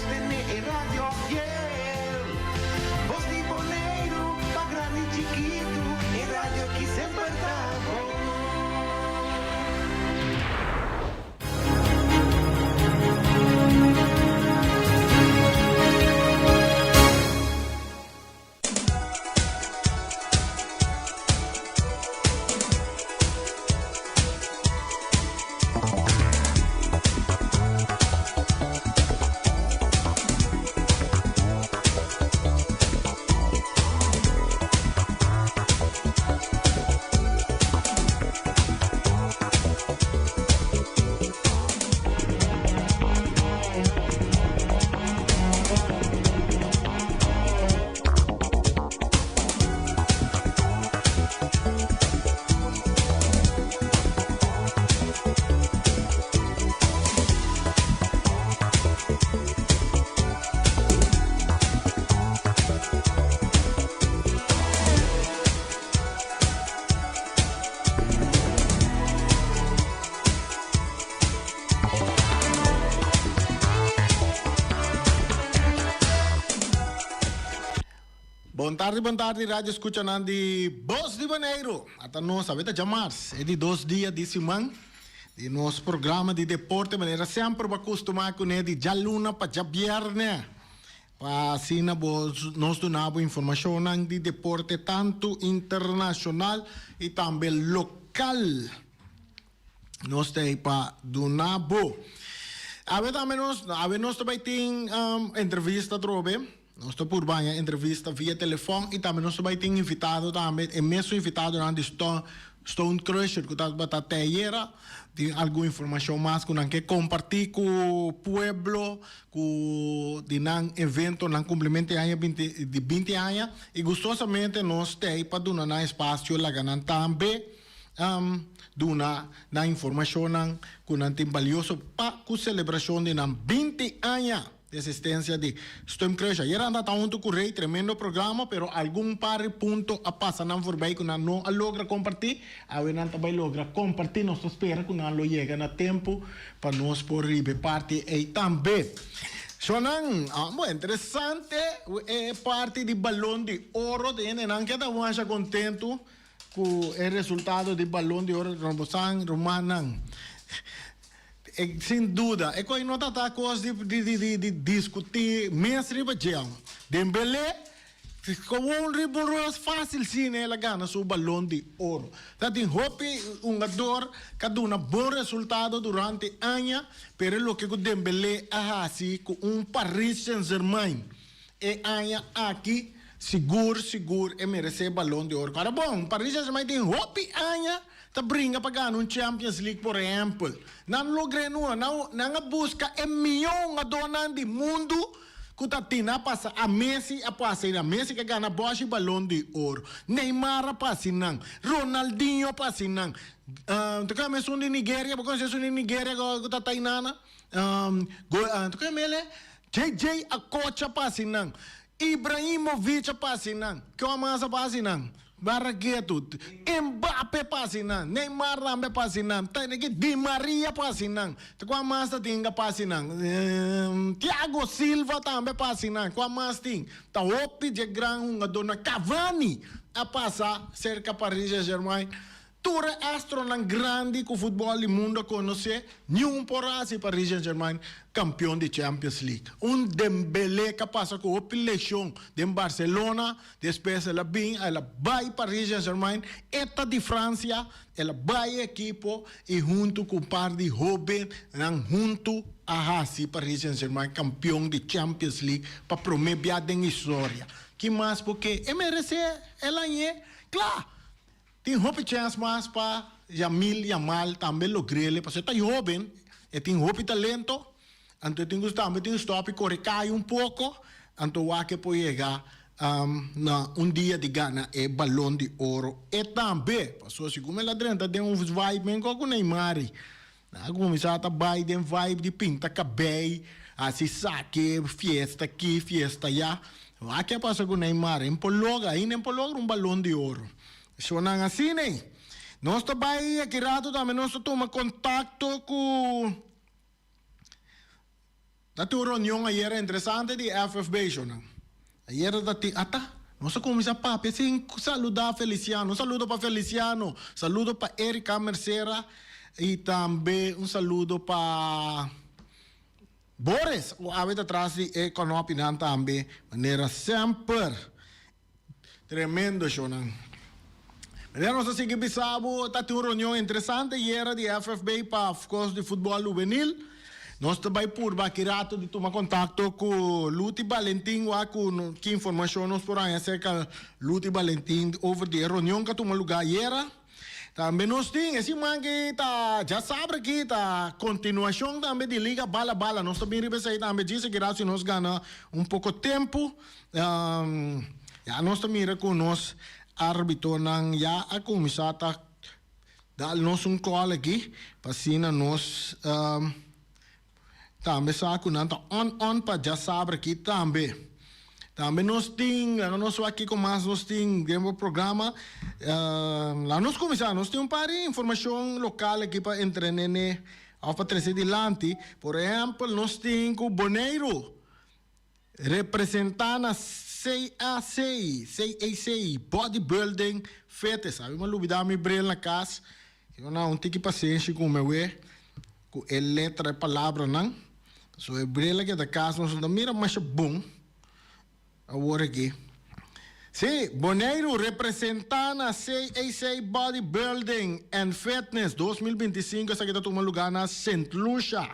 Sostene e radio fiel. Bos di Boneiru, pa grandi chikitu, e radio ki semper ta bon. Bon tardi, bon tardi, radio escuchanan di Bos di Boneiru. Ata nos awe ta djamars, e di dos dia di siman di nos programa di deporte manera semper bo a custuma cune di djaluna pa djabierne. Pa asina bo nos duna bo informacionnan di deporte tanto internacional y tambe local. Nos ta ei pa duna bo. Awe tambe nos, awe nos ta bai tin entrevista atrobe. Nos ta por baña entrevista via telefòn i tambe nos ta bai tin invitado tambe, e mesun invitadonan di Stone, Stone Crusher ku tabata te ayera. Tin algun informashon mas ku nan ke kompartí ku pueblo ku di nan evento, nan kumplimentu di aña binti, di binti aña. I gustosamente nos ta ei pa duna nan espasio, laga nan tambe. Duna nan informashonnan ku nan tin balioso pa ku selebrashon di nan binti aña di esistensia di Stumkruis. Ayer nan ta huntu ku Rey, tremendo programa, pero algun par di punto a pasa nan voorbij ku nan no a logra kompartí. Awe nan ta bai logra kompartí, nos ta spera ku nan lo yega na tempu pa nos por riba e parti ei tambe. Shonnan, bo interesante e parti di Balon di Oro, den hendenan keda masha kontentu. Ku e resultado di Balon di Oro Rombosan rumannan e sin duda e koi no ta ta kos di di di diskutí mes riba dje. Dembélé kowon riba un ros fásil sine el a gana su Balon di Oro. Ta tin hopi hungador ku a duna bon resultado durante aña pero e loke ku Dembélé a hasi ku un Paris Saint-Germain E aña aki sigur sigur e meresé Balon di Oro. Ahora bon, Paris Saint-Germain tin hopi aña ta bringa pa gana un Champions League por ehempel. Nan logr'é nua. Nan nan a buska e mihó hungadónan di mundu ku ta tin. Nan a pasa a Messi a pasa i nan. Messi ke gana bòshi Balon di Oro. Neymar a pasa i nan. Ronaldinho a pasa i nan. Ta kende esun di Nigeria? Bo konosé esun di Nigeria ku ta Tainana? Ta kende el e? JJ Okocha pasa nan. Ibrahimovic a pasa nan. Kion mas a pasa nan? Barragueto. Mbappe pasa nan. Neymar tambe a pasa nan. Di Maria pasa nan. Ta kua mas ta tin a pasa nan? Thiago Silva tambe a pasa nan. Kua mas tin? Ta hopi dje gran hungadornan. Cavani a pasa serka Paris Saint-Germain. Tur e astronan grandi ku futbòl di mundu a konosé, niun por hasi Paris Saint-Germain kampion di Champions League. Un Dembélé ku a pasa ku hopi leshon den Barcelona, despues el a bin, el a bai Paris Saint-Germain, e ta di Fransia, el a bai e ekipo i huntu ku un par di hóbennan huntu a hasi Paris Saint-Germain kampion di Champions League pa promé bia den historia. Ki mas bo ke? E meresé el añ'é? Kla! Tin hopi chèns mas pa Yamil Yamal tambe logr'el pasobra e ta hóben, e tin hopi talento, anto e tin ku tambe tin stòp i kore kai un poko, anto wak e por yega na un dia di gana e Balon di Oro e tambe, pasobra segun el a drenta den un vibe men ku Neymar, nan a kuminsá ta bai den vibe di pinta kabei, hasi sake, fiesta aki, fiesta aya. Wak ke a pasa ku Neymar, e por logra, ainda e por logra un Balon di Oro. Shownan asina ei. Nos ta bai aki rato tambe nos ta tuma contacto cu. Ta tin un reunion ayera interesante di FFB, shonan. Ayera ta tin, ata, nos a cuminsa papia sin saluda Feliciano. Un saludo pa Feliciano, saludo pa Erika Mercera y tambe un saludo pa Boris, cu awe ta tras di e konopinan tambe, manera semper. Tremendo shownan. Manera nos a sigui bisa bo, ta tin un reunion interesante ayera di FFB pa kos di futbol hubenil. Nos ta bai purba aki rato di tuma contacto cu Luti Balentin wak cu ki informacion nos por haña acerca Luti Balentin over di e reunion cu a tuma lugar ayera. Tambe nos tin e siman ki ta djasabra aki ta continuacion tambe di Liga Bala Bala. Nos ta bin riba esey tambe djis aki rato si nos gana un poco tempo. Ya nos ta mira cu nos arbitonan ya a cuminsa ta dal nos un call aki pa asina nos Tambe sa ku nan ta on on pa djasabra aki tambe. Tambe nos tin, laga nos wak kiko mas nos tin den bo programa. Laga nos kuminsá, nos tin un par di informashon lokal aki pa entrenene òf pa trese dilanti. Por ehèmpel, nos tin ku Boneiru representá na CAC, CAC, Bodybuilding Fitness. Abi mi a lubidá mi bril na kas. Yo na un tiki pasenshi ku mi awe ku e letra e palabranan. So e bril a keda kas nos no ta mira masha bon awor aki. Sí, Boneiru representá na CAC Bodybuilding and Fitness 2025 esaki ta tuma lugá na Sint Lucia.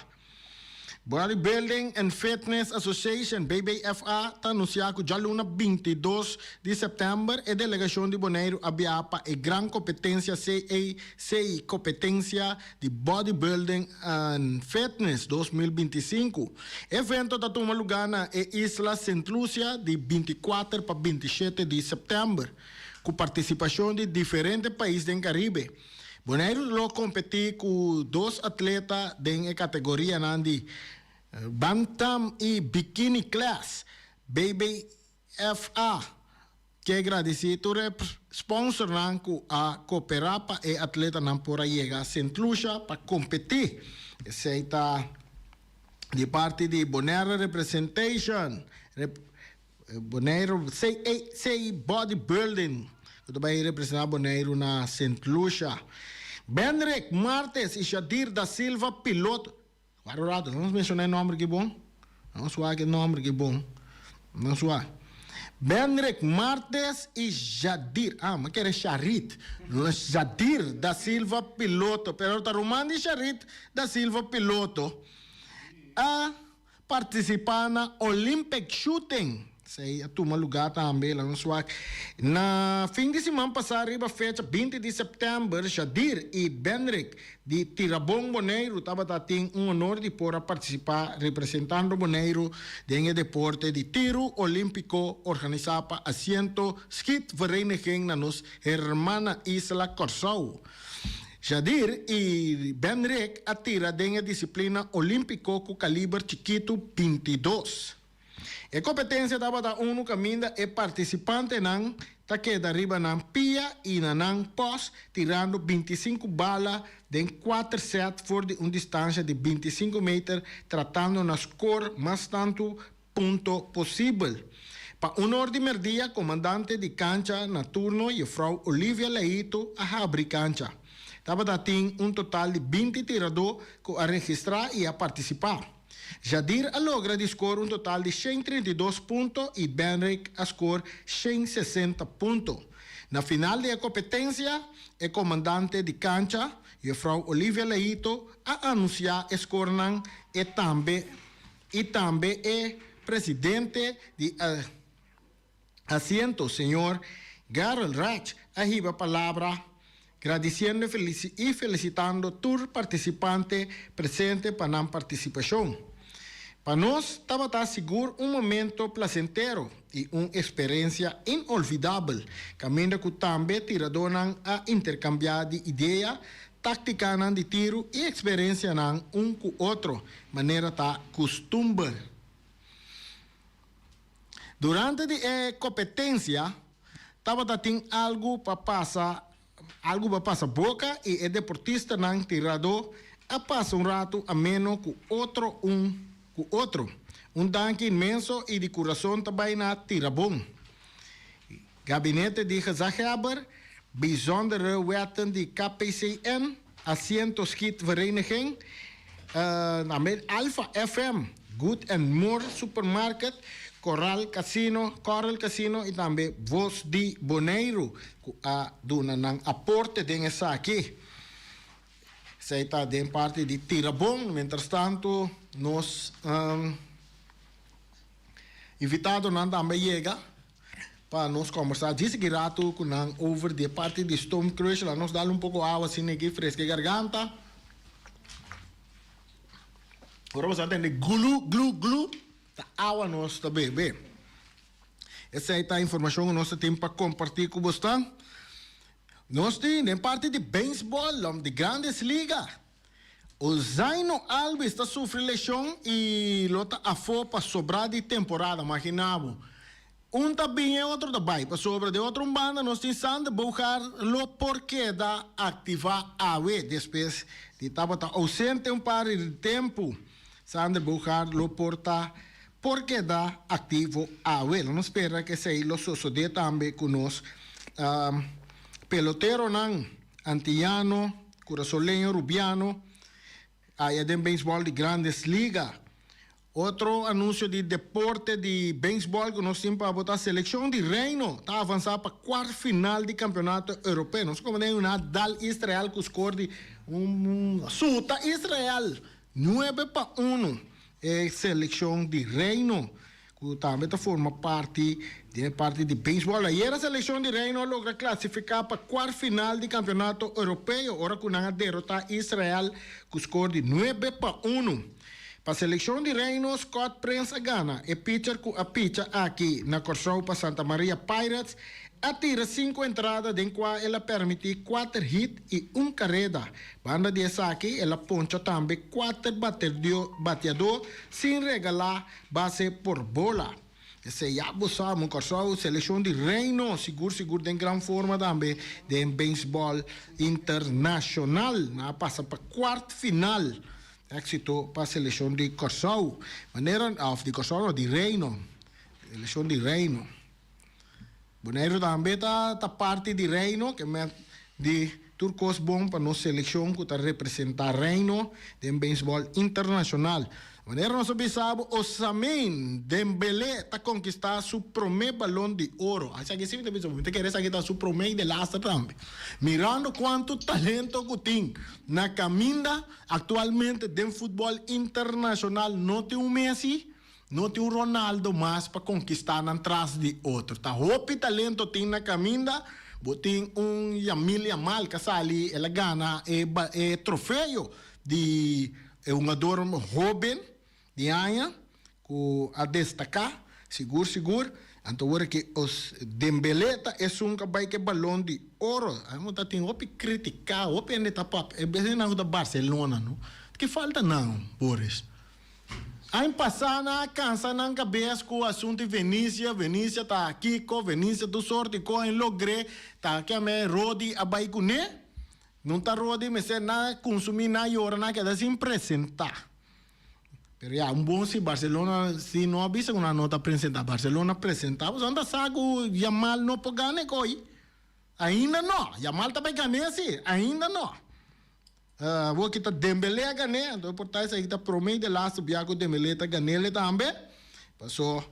Bodybuilding and Fitness Association, BBFA, ta anunsiá ku djaluna 22 di sèptèmber e delegashon di Boneiru a biaha pa e gran kompetensia CAC Kompetensia di Bodybuilding and Fitness 2025. E evento ta tuma lugá na e isla Sint Lucia di 24 pa 27 di sèptèmber, ku partisipashon di diferente pais den Karibe. Boneiru lo kompetí ku dos atleta den e kategorianan di Bantam i Bikini Class. BBFA ke gradisí tur e sponsornan ku a koperá pa e atletanan por a yega Sint Lucia pa kompetí. Esei ta di parti di Bonaire Representation. Boneiru CAC Bodybuilding ku ta bai representá Boneiru na Sint Lucia. Benrick Martes i Shadir da Silva pilot. Wak un rato, nos menshoná e nòmber aki bon. Nos wak e nòmber aki bon. Nos wak. Benrick Martes i Shadir, ah, mi a kere Sharit. No, Shadir da Silva piloto, pero ta ruman di Sharit da Silva piloto. A Partisipá na Olympic Shooting. Esei a tuma lugá tambe la nos wak. Na fin di siman pasá riba fecha 20 di sèptèmber Shadir i Benrick di Tirabon Boneiru tabata tin un honor di por a partisipá representando Boneiru den e deporte di tiru olímpiko organisá pa Asiento Schietvereniging na nos hermana isla Kòrsou. Jadir i Benrick a tira den e disiplina olímpiko ku kaliber chikitu 22. E kompetensia tabata unu kaminda e partisipantenan ta keda riba nan pia i na nan pòs tirando 25 bala den kuater sèt for di un distansha di 25 meter tratando na skor mas tantu punto posibel. Pa un or di merdia komandante di kancha na turno Jefrou Olivia Leito a habri kancha. Tabata tin un total di 20 tiradó ku a registrá i a partisipá. Jadir a logra di skor un total di 132 punto i Benrick a skor 160 punto. Na final di e kompetensia e komandante di kancha, Jefrou Olivia Leito, a anunsiá e skornan e tambe i tambe e presidente di Asiento, señor Gerald Rach, a hiba palabra gradisiendo i felisitando tur partisipante presente pa nan partisipashon. Pa nos tabata sigur un momento plasentero i un eksperensia inolvidabel, kaminda ku tambe tiradónan a interkambiá di idea, táktikanan di tiru i eksperensianan un ku otro, manera ta kustumber. Durante di e kompetensia tabata tin algu pa pasa algu pa pasa boka i e deportistanan tiradó a pasa un ratu ameno ku otro un. ku otro. Un danki inmenso i di kurason ta bai na Tirabon. Gabinete di Gezaghebber, Bijzondere Wetten di KPCN, Asiento Schiet Vereniging, tambe Alpha FM, Good and More Supermarket, Coral Casino, Coral Casino i tambe Voz di Boneiru ku a duna nan aporte den esaki. Esei ta den parti di Tirabon. Mientrastantu nos invitadonan tambe a yega pa nos kombersá djis aki ratu ku nan over di e parti di Stoomkruis. Laat nos dal un poko awa asina aki freska e garganta. Ora bo sa tende glu glu glu ta awa nos ta bebe. Esei ta informashon ku nos ta tin pa kompartí ku bosnan. Nos tin den parti di beisbòl di Grandes Liga. Ozaino Albies ta sufri leshon i lo ta afó pa sobrá di temporada. Maginá bo. Un ta bin e otro ta bai. Pasobra den otro un banda nos tin Sander Bogaerts lo por keda aktivá awe despues di tabata ousente un par di tempu. Sander Bogaerts lo por ta por keda aktivo awe. Lo nos spera ku esei lo sosodé tambe ku nos peloteronan antiyano, kurasoleño, rubiano aya den beisbòl di Grandes Liga. Otro anunsio di deporte di beisbòl ku nos tin pa bo ta selekshon di Reino ta avansá pa kuart final di kampionato europeo. Nos komo den una dal Israel ku skor di un suta Israel 9-1. E selekshon di Reino, ku tambe ta forma parti di e parti di beisbòl. Ayera selekshon di Reino a logra klasifiká pa kuart final di kampionato europeo ora ku nan a derotá Israel ku skor di 9-1. Pa selekshon di Reino, Scott Prins a gana. E pitcher ku a picha aki na Kòrsou pa Santa Maria Pirates a tira sinku entrada den kua el a permití kuater hit i un kareda. Banda di esaki el a poncha tambe kuater bateadó sin regalá base por bola. Esei ya bo sa, mon Kòrsou, selekshon di Reino sigur sigur den gran forma tambe den beisbòl internashonal. Nan a pasa pa kuart final. Éksito pa selekshon di Kòrsou. Manera, òf di Kòrsou no, di Reino. Selekshon di Reino. Boneiru tambe ta ta parti di Reino, ke men di tur kos bon pa nos selekshon ku ta representá Reino den beisbòl internashonal. Manera nos a bisa bo, Ousmane Dembélé ta konkistá su promé Balon di Oro. Esaki si mi ta bisa bo, mi ta kere esaki ta su promé i de laster tambe. Mirando kuantu talento ku tin na kaminda aktualmente den futbòl internashonal no tin un Messi, No tin un Ronaldo mas pa konkistá nan tras di otro. Ta hopi talento tin na kaminda. Bo tin un Yamil Yamal ka sali, el a gana e e trofeo di e hungador hóben di aña ku a destaká sigur sigur. Anto wor ki os Dembélé ta esun ka bai ku e balon di oro. Amo ta tin hopi kritiká, hopi hende ta papia, e bes nan ku ta Barcelona no. Ki falta nan, Boris? Aña pasá nan a kansa nan kabes ku asuntu di Venisia, Venisia ta kiko, Venisia tur sorti ko en logr'é, ta kiam'é Rodi a bai kuné. No ta Rodi mester nan a kunsumí, nan a yora, nan a keda sin presentá. Pero ya, un bon si Barcelona si no a bisa ku nan no ta presentá, Barcelona presentá, pasobra nan ta sa ku Yamal no por gana e koi. Ainda no, Yamal ta bai gan'é si, ainda no. Awor ki ta Dembélé a gan'é, anto e por ta esaki ta promé i de lastu bia ku Dembélé ta gan'é tambe. Paso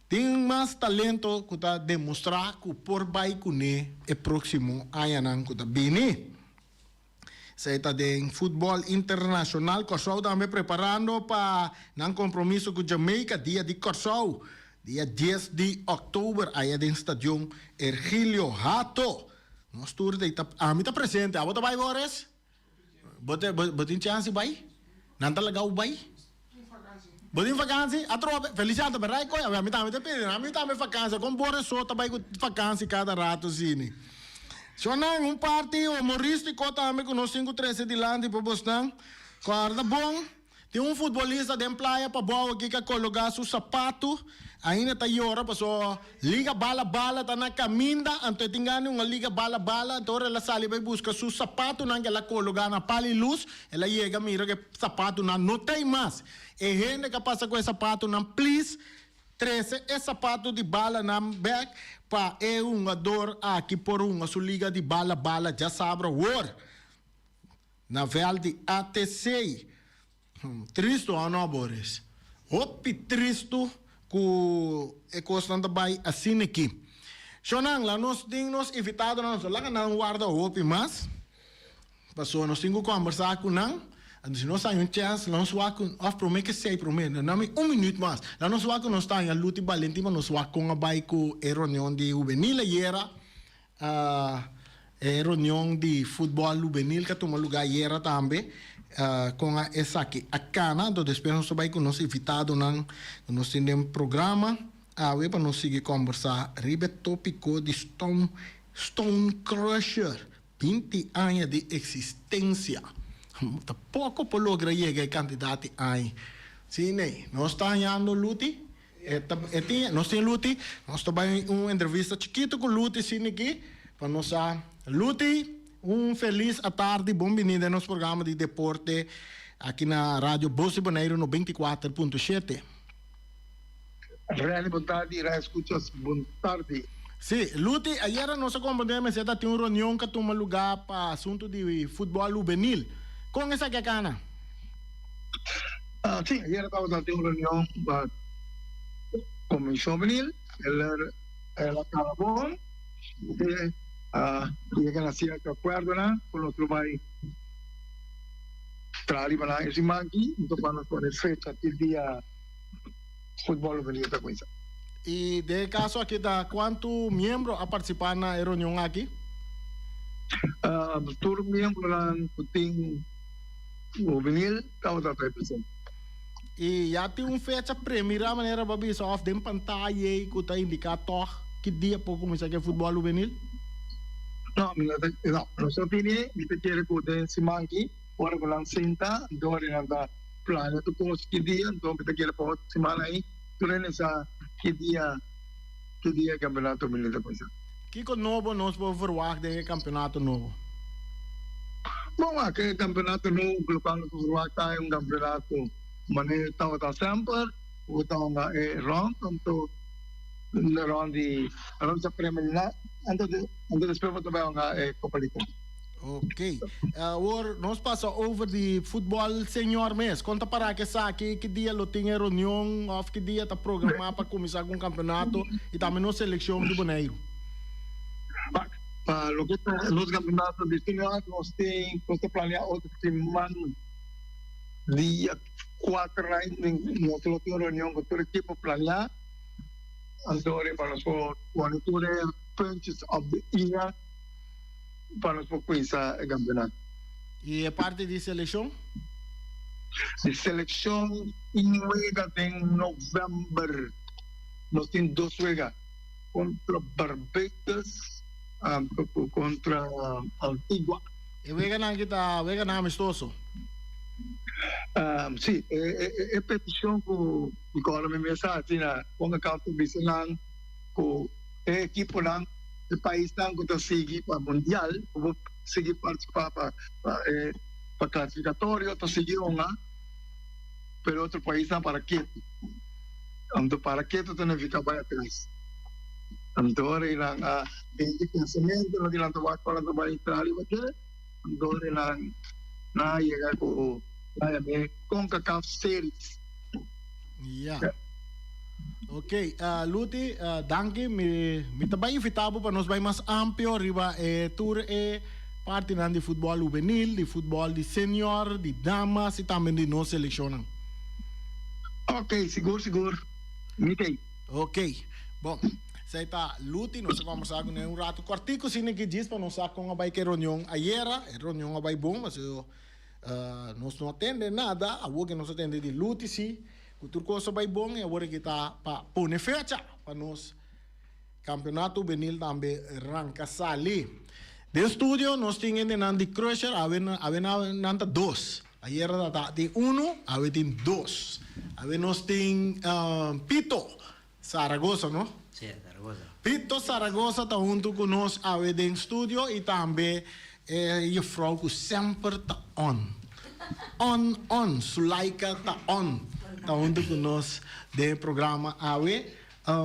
tin mas talento ku ta demostrá ku por bai kuné e próksimo añanan ku ta bini. Esei ta den futbòl internashonal. Kòrsou tambe preparando pa nan kompromiso ku Jamaica dia di Kòrsou, dia dies di òktober aya den Stadion Ergilio Hato. Nos tur ta ta ami ta presente abo ta bai Boris? Bo te bo tin chance bai? Nan ta laga bo bai? Bo tin vakansi? Atrobe Feliciano ta berai koe ami tambe ta pidi ami tambe vakansi kon Boris so ta bai ku vakansi kada rato asini. Shonnan un parti humoristico tambe ku nos tin ku trese dilanti pa bosnan. Kòrda bon. Tin un futbolista den Playa Pabou aki ku a kologá su sapatu, ainda ta yora paso Liga Bala Bala ta na kaminda, anto e tin gana di un Liga Bala Bala, anto ora el a sali bai buska su sapatunan ku el a kologá na Pali Lus, el a yega mira ku e sapatunan no ta ei mas. E hende ku a pasa ku e sapatunan, please trese e sapatu di balanan bek pa e hungador aki por hunga su Liga di Bala Bala djasabra awor. Na vèlt di ATC. Tristu o no, Boris? Hopi tristu ku e kosnan ta bai asina aki. Shonnan, la nos tin nos invitadonan, nos no laga nan warda hopi mas, pasobra nos tin ku kòmbersá ku nan. Anto si nos haña un chèns, la nos wak ku, òf promé ke esei promé, duna mi un minüt mas, la nos wak ku nos ta haña Luti Balentin pa nos wak kon a bai ku e reunion di hubenil ayera. E reunion di futbòl hubenil ku a tuma lugá ayera tambe kon a esaki a kana. Anto despues nos ta bai ku nos invitadonan ku nos tin den programa awe pa nos sigui kòmbersá riba e tópiko di Stone Stone Crusher, 20 aña di eksistensia. Ta poko por logra yega e kantidat di aña. Sí, nee. Nos ta hañando Luti. E ta e tin nos tin Luti nos ta bai un entrevista chikito ku Luti sini aki pa nos sa Luti un felis atardi bon bini den nos programa di deporte aki na Radio Bos di Boneiru 94.7. Rene bon tardi y Radio Escuchas bon tardi. Si, Luti, ayera nos a comprende mester ta tin un reunion ka tuma luga pa asunto di futbol hubenil. Con esaki a cana? Sí, ayera tabata tin un reunion pa Comision Hubenil, el a caba bon, e a yega na cierto acuerdonan cu nos lo bay traha riba nan e siman aki, enton pa nos pone fecha ki dia futbol hubenil ta cuminsa. Y den e caso aki ta cuanto miembro a participa na e reunion aki? Tur miembronan cu tin hubenil tabata ta presente. Y ya tin un fecha premira manera bo a bisa of den pantaya ey cu ta indica tog ki dia por cuminsa cu e futbol hubenil? No, mi no ta, no, nos no tini, mi ta kere cu den siman aki ora cu nan sinta, anto nan ta plania tur cos ki dia, anto mi ta kere pa otro siman ahi tur hende sa ki dia, ki dia e campeonato hubenil ta cuminsa. Kiko nobo nos por verwagt den e campeonato nobo? Bon, wak, e campeonato nobo locual nos por verwagt ta un campeonato manera e tabata semper, cu ta hunga e rond, anto rond di rond sa preliminar, anto anto despues bo ta bay hunga e Copa Liga. Ok. Awor nos pasa over di futbol senior mes. Kon ta para ku esaki? Ki dia lo tin e reunion òf ki dia ta programá pa kuminsá ku un kampeonato i tambe nos selekshon di Boneiru? Pa pa loke ta nos kampeonato di senior nos tin nos ta planea otro siman dia kuater nos lo tin un reunion ku tur ekipo planea anto pa nos por pone tur e puntjes op de i pa nos por cuminsa e campeonato. Y e parti di seleccion? Di seleccion tin wega den november. Nos tin dos wega contra Barbados cu contra Antigua. E weganan aki ta weganan amistoso? Si, e peticion cu mi cora mi mes a haci na Concacaf ta bisa nan cu e ekiponan, e paisnan ku ta sigui pa mundial, ku por sigui partisipá pa pa e pa klasifikatorio ta sigui hunga, pero otro paisnan para ketu. Anto para ketu ta nifiká bai atras. Anto ora i nan a bini di pensamentu, loke nan ta wak ora nan ta bai traha riba dje, anto ora i nan nan a yega ku nan a yam'é Concacaf Series. Ya. Ok, Luti, danki. Mi, mi ta bai invita bo pa nos bai mas amplio riba e tur e partinan di futbol hubenil, di futbol di senior, di damas y tambe di nos seleccionnan. Ok, sigur, sigur. Mi t'ei. Ok. Bon, esei ta Luti. Nos a combersa cu ne un rato cortico asina aki djis pa nos sa con a bai cu e reunion ayera. E reunion a bai bon, pasobra Nos no a tende nada, awor ke nos a tende di Luti si, ku tur kos a bai bon i awor aki ta pa pone fecha pa nos kampeonato hubenil tambe ranka sali. Den studio nos tin hendenan di Crusher, awe awe nan ta dos. Ayera ta tin unu, awe tin dos. Awe nos tin Pito Zaragoza, no? Sí, Zaragoza. Pito Zaragoza ta huntu ku nos awe den studio i tambe e jufrou ku semper ta on. On, on, Sulaika ta on, ta huntu ku nos den e programa awe.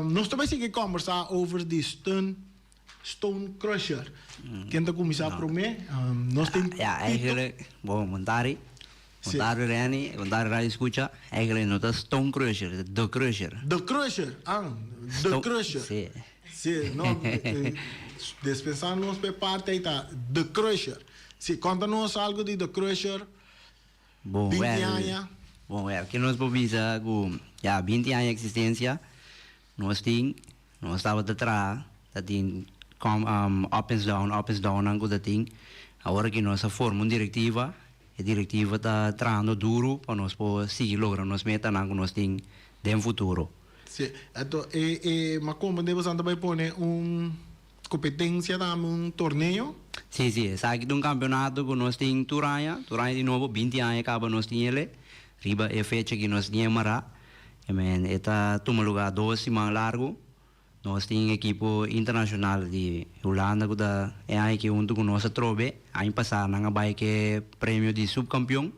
Nos ta bai sigui kòmbersá over di Stun Stone Crusher. Ken ta kuminsá promé? Nos tin Ja, eigenlijk, bon, bon tardi. Bon tardi Renny, bon tardi Radio Escucha. Eigenlijk no ta Stone Crusher, ta The Crusher. The Crusher, ah, The Crusher. Sí. Sí, no, despensá nos p'e parti ei ta The Crusher. Sí, konta nos algu di The Crusher. Bon, 20 wel, aña. Bon, wel, ke nos por bisa ku ya 20 aña eksistensia nos tin, nos tabata traha, ta tin kom up and down, up and downnan ku ta tin. Awor aki nos a forma un direktiva, e direktiva ta trahando duru pa nos por sigui logra nos metanan ku nos tin den futuro. Sí, anto e e makomba den boso ta bai pone un Competencia tambe un torneo? Sí, sí, esaki ta un campeonato cu nos tin tur aña, tur aña di nobo, binti aña caba nos tin el'e, riba e fecha cu nos tin e mará. I men, e ta tuma lugar dos siman largo. Nos tin ekipo internacional di Hulanda cu ta e aña aki hunto cu nos atrobe. Aña pasa nan a bay cu e premio di subcampeon,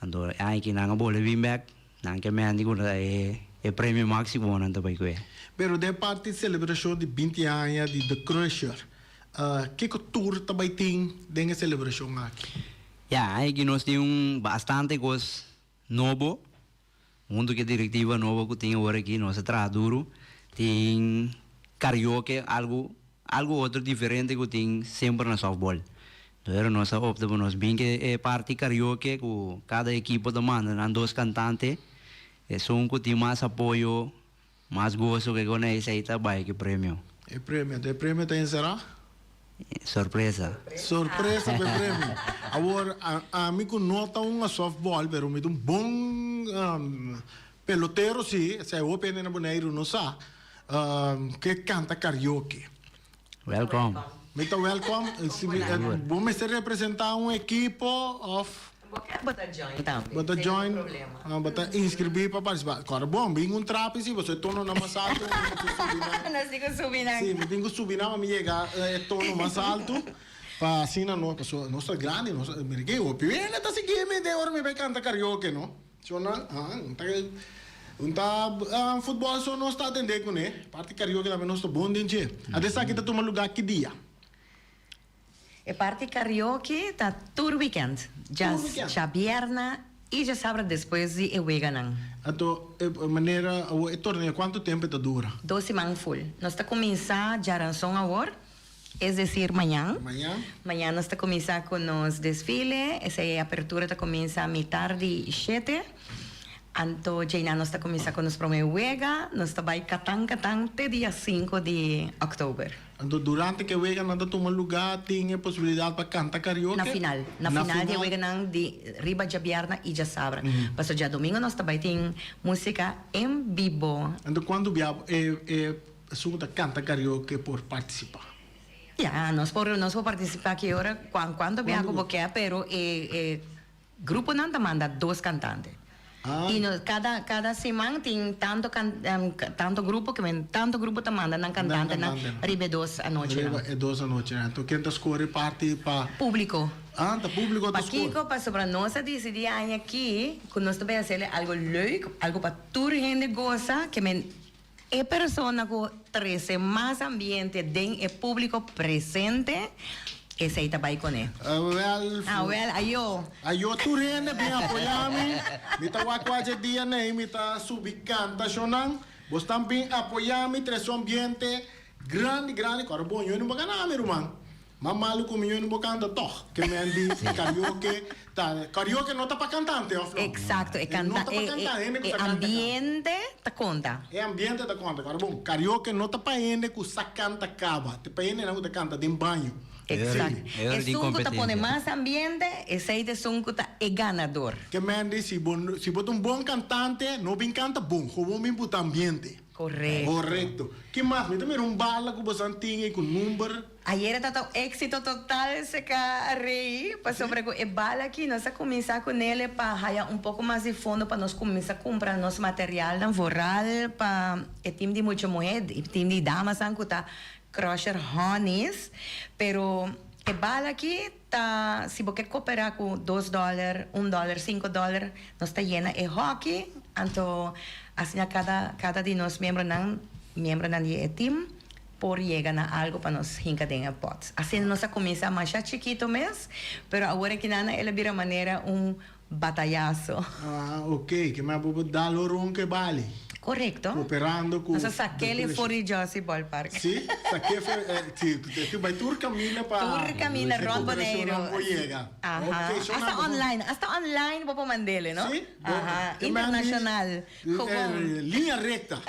anto e aña aki nan a bole bin bek. Nan ke mende ku ta e e premio máksimo nan ta bai kue. Pero den parti selebrashon di binti aña di The Crusher, kiko tur ta bai tin den e selebrashon aki? Ya, aki nos tin un bastante kos nobo, huntu ku e direktiva nobo ku tin awor aki nos a traha duru. Tin karaoke, algu algu otro diferente ku tin semper na sòftbòl. Pero nos a opta pa nos bin ke e parti karaoke ku kada ekipo ta manda nan dos kantante. Esun ku tin mas apoyo, mas goso ke kon esei ta bai ke premio. E premio, e premio ta enserá? Sorpresa. Sorpresa pa e premio. Awor, ami ku no ta hunga softball, pero mi ta un bon pelotero si, esei hopi hende na Boneiru no sa, ke kanta karaoke. Welkom. Mi ta welkom. Si mi, bo mester representa un ekipo of. Bo ke bo ta join tambe. Bo ta join, bo ta inscribi pa participa. Kòrda bon, bin un trapi si, pasobra e tononan mas alto mi tin ku subi nan. Nos tin ku subi nan. Si, mi tin ku subi nan pa mi yega e tono mas alto pa asina no, pasobra nos ta grandi, nos, mira ke hopi hende ta sigui mi den ora mi bai kanta karaoke no. Shonnan, ah, un ta un ta futbòl so nos ta atendé kuné, parti karaoke tambe nos ta bon den dje. Ante esaki ta tuma lugá ki dia? E parti karaoke ta tur wikènt, djabièrnè i djasabra despues di e weganan. Anto e manera awor e torneo kuantu tempu e ta dura? Dos siman ful. Nos ta kuminsá djaranson awor. Es decir, mañan. Mañan. Mañan nos ta cuminsa cu nos desfile. Esey e apertura ta cuminsa mitar di shete. Anto djeinan nos ta cuminsa cu nos prome wega. Nos ta bay catan catan te dia cinco di october. Anto durante cu e weganan ta tuma lugar tin e posibilidad pa canta karaoke? Na final. Na final di e weganan di riba djabierna y djasabra. Pasobra djadomingo nos ta bay tin musica en bibo. Anto cuanto bia e Esun ku ta kanta karaoke por partisipá. Ya, nos por nos por partisipá ki ora, kuan kuantu biaha ku bo ke, pero e e gruponan ta manda dos kantante. Ah. I no kada kada siman tin tantu kan tantu grupo ke men tantu grupo ta manda nan kantantenan riba e dos anochinan. Riba e dos anochinan. Anto ken ta skore parti pa. Públiko. Ah, ta públiko ta skore. Pakiko? Pasobra nos a disidí aña aki ku nos ta bai hasiel algu leuk, algu pa tur hende gosa, ke men E persona ku trese mas ambiente den e públiko presente, esei ta bai kuné. Awel. Awel, ayo. Ayo tur hende bin apoyá mi. Mi ta wak wak e dia nei, mi ta subi kanta shownan. Bosnan bin apoyá mi, trese un ambiente grandi grandi. Kòrda bon, yo no por gana mi ruman. Ma malu ku mi yo no por kanta tòg. Ke men di karaoke ta, karaoke no ta pa kantante òf no? Eksakto, e No kanta, ta pa e kantante, hende ku e sa kanta kanta. ambiente ta konta. E ambiente ta konta. Kòrda bon, karaoke no ta pa hende ku sa kanta kaba, ta pa hendenan ku ta kanta den baño. Eksakto. E ora di Esun ku ta pone kompetensia. mas ambiente, esei ta esun ku ta e ganador. Ke men di si bo si bo ta un bon kantante, no bin kanta bon, gewoon bin buta ambiente. Korekto. Korekto. Ki mas? Mi ta mira un bala ku boso tin ei ku number. Ayera ta ta un éksito total seka Rey, pasobra ku e bala aki nos a kuminsá kunele pa haya un poko mas di fondo pa nos kuminsá kumpra nos materialnan vooral pa e tim di mucha muhé, e tim di damasnan ku ta Crusher Honeys. Pero e bala aki ta si bo ke koperá ku dos dòler, un dòler, sinku dòler, nos ta yena e hòki, anto asina kada kada di nos miembronan, miembronan di e tim, por yega na algo pa nos hinka den e pòt. Asina nos a kuminsá masha chikito mes, pero awor aki nan el a bira manera un batayaso. Ah, ok. Ke men bo por dal oron ke bali. Korekto. Kooperando ku. Nos a sak'el for di Jossy Ballpark. Si, sak'é for, si, te bai tur kaminda pa. Tur kaminda rònt Boneiru. E kooperashonnan por yega. Aha. Ok, so Asta online, asta online bo por mand'el, no? Si. Aha, internashonal. Gewoon. Linea recta.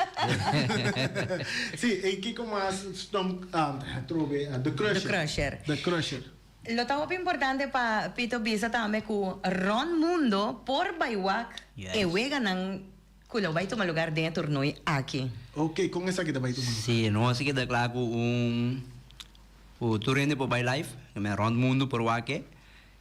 Si, y kico mas stomp atrobe The Crusher. The Crusher. The Crusher. Lo ta hopi importante pa Pito bisa tambe cu rond mundo por bay wak e weganan cu lo bay tuma lugar den e tornooi aki. Ok, con esaki ta bay tuma lugar? Si, nos a keda cla cu un cu tur hende por bay live, rond mundo por wak e.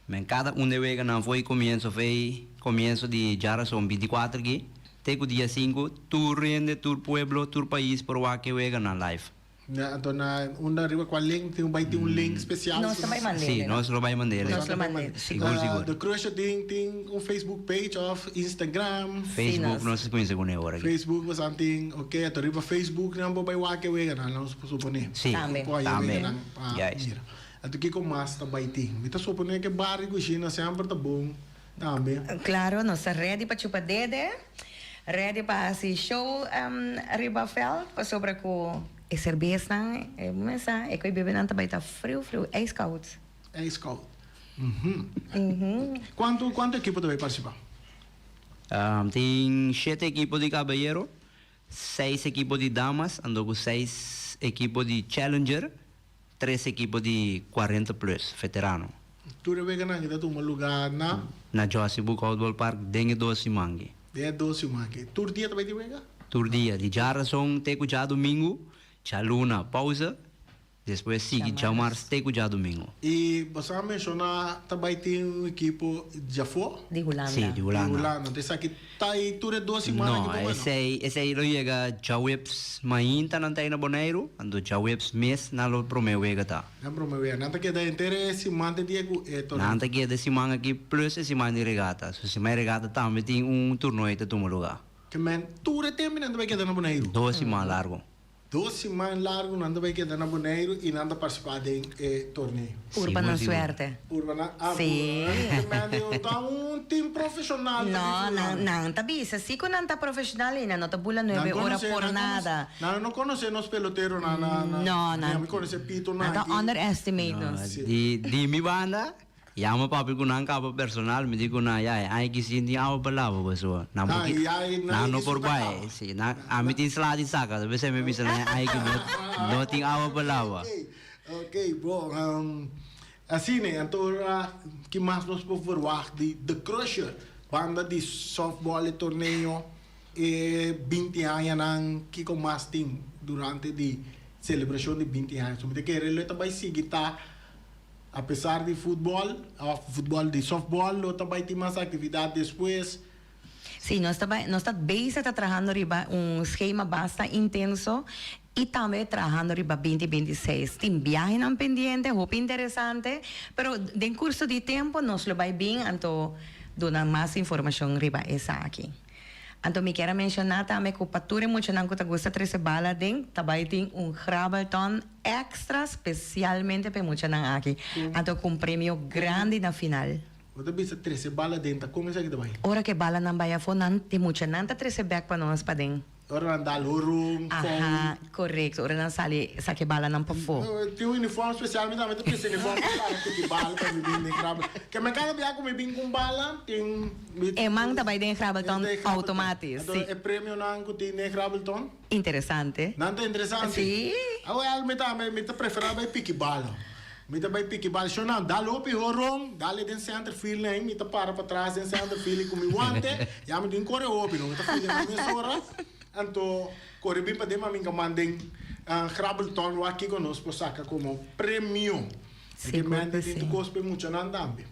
Men kada un de weganan fo'i komienso fei komienso di djarason bintikuater ki te ku dia sinku tur hende tur pueblo tur pais por wak e weganan live. Na anto na unda riba kua link tin bai tin un link spesial? Nos ta bai mand'e. Si nos lo bai mand'e. Nos lo mand'e sigur sigur. The Crusher tin tin un Facebook page of Instagram? Facebook nos a kuminsa ku ne ora aki. Facebook bosan tin ok anto riba Facebook nan bo bai wak e weganan nos por supone. Si Tambe. Por haya tambe weganan pa mira. Anto kiko mas ta bai tin? Mi ta suponé ke bar di kushina semper ta bon tambe. Klaro, nos ta ready pa chupa dede, ready pa hasi show riba veld, pasobra ku e serbesnan, e mesa, e koe bebenan ta bai ta friu friu, ijskoud. Ijskoud. Kuantu kuantu ekipo ta bai partisipá? Tin shete ekipo di kabayero, seis ekipo di damas, anto ku seis ekipo di challenger. Tres ekipo di cuarenta plus, veterano. Tur e weganan aki ta tuma luga na. Na Jossy Boekhout Ballpark den e dos siman aki. Den e dos siman aki. Tur dia ta bai tin wega? Tur dia, di djarason te ku djadumingu, djaluna pausa, despues sigui djamars te ku djadumingu. I boso a menshoná ta bai tin un ekipo djafó? Di Hulanda. Sí, di Hulanda. Di Hulanda. Enton esaki Ta i tur e dos simana No, ki bo esei, esei lo yega djaweps mainta nan ta ei na Boneiru, anto djaweps mes nan lo prome wega ta. Nan prome wega. Nan ta keda henter e siman te dia ku e torneo. Nan ta keda e siman aki plus e siman di regata. So siman di regata tambe tin un torneo ta tuma luga. Ke men tur e tempu nan ta bai keda na Boneiru? Dos siman largo. Dos siman largu nan ta bai keda na Boneiru i nan ta partisipá den e torneo. Purba nan suerte. Purba nan, ah, Sí. purba nan. Te ta un team profesional ta No, bin nan, fulano. nan ta bisa si ku nan ta profesional i nan no ta bula Nan nuebe ora konosé, por nan konosé, nada. nan no konosé nos peloteronan na, na, No, nan, mi a mi konosé Pito nan nan ta aki. underestimate No, nos. di, di mi banda, Yama papia ku nan kaba personal, mi di ku nan, ya, e aña ki sin tin awa pa laba pasobra nan por ki, nan no por bai. Si, nan, ami tin sla di saka, ta p'esei mi bisa nan e aña ki no, no tin awa pa laba. Ok, bon, asina e, anto ora ki mas nos por verwagt di The Crusher, banda di softball e torneo e binti añanan, kiko mas tin durante di selebrashon di binti aña? So mi ta kere lo e ta bai sigui ta. Apesar di futbòl òf futbòl di sòftbòl lo ta bai tin mas aktividat despues. Sí, nos ta bai, nos ta bezig ta trahando riba un schema basta intenso y tambe trahando riba binti binti seis. Tin biahenan pendiente, hopi interesante, pero den curso di tempo nos lo bai bin anto duna mas informacion riba esaki. Anto mi kier a menciona tambe cu pa tur e muchanan cu ta gusta trece bala den, ta bai tin un grabbelton extra specialmente pa e muchanan aki. Anto cu un premio grandi na final. Bo ta bisa trece bala den, ta con esaki ta bai? Ora cu e balanan bai afo, nan, e muchanan ta trece bek pa nos paden. Ora nan dal horon, foul. Aha, correcto. Ora nan sali saca e balanan pafó. Tin un uniform special, mi tambe ta trece uniform special cu ki bala pa mi bin den grabbel. Ke mi cada bia cu mi bin cu un bala, tin. E man ta bay den grabbelton automatisch, Anto si. e premionan cu tin den grabbelton? Interesante. Nan ta interesante? Si. Awel, mi tambe, mi ta prefera bay piki bala. Mi ta bai piki bal shonnan, dal hopi horon, dal e den center field nen, mi ta para patras den center field ku mi wante, ya mi tin kore hopi no, mi ta field na mes ora. Anto kore bin pa den maminga manden grabbelton wak kiko nos por saka komo premio. Sigur Mente ku tin si. tur kos pa e muchanan tambe.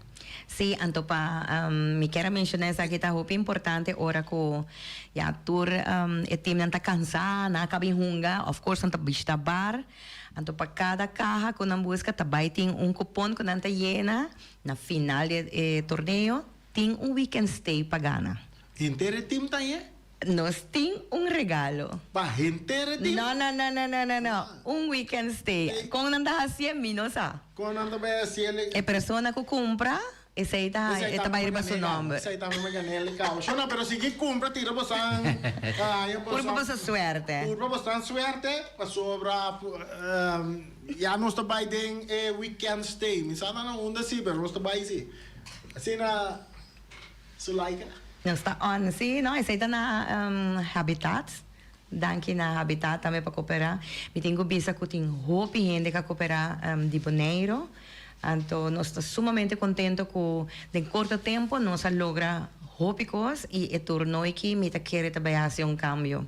Sí, anto pa mi kier a menshoná esaki ta hopi importante ora ku ya tur e teamnan ta kansá, nan a kaba di hunga, of course nan ta bishita bar, anto pa kada kaha ku nan buska ta bai tin un kupon ku nan ta yena na final di e torneo tin un weekend stay pa gana. Henter e team ta ye? Nos tin un regalo. Pa henter e team? No, no, no, no, no, no, no. Un weekend stay. Kon nan ta hasié mi no sa. Kon nan ta bai hasié le? E persona ku kumpra, esei ta Esei e ta tambe bai mi riba su gan'é, nòmber. Esei tambe mi gan'é le kaba. Shona, pero si ki kumpra tira bosan haña bosan. Purba boso suerte. Purba bosan suerte pasobra ya nos ta bai den e weekend stay. Mi sa nan unda si, pero nos ta bai si. Asina. Zulaika. Nos ta on, sí, no, esei ta na Habitat. Danki na Habitat tambe pa koperá. Mi tin ku bisa ku tin hopi hende ku a koperá di Boneiru. Anto nos ta sumamente kontento ku den korto tempu nos a logra hopi kos i e turnooi aki mi ta kere ta bai hasi un kambio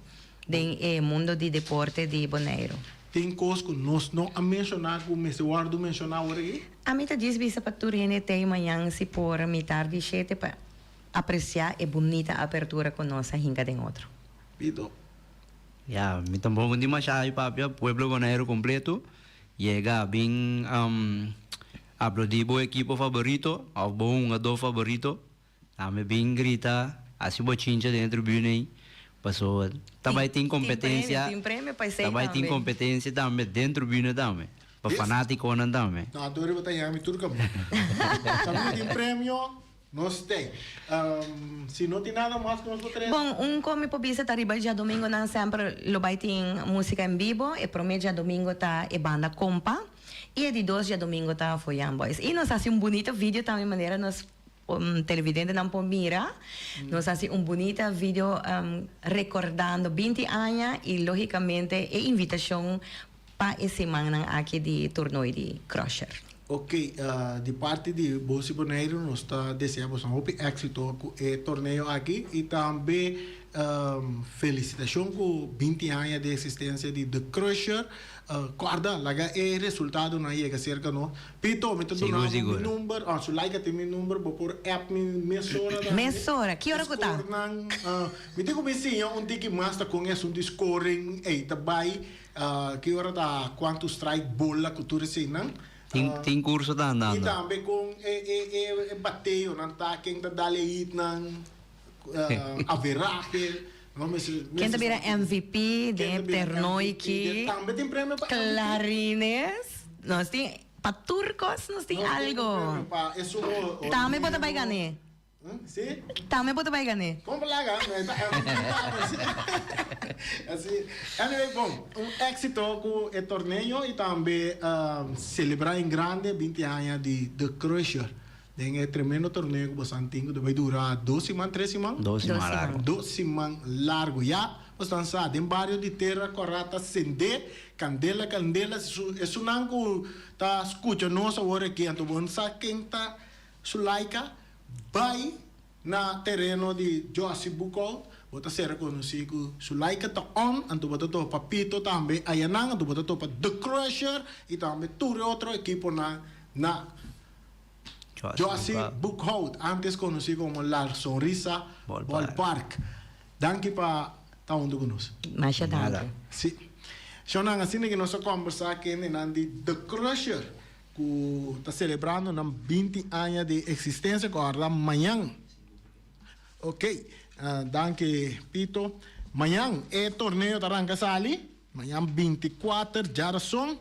den e mundo di deporte di Boneiru. Tin kos ku nos no a menshoná ku mester wòrdu menshoná awor aki? Ami ta djis bisa pa tur hende tei mañan si por mitar di shete pa apresiá e bunita apertura ku nos a hinka den otro. Pito. Ya, mi tampoco tin masha ay papia, pueblo Boneiru completo yega bin aplaudí bo equipo favorito of bo hungadó favorito. Tambe bin grita, hasi bochincha den e tribuna ei, pasobra ta bai tin competencia, Tin premio pa esei ta bai tin tambe. competencia tambe den tribuna tambe, pa fanaticonan tambe. No, Dori bo ta yami tur kaminda. Kaminda tin premio, nos t'ei. Si no tin nada mas ku nos por trese. Bon, un kon mi por bisa ta riba djadomingonan semper lo bai tin musica en bibo. E prome djadomingo ta e banda Kompa i e di dos djadomingo ta Foyan Boys. I nos hasi un bunito video tambe manera nos Televidentenan por mira. Nos hasi un bunita video recordando binti aña y logicamente e invitacion pa e simannan aki di tornooi di Crusher. Ok, di parti di Bos di Boneiru nos ta desea boso hopi exito cu e torneo aki y tambe felicitacion cu binti aña di existencia di The Crusher. Corda, laga e resultadonan yega cerca nos. Pito, mi ta duna bo mi number, oh, Sulaika tin mi number, bo por app mi mesora tambe. Mesora, ki ora ku ta? Scorenan, mi tin ku mi siña un tiki mas ta kon esun di scoring ei ta bai, ki ora ta kuantu strike bola ku tur eseinan. Tin kurso ta andando. I tambe kon e bateonan ta, ken ta dal e hitnan, averahe. Ken ta bira MVP den e ternooi ki? Tambe tin premio pa MVP. Clarines. Nos tin pa tur kos nos tin algo. Tambe bo ta bai gané. Si? Tambe bo ta bai gané. Kon pa laga? Asi. Anyway, bon, un éxito ku e torneo i tambe selebrá en grande binti aña di The Crusher. Den e tremendo torneo ku boso tin ku ta bai dura dos siman, tres siman? Dos siman largu. Dos siman largu. Ya boso ta sa, den bario di Tera Kòrá ta sendé kandela kandela. Esunnan ku ta skucha nos awor aki anto bo no sa ken ta Sulaika, bai na tereno di Jossy Boekhout, bo ta ser konosí ku Sulaika ta on, anto bo ta topa Pito tambe ayanan, anto bo ta topa The Crusher i tambe tur e otro ekiponan na Jossy Boekhout, antes konosí komo La Sonrisa Ballpark. Danki pa ta huntu ku nos. Masha danki. Sí. Shonnan, asina ku nos a kòmbersá kendenan di The Crusher ku ta selebrando nan binti aña di eksistensia ku a mañan. Ok, danki Pito. Mañan e torneo ta ranka sali. Mañan 24 djarason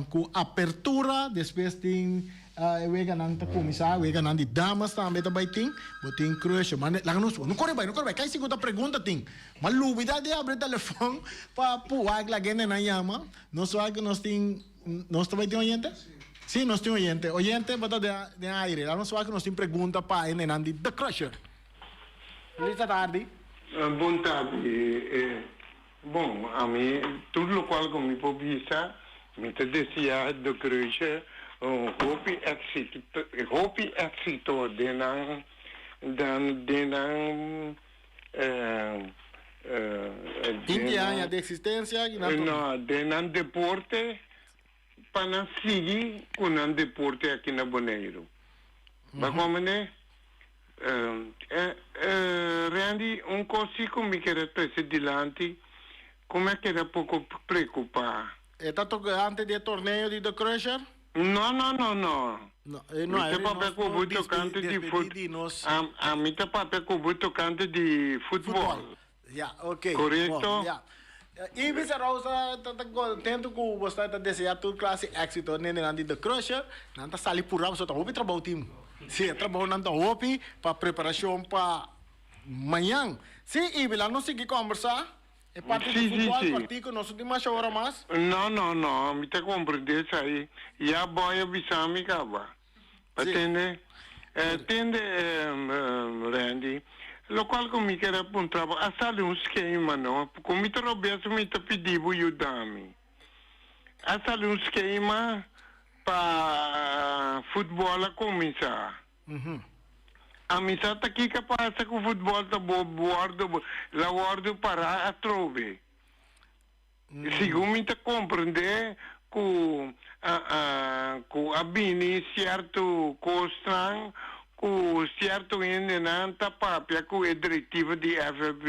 ku apertura, despues tin e weganan ta kuminsá, weganan di damas tambe ta bai tin, bo tin Croatia, ma laga nos no kore bai, no kore bai, kai sigur ta pregunta tin, ma lubida di abri telefòn pa wak laga hendenan yama, nos wak ku nos tin, nos ta bai tin oyente? Si nos tin oyente, oyente bo ta den aire, laga nos wak ku nos tin pregunta pa hendenan di The Crusher. Feliz tardi. Bon tardi. Bon, ami tur locual cu mi por bisa, mi ta desea De Kruisje un hopi exito, hopi exito den nan, den nan 20 aña di eksistensia i nan. No, den nan deporte, pa nan sigui ku nan deporte aki na Boneiru. Bo komprendé? Randy, un kos si ku mi kere trese dilanti, ku mi a keda poko preokupá. E ta tokante di e torneo di The Crusher? No, no, no, no. No, eh, no, Mi ta papia ku bo tokante di fut. Ami ta papia ku bo tokante di futbòl. Ya, ok. Korekto? Bon, ya. Ibis Arosa ta ta kontento ku bo ta ta desea tur klase éksito nendenan di The Crusher. Nan ta sali purá pasobra ta hopi trabou tin. Sí, e trabounan ta hopi pa preparashon pa mañan. Sí, Ibi, laat nos sigui kòmbersá. E parti di futbòl kòrtiku, nos no tin masha ora mas. No, no, no, mi ta komprendé esei. Ya Boy a bisa mi kaba. Bo tende? Tende, Randy, lokual ku mi kere puntra bo, a sali un skema, no? Ku mi ta robes mi ta pidi bo yuda mi. A sali un skema pa futbòl a kuminsá. Ami sa ta kiko a pasa ku futbòl ta bo wòrdu la wòrdu pará atrobe. Segun mi ta komprendé ku ku a bini sierto kosnan ku sierto hendenan ta papia ku e direktiva di FFB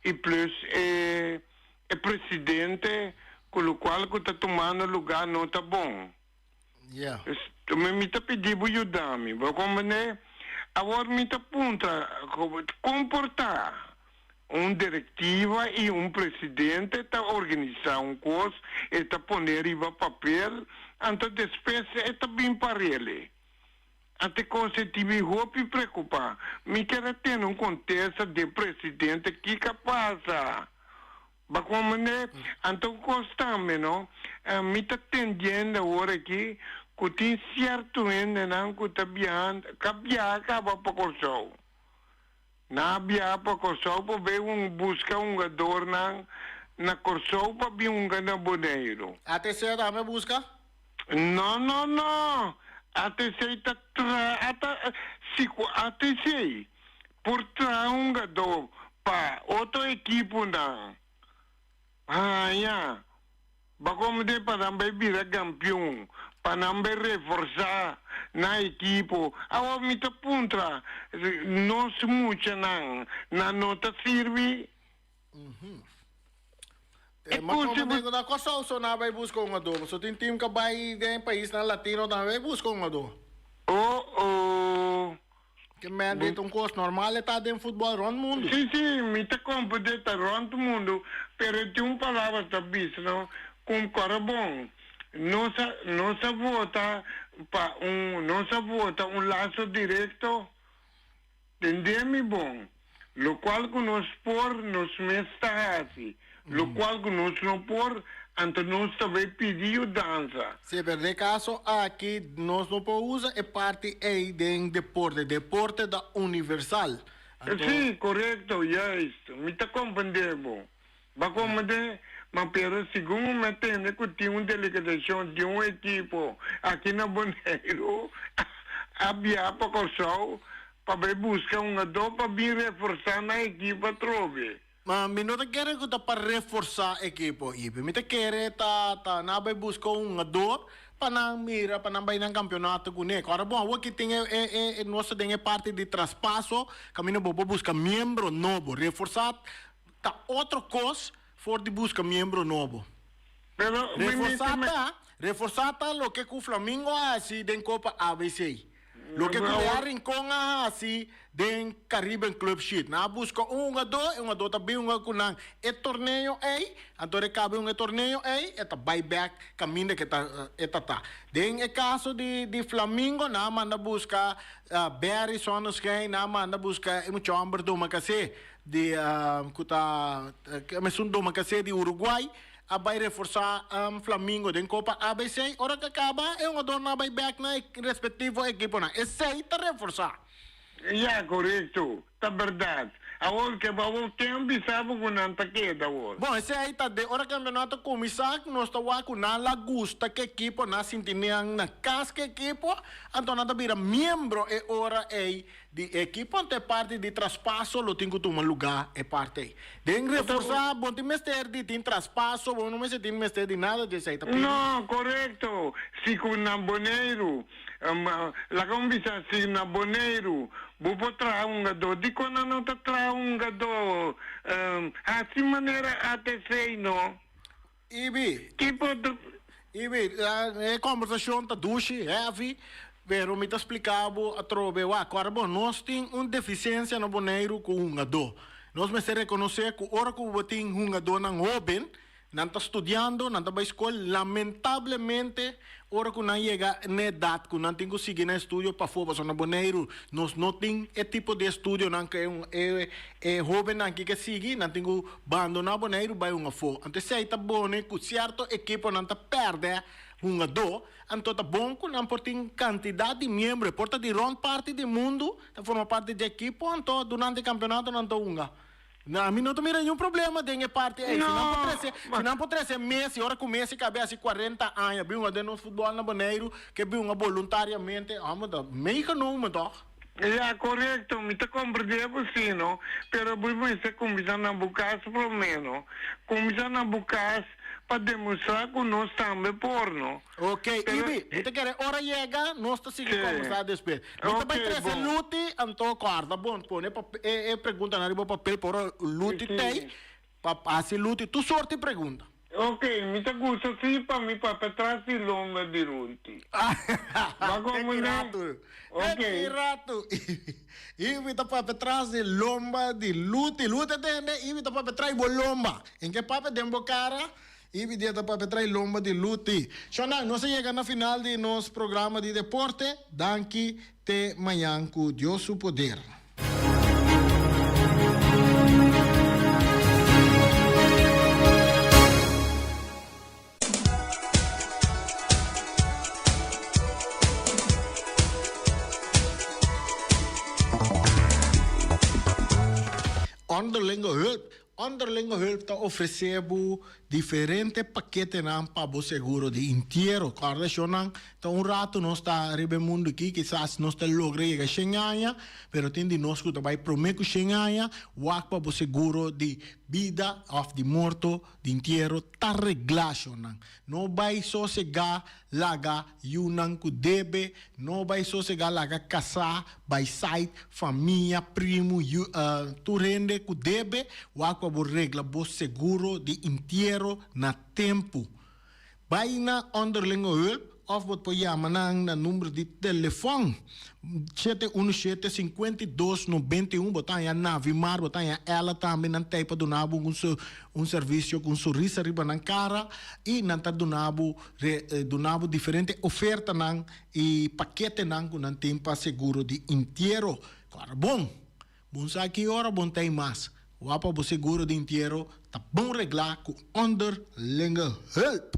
i plus e e presidente ku lokual ku ta tumando lugá no ta bon. Yeah. Mi mi ta pidi bo yuda mi. Bo comprende? Awor mi ta puntra, con por ta un directiva y un presidente ta organisa un cos, e ta pone riba papel, anto despues e ta bin parele? Ante cos e tin mi hopi preocupa. Mi kier a tene un contesta di e presidente kico a pasa. Ba komprendé? Anto kos tambe no, mi ta tendiendo awor aki ku tin sierto hendenan ku ta biahando, ka biaha kaba pa Kòrsou. Nan a biaha pa Kòrsou pa bay un buska hungadornan na Kòrsou pa bin hunga na Boneiru. ATC tambe buska? No, no, no! ATC ta traha, ata si ku ATC por traha hungadó pa otro ekiponan haña bakomde pa nan bai bira kampion, pa nan bai reforsá nan ekipo. Awor mi ta puntra, nos muchanan, nan no ta sirbi? E ma como nego na Kòrsou so nan a bai buska un adobo. So tin tim ka bai den paisnan latino tambe bai buska un adobo. Oh oh. Ke men dit un kos normal e ta den futbòl rònt mundu. Si si, mi ta komprendé ta rònt mundu, pero e tin un palabra ta bisa no, ku kòrda bon, nos a nos a vota pa un nos a vota un laso direkto. Tendé mi bon, lokual ku nos por, nos mes ta hasi, lokual ku nos no por, anto nos ta bai pidi yudansa. Sí, pero den e kaso aki nos no por usa e parti ei den deporte. Deporte ta universal. Anto. Sí, korekto, juist. Mi ta komprendé bo. Bo a komprendé? Ma pero segun mi a tende ku tin un delegashon di un ekipo aki na Boneiru a biaha pa Kòrsou pa bai buska un hungadó pa bin reforsá nan ekipo atrobe. Ma mi no ta kere ku ta pa reforsá ekipo, Ibi. Mi ta kere ta ta nan a bai buska un hungadó pa nan mira, pa nan bai nan kampionato kuné. Ora bon, awor ki tin e e e nos ta den e parti di traspaso kaminda bo por buska miembro nobo. Reforsá Ta otro kos for di buska miembro nobo. Pero mi mi Reforsá ta, reforsá ta loke ku Flamingo a hasi den Kopa ABC. Loke ku Real Rincon a hasi den Caribbean Club Sheet. Nan a buska un hugadó, e hugadó ta bin hunga ku nan e torneo ei, anto e kabe hunga e torneo ei, e ta bai bèk kaminda ku e ta e ta ta. Den e kaso di di Flamingo nan a manda buska Barry Zonneschijn, nan a manda buska e mucha hòmber Domacassé. Di ku ta mesun Domacassé di Uruguay a bai reforsá Flamingo den Kopa ABC. Ora ku a kaba e hungadornan a bai bèk na e respektivo ekiponan. Esei ta reforsá. Ya, korekto. Ta bèrdat. Awor ke bo awor ken bisa bo ku nan ta keda awor? Bon, esei ta den ora kampionato kuminsá nos ta wak ku nan la gusta ke ekipo, nan sinti nan na kas ke ekipo, anto nan ta bira miembro e ora ei. di ekipo anto e parti di traspaso lo tin ku tuma lugá e parti ei. Den reforsá bo no tin mester di tin traspaso, bo no mester tin mester di nada di esei ta pidi. No, korekto. Si ku na Boneiru, laga un bisa si na Boneiru bo por traha hungadó, dikon nan no ta traha hungadó? Hasi manera ATC no. Ibi, Tipo Ibi, e kombersashon ta dushi, heavy, pero mi ta splika bo atrobe, wak, ora bo nos tin un defisiensia na Boneiru ku hungadó. Nos mester rekonosé ku ora ku bo tin hungadónan hóben, Nan ta studiando, nan ta bai skol, lamentablemente ora ku nan yega n'e edat ku nan tin ku sigui nan estudio pafó, pasobra na Boneiru nos no tin e tipo di estudionan ku e e hóbennan aki ke sigui, nan tin ku bandoná Boneiru bai un afó. Anto esei ta bone ku sierto ekiponan ta pèrdè hungadó, anto ta bon ku nan por tin kantidat di miembro, e por ta di rònt parti di mundu ta forma parti di ekipo, anto durante e kampeonato nan ta hunga. Na, mi no ta mira niun problema den e parti ei. Si nan por trese, si nan por trese Messi, ora ku Messi kabe hasi kuarenta aña, bin hunga den nos futbòl na Boneiru, ke bin hunga boluntariamente, amo ta meegenomen tòg? Ya, korekto, mi ta komprendé bo si, no, pero bo mester kuminsá na bo kas promé, no. Kuminsá na bo kas pa demostrá ku nos tambe por, no. Ok, Ibi, mi ta kere ora yega, nos ta sigui kombersá despues. Mi ta bai trese Luti, anto kòrda bon, pone e preguntanan riba papel pa ora Luti tei, pa hasi Luti tur sorti pregunta. Ok, mi ta gusta si pa mi papia tras di lomba di Ruti. Ba komo ne? Ok. Te ki ratu. Ibi ta papia tras di lomba di Luti. Luti a tende, Ibi ta papia tras di bo lomba. En ke papia den bo kara? I dia ta papia trai lomba di Luti. Shonnan, nos a yega na final di nos programa di deporte. Danki, te mañan ku Dios su poder. Onderlinge hulp. Onderlinge Hulp ta ofresé bo diferente paketenan pa bo seguro di intiero. Kòrda shonnan, ta un ratu nos ta riba e mundu aki, kisas nos ta logra yega shen aña, pero tin di nos ku ta bai promé ku shen aña, wak pa bo seguro di bida òf di morto di intiero ta reglá shonnan. No bai sosegá laga yunan ku debe, no bai sosegá laga kasá, bai sait, famia, primu, yu, tur hende ku debe, wak pa bo regla bo seguro di intiero na tempu. Bai na Onderlinge Hulp òf bo por yama nan na number di telefòn 717 52 91, bo ta haña Navimar, bo ta haña Ella tambe, nan t'ei pa duna bo un un servisio ku un sonrisa riba nan kara i nan ta duna bo duna bo diferente ofertanan i paketenan ku nan tin pa seguro di intiero. Kòrda bon, bon sa ki ora bon ta ei mas. Wak pa bo seguro di intiero ta bon reglá ku Onderlinge Hulp.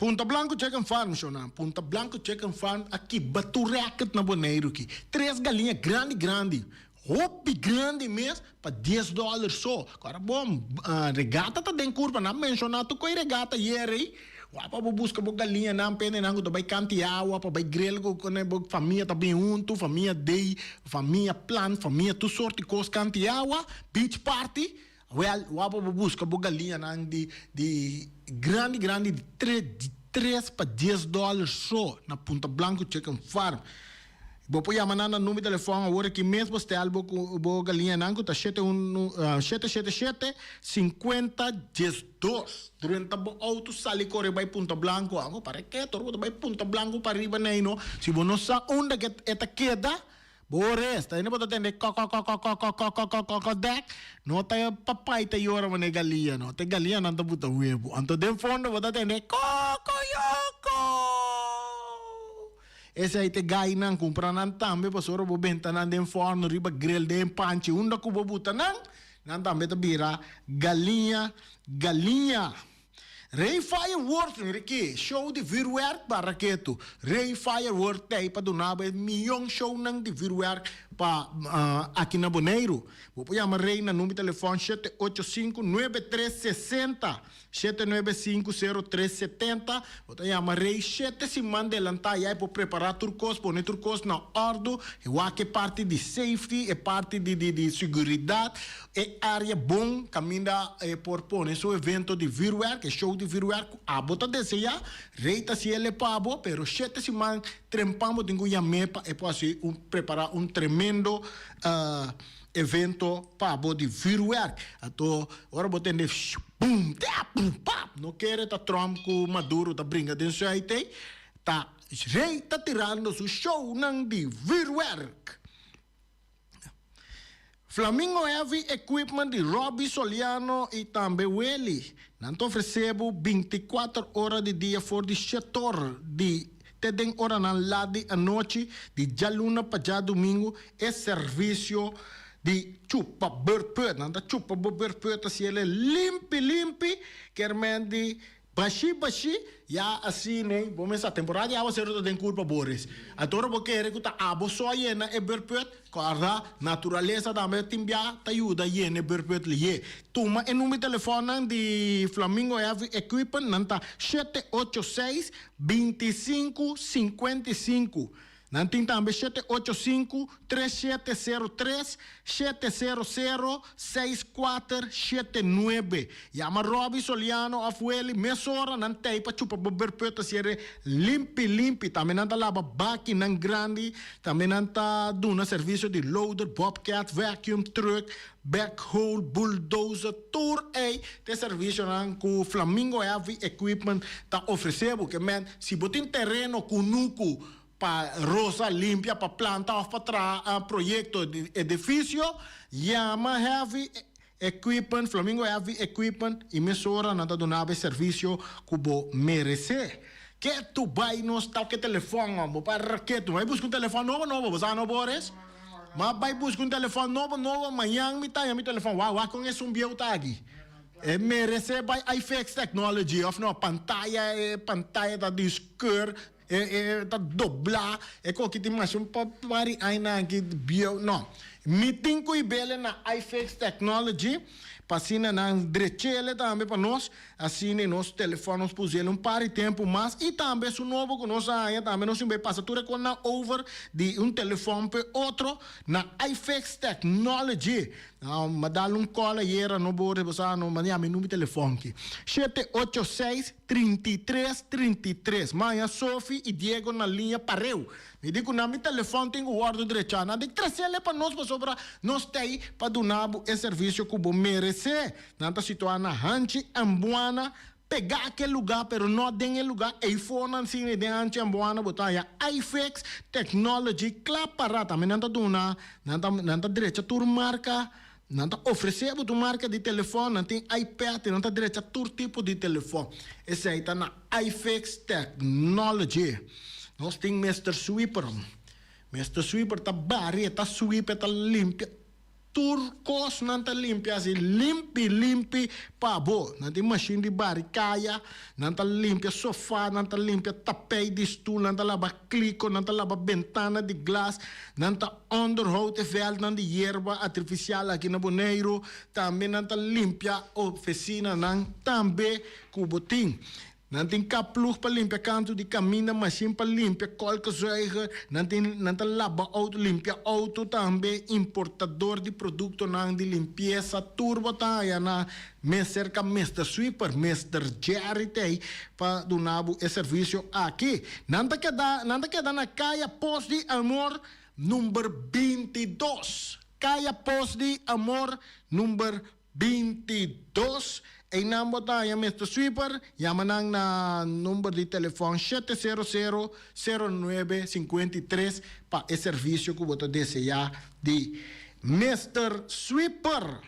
Punta Blanco Chicken Farm, shownan. Punta Blanco Chicken Farm a kiba tur rèkert na Boneiru ki. Tres galiña grandi grandi, hopi grandi mes, pa dies dòler so. Kòrda bon, regata ta den kurpa. Nan menshoná tur koe regata yera ei. Wak pa bo buska bo galiñanan, pendenan ku ta bai kanti awa, pa bai grill ku bo famia ta bin huntu, famia day, famia plan, famia tur sorti kos kanti awa, beach party. Wèl, wak pa bo buska bo galiñanan di di grandi grandi di tre di tres pa dies dòler so na Punta Blanco Chicken Farm. Bo por yama nan na number di telefòn awor aki mes bo stèl bo ku bo galiñanan ku ta shete un shete shete shete sinkuenta diesdos. Drenta bo outo sali kore bai Punta Blanco. Amo para ke tur bo ta bai Punta Blanco pariba nei no. Si bo no sa unda ke e ta keda. Bo resta, hende bo ta tende kòkòkòkòkòkòkòkòkò dèk, no ta e papai ta yora manera e galia no, ta e galianan ta buta webu. Anto den fondo bo ta tende kòkòyòkò. Esei ta e gainan, kumpra nan tambe pasobra bo benta nan den fòrnu, riba grill, den panchi, unda ku bo buta nan, nan tambe ta bira galiña galiña. Rey Fireworks, mira ki, show di vuurwerk barra ketu. Rey Fireworks t'ei pa duna bo e miyon shownan di vuurwerk pa aki na Boneiru. Bo por yama Rey na number di telefòn 785 9360, 795 0370. Bo ta yama Rey shete siman delantá ya e por prepará tur kos, pone tur kos na òrdu, e wak e parti di safety, e parti di di seguridat. E área bon kaminda e por pone su evento di vürwèrk, e show di vürwèrk ku abo ta deseá. Rei ta hasié el pa abo, pero shete siman trempan bo tin ku yam'é pa e por hasi un prepará un tremendo evento pa bo di vürwèrk. Anto ora bo tende bum tè bum pap no kere ta Trump ku Maduro ta bringa den su aitei, ta Rei ta tirando su shownan di vürwèrk. Flamingo Heavy Equipment di Robby Soliano y tambe Willy. Nan ta ofrece bo binticuater ora di dia for di shetor di te den oranan lat di anochi di djaluna pa djadumingu e servicio di chupa beurput. Nan ta chupa bo beurput haciele limpi limpi kermen di Bashí bashí, ya asina bo mester temporada di awaseru ta den kurpa Boris. Anto ora bo kere ku ta abo so a yena e beurput, kòrda naturalesa tambe tin bia ta yuda yena e beurput lihé. Tuma e number di telefònnan di Flamingo Heavy Equipment, nan ta 786 25 55. Nan tin tambe 785 3703 700 6479. Yama Robby Soliano of Willy mesora nan tei pa chupa bo berput ta siere limpi limpi. Tambe nan ta laba bakinan grandi. Tambe nan ta duna servicio di loader, bobcat, vacuum truck, backhoe, bulldozer. Tur ei ta e servicionan cu Flamingo Heavy Equipment ta ofrece bo. Ke men si bo tin tereno kunuku pa rosa limpia pa planta of pa traha proyecto di edificio, yama Heavy Equipment, Flamingo Heavy Equipment y mesora nan ta duna bo e servicio cu bo merece. Ke tu bay nos ta ke telefon bo pa raketu bay busca un telefon nobo nobo bo sa no Boris? Ma bay busca un telefon nobo nobo mañan mi ta haña mi telefon wak wak con esun bieu ta aki. E merece bay iFix Technology of no pantaya e pantaya ta di skeur. E e ta doblá e koki tin masha un pari añanan aki bieu no. Mi tin ku ibele na iFix Technology pa asina nan drechele tambe pa nos asina nos telefòn nos pusele un par di tempu mas i tambe esun nobo ku nos a haña tambe nos tin bai pasa tur e kosnan over di un telefòn pa e otro na iFix Technology. Mi a dal un call ayera no bo rebosa no manda yama mi number telefòn aki 786 33 33 Maña Sofi y Diego na liña pareu. Mi di cu nan mi telefon tin cu wordo drecha. Nan di trecele pa nos pasobra nos ta ey pa duna bo e servicio cu bo merece. Nan ta situa na Hanchi Ambuana, pega aquel lugar pero no den e lugar eyfor nan sini den Hanchi Ambuana bo ta haya iFix Technology cla para. Tambe nan ta duna nan ta nan ta drecha tur marca. Nan ta ofresé bo tur marka di telefòn, nan tin iPad i nan ta drecha tur tipo di telefòn. Esei ta na iFix Technology. Nos tin Mister Sweeper. Mister Sweeper ta bari, e ta sweep, e ta limpia tur kos nan ta limpia asi limpi limpi pa bo. Nan tin mashin di bari kaya, nan ta limpia sofa, nan ta limpia tapei di stul, nan ta laba kliko, nan ta laba bentana di glas, nan ta onderhoud e veldnan di yerba artifisial aki na Boneiru, tambe nan ta limpia ofesinanan tambe ku bo tin. Nan tin kaploeg pa limpia kantu di kaminda, mashin pa limpia kolkezuiger, nan tin nan ta laba outo, limpia outo tambe, importador di produktonan di limpiesa, tur bo ta haya na mes serka Mister Sweeper, Mister Jerry ta ei pa duna bo e servisio aki. Nan ta keda nan ta keda na Kaya Pos di Amor number 22. Kaya Pos di Amor number 22. Einan bo ta haña Mister Sweeper, yama nan na number di telefòn 700 09 53 pa e servisio ku bo ta deseá di Mister Sweeper.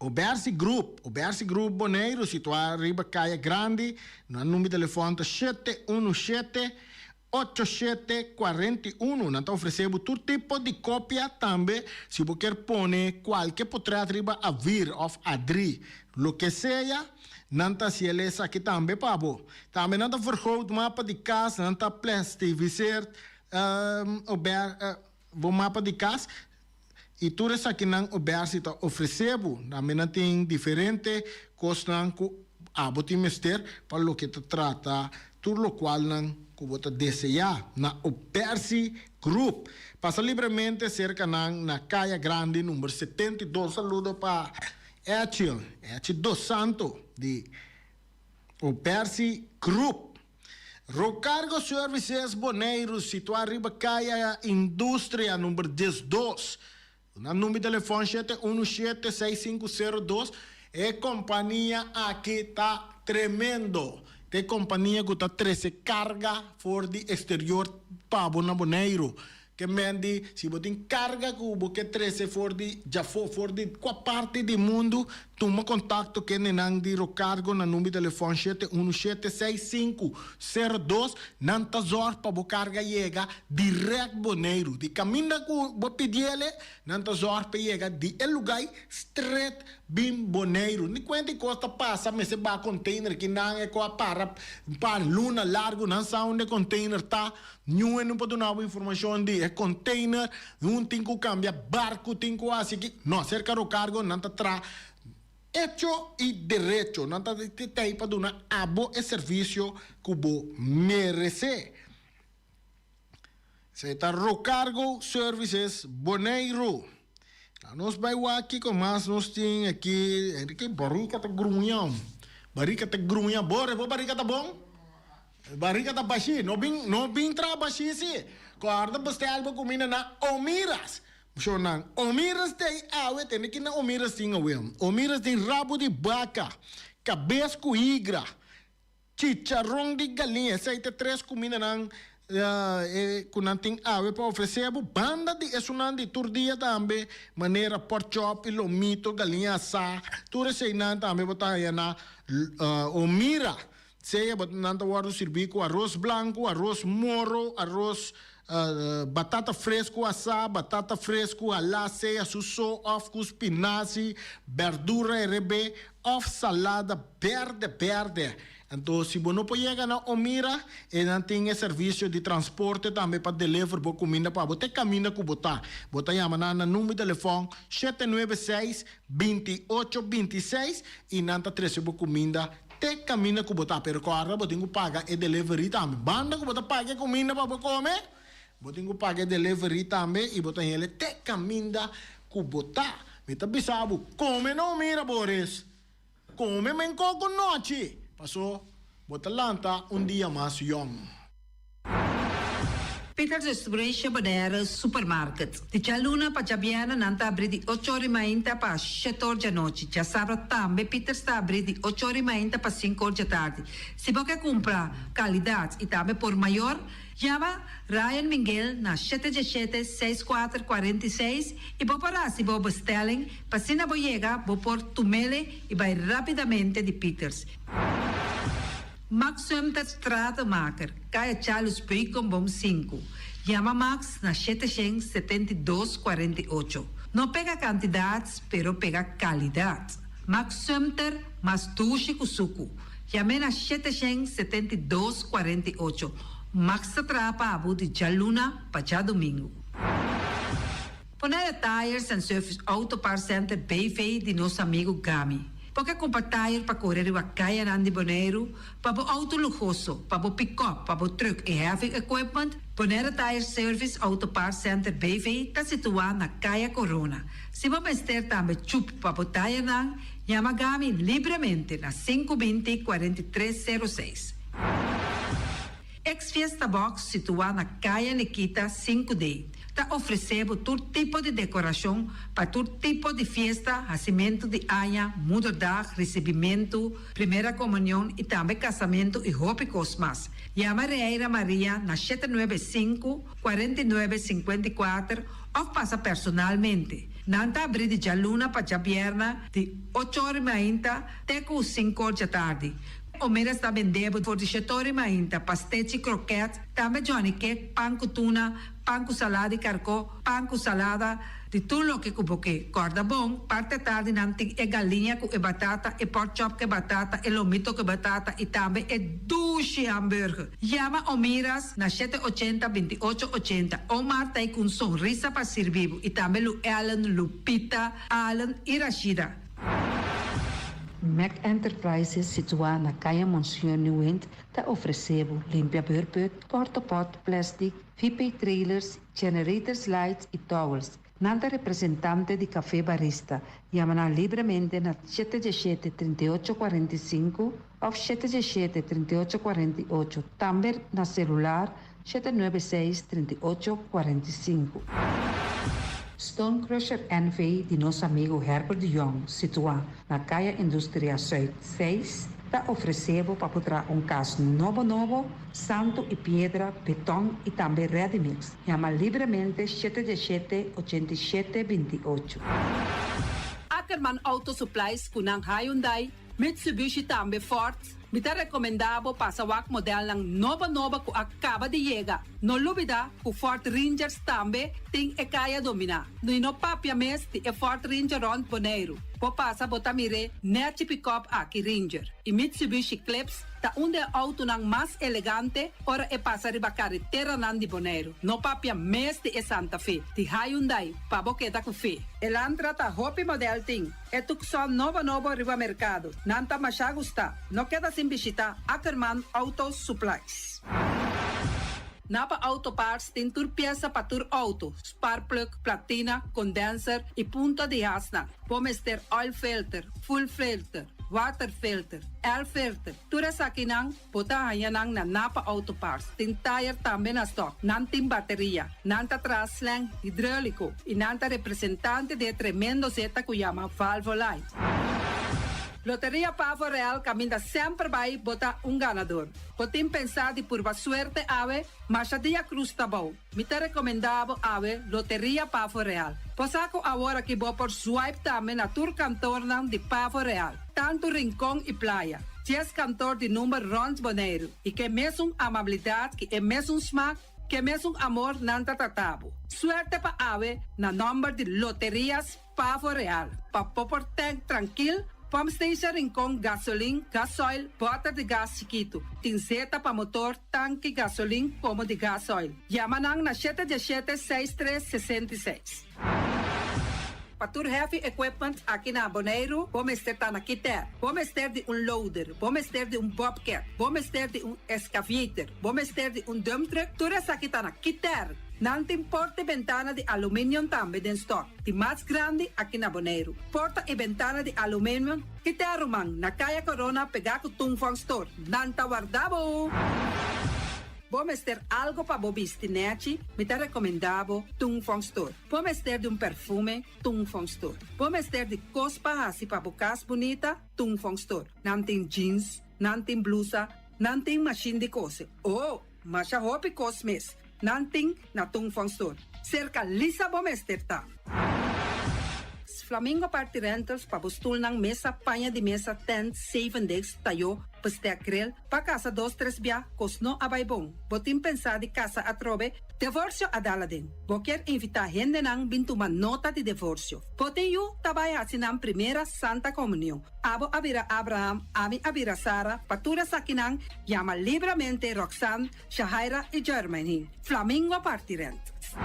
Obersi Group, Obersi Group Boneiru, situá riba Kaya Grandi, nan number di telefòn ta 717. 87 41. Nan ta ofresé bo tur tipo di kopia tambe si bo kier pone kualke potret riba A-vier òf A-drie, loke sea, nan ta hasi el esaki tambe pa bo. Tambe nan ta vergroot mapa di kas, nan ta plastifiseer bo mapa di kas i tur esakinan Obersi ta ofresé bo. Tambe nan tin diferente kosnan ku abo tin mester pa loke ta trata tur lokualnan ku bo ta deseá na Obersi Group. Pasa libremente serka nan na Kaya Grandi number 72. Saludo pa Etchel, Etchel Dos Santo di Obersi Group. Rocargo Services Boneiru, situá riba Kaya Industria number 12. Nan number di telefòn 717 6502. E kompania aki ta tremendo. Ta e kompania ku ta trese karga for di eksterior pa bo na Boneiru. Ke men di, si bo tin karga ku bo ke trese for di djafó, for di kua parti di mundu, tuma kontakto ku hendenan di Rocargo na number di telefòn 717 6502. Nan ta zòrg pa bo karga yega dirèkt Boneiru. Di kaminda ku bo pidi el, nan ta zòrg pa yega di e lugá stret bin Boneiru. Ni kuenta i kos ta pasa mester baha container ki nan e ku a para un par luna largu nan sa unda e container ta. Niun e no por duna bo informashon di e container, un tin ku kambia barku, tin ku hasi ki. No, serka Rocargo nan ta traha hecho i derecho. Nan ta tei pa duna abo e servisio ku bo meresé. Esei ta Rocargo Services Boneiru. Na nos bai wak kiko mas nos tin aki. Enrique, barika ta gruña. Barika ta gruña. Bore, bo barika ta bon? Barika ta bashí. No bin, no bin traha bashí sí. Kòrda bestel bo kuminda na Omiras. Shonnan, Omiras ta ei awe, tende ki na Omiras tin awe. Omiras tin rabu di baka, kabes ku higra, chicharon di galiña. Esei ta tres kumindanan ku nan tin awe pa ofresé bo. Banda di esunnan di tur dia tambe, manera porkchop i lomito, galiña asá, tur eseinan tambe bo ta haña na Omira. Sea bo nan ta wòrdu sirbí ku aros blanku, aros moro, aros batata fresku asá, batata fresku halá, sea su so òf ku spinasi, bèrdura erebé òf salada bèrdè bèrdè. Anto si bo no por yega na Omira, e nan tin e servisio di transporte tambe pa deliver bo kuminda pa bo te kaminda ku bo ta. Bo ta yama nan na number di telefòn 796 28 26 i nan ta trese bo kuminda te kaminda ku bo ta. Pero kòrda bo tin ku paga e delivery tambe. Banda ku bo ta paga e kuminda pa bo kome, bo tin ku paga e delivery tambe i bo ta hende te kaminda ku bo ta. Mi ta bisa bo, kome no mira Boris. Kome men koko nochi, paso bo ta lanta un dia mas yòn. Peters Restauration Bonaire Supermarket. Di djaluna pa djabièrnè nan ta abrí di ocho or i mainta pa shete or djanochi. Djasabra tambe Peters ta abrí di ocho or i mainta pa sinku or djatardi. Si bo ke kumpra kalidat i tambe por mayor, yama Ryan Minguel na shete djeshete seis kuater 46 i bo por hasi bo bestelling pa asina bo yega bo por tumele i bai rápidamente di Peters. Max Sumter Stratenmaker, Kaya Charles Beukenboom 5. Yama Max na 772 48. No pega kantidat, pero pega kalidat. Max Sumter, mas dushi ku suku. Yam'é na 772 48. Max ta traha pa abo di djaluna pa djadumingu. Bonaire Tires and Service Auto Parts Center BV di nos amigu Gami. Bo ke kumpra tire pa kore riba kayanan di Boneiru, pa bo outo luhoso, pa bo pikòp, pa bo trùk i heavy equipment? Bonaire Tire Service Auto Parts Center BV ta situá na Kaya Korona. Si bo mester tambe chup pa bo tayenan, yama Gami libremente na 520 43 06. Ex Fiesta Box situá na Kaya Nikita 5D ta ofresé bo tur tipo di dekorashon pa tur tipo di fiesta, hasimentu di aña, moederdag, risibimentu, primera komunion i tambe kasamentu i hopi kos mas. Yama Reira Maria na 795 49 54 òf pasa personalmente. Nan ta abrí di djaluna pa djabièrnè di 8 or i mainta te ku 5 or djatardi. Omeras ta bende bo for di shetori mainta, pastechi, kroket, tambe Johnny cake, pan ku tuna, pan ku salada di karkó, pan ku salada, di tur loke ku bo ke. Kòrda bon, parti atardi nan tin e galiña ku e batata, e pork chop ku e batata, e lomito ku e batata i tambe e dushi hamburger. Yama Omiras na shete ochenta, binti ocho ochenta. Omar ta ei ku un sonrisa pa sirbi bo i tambe Lu Ellen, Lupita, Allen i Rashida. Mac Enterprises situá na Kaya Monsignor Nieuwind ta ofresé bo limpia beurput, portapot, plastic, VP trailers, generators lights i towels. Nan ta representante di Café Barista. Yama nan libremente na 717 3845 òf 717 3848. Tambe na selular 796 3845. Stone Crusher NV di nos amigu Herbert de Jong, situá na Kaya Industria Zuid 6, ta ofresé bo pa traha un kas nobo nobo, santu i piedra, beton i tambe ready mix. Yama libremente 717 87 28. Ackerman Auto Supplies ku nan Hyundai, Mitsubishi tambe Ford. Mi ta rekomendá bo pasa wak modelnan nobo nobo ku a kaba di yega. No lubidá ku Ford Rangers tambe tin e kaya dominá. No no papia mes di e Ford Ranger rònt Boneiru. Bo pasa bo ta mir'é nèchi pick-up aki Ranger. I Mitsubishi Eclipse ta un di e outonan mas elegante ora e pasa riba kareteranan di Boneiru. No papia mes di e Santa Fe. Di Hyundai, pa bo keda ku fe. Elantra ta hopi model tin. E Tucson nobo nobo riba merkado. Nan ta masha gusta. No keda sin bishitá Ackerman Auto Supplies. Napa Auto Parts tin tur piesa pa tur outo, spark plug, platina, condenser i punta di hasnan. Bo mester oil filter, fuel filter, water filter, air filter. Tur esakinan bo ta haña nan na Napa Auto Parts. Tin tire tambe na stock. Nan tin bateria. Nan ta traha slang hidráuliko i nan ta representante di e tremendo zeta ku yama Valvoline. Loteria Pavo Real kaminda semper bai bo ta un ganadó. Bo tin pensá di purba suerte awe, masha dia krus ta bou. Mi ta rekomendá bo awe Loteria Pavo Real. Bo sa ku awor aki bo por swipe tambe na tur kantornan di Pavo Real. Tantu Rincon i Playa. 10 kantor di number rònt Boneiru. I ku e mesun amabilidat, ku e mesun smak, ku e mesun amor nan ta trata bo. Suerte pa awe na nòmber di Loterias Pavo Real. Pa bo por tank trankil, pump station Rincon, gasolin, gasoil, bòter di gas chikitu. Tin zeta pa motor, tanki, gasolin, komo di gasoil. Yama nan na 717 6366. Pa tur heavy equipment aki na Boneiru, bo mester ta na Kiter. Bo mester di un loader, bo mester di un bobcat, bo mester di un excavator, bo mester di un dump truck, tur esaki ta na Kiter. Nan tin porta i bentana di aluminium tambe den stock. Di mas grandi aki na Boneiru. Porta i bentana di aluminium, Kiter ruman, na Kaya Corona pegá ku Tung Store. Nan ta warda bo! Bo mester algu pa bo bisti nèchi, mi ta rekomendá bo Tung Fong Store. Bo mester di un perfume, Tung Fong Store. Bo mester di kos pa hasi pa bo kas bunita, Tung Fong Store. Nan tin jeans, nan tin blusa, nan tin machine di kose. Oh, masha hopi kos mes. Nan tin na Tung Fong Store. Serka Lisa bo mester ta. Flamingo Party Rentals pa bo stulnan mesa, paña di mesa, tent, seven days, tayo, bestek grill, pa kasa dos tres bia, kos no a bai bon. Bo tin pensá di kasa atrobe, divorsio a dal aden. Bo ke invitá hendenan bin tuma nota di divorsio. Bo tin yu ta bai hasi nan primera Santa Komunion. Abo a bira Abraham, ami a bira Sara, pa tur esakinan yama libremente Roxanne, Shahaira i Germany. Flamingo Party Rentals.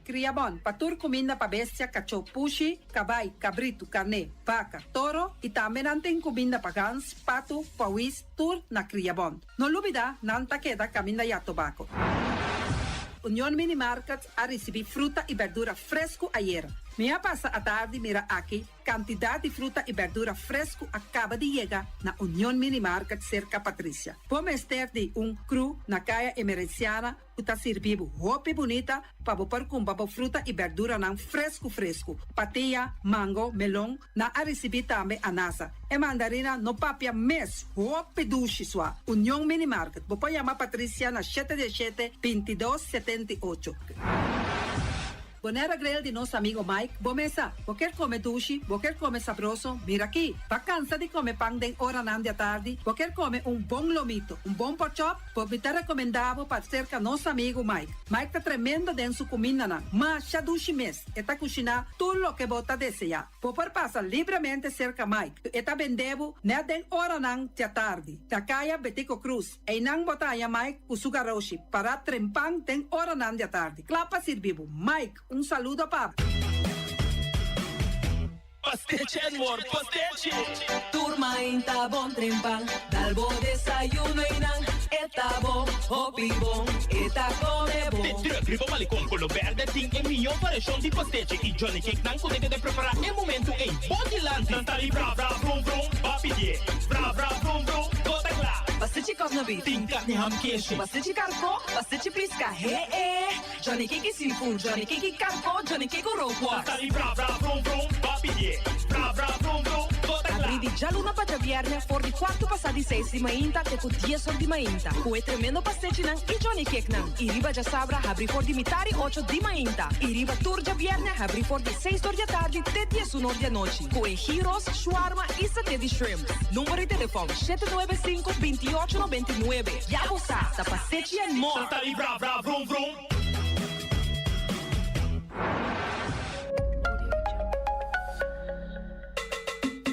Kriabon, pa tur kuminda pa bestia, kachó, pushi, kabai, kabritu, karné, baka, toro i tambe nan tin kuminda pa gans, patu, pòwis, tur na Kriabon. No lubidá, nan ta keda kaminda ya tobako. Union Mini Market a risibí fruta i berdura fresku ayera. Mi a pasa atardi mira aki kantidat di fruta i berdura fresku a kaba di yega na Union Mini Market serka Patricia. Bo mester di un crew na Kaya Emerenciana ku ta sirbi bo hopi bunita pa bo por kumpra bo fruta i berduranan fresku fresku. Patia, mango, melon, nan a risibí tambe anasa. E mandarina no papia mes, hopi dushi sua. Union Mini Market, bo por yama Patricia na 7 7 22 78. Bonaire Grill di nos amigo Mike, bo mesa. Bo kier come dushi, bo kier come sabroso, mira aki. Bo a cansa di come pan den oranan di atardi, bo kier come un bon lomito, un bon porkchop, bo mi ta recomenda bo pa cerca nos amigo Mike. Mike ta tremendo den su cumindanan, masha dushi mes, e ta cushina tur loke bo ta desea. Bo por pasa libremente cerca Mike, e ta bende bo net den oranan di atardi, na caya Betico Cruz. Einan bo ta haña Mike ku su garoshi pará trempan den oranan di atardi, kla pa sirbi bo. Mike, un saludo pa bo. Pastechi and more, pastechi! Tur mainta bon trempan, dal bo desayuno einan, e ta bon, hopi bon, e ta come bon. De truck riba Malecon Colo Berde tin e mihó variashon di pastechi y Johnny Cake nan ku ta keda prepará e momentu ei bo dilanti. Nan ta di bra bra brum brum, ba pidié bra bra brum brum, bo ta kla. Pastechi kòsna beef. Tin karni ham keshi. Pastechi karkó, pastechi piska, he e. Johnny Cake seafood, Johnny Cake karkó, Johnny Cake rookworst. Nan ta di bra bra brum brum, ba pidié bra bra brum brum, bo ta kla. Abrí di djaluna pa djabièrnè for di kuartu pasá di seis di mainta te ku dies or di mainta ku e tremendo pastechinan i Johnny Cakenan. I riba djasabra habrí for di mitá di ocho di mainta i riba tur djabièrnè habrí for di seis or di atardi te diesun or di anochi ku e gyros, shawarma i saté di shrimp. Number di telefòn, shete nuebe sinku, binti ocho 99. Ya bo sa, ta pastechi and more! Nan ta di bra bra vrum vrum.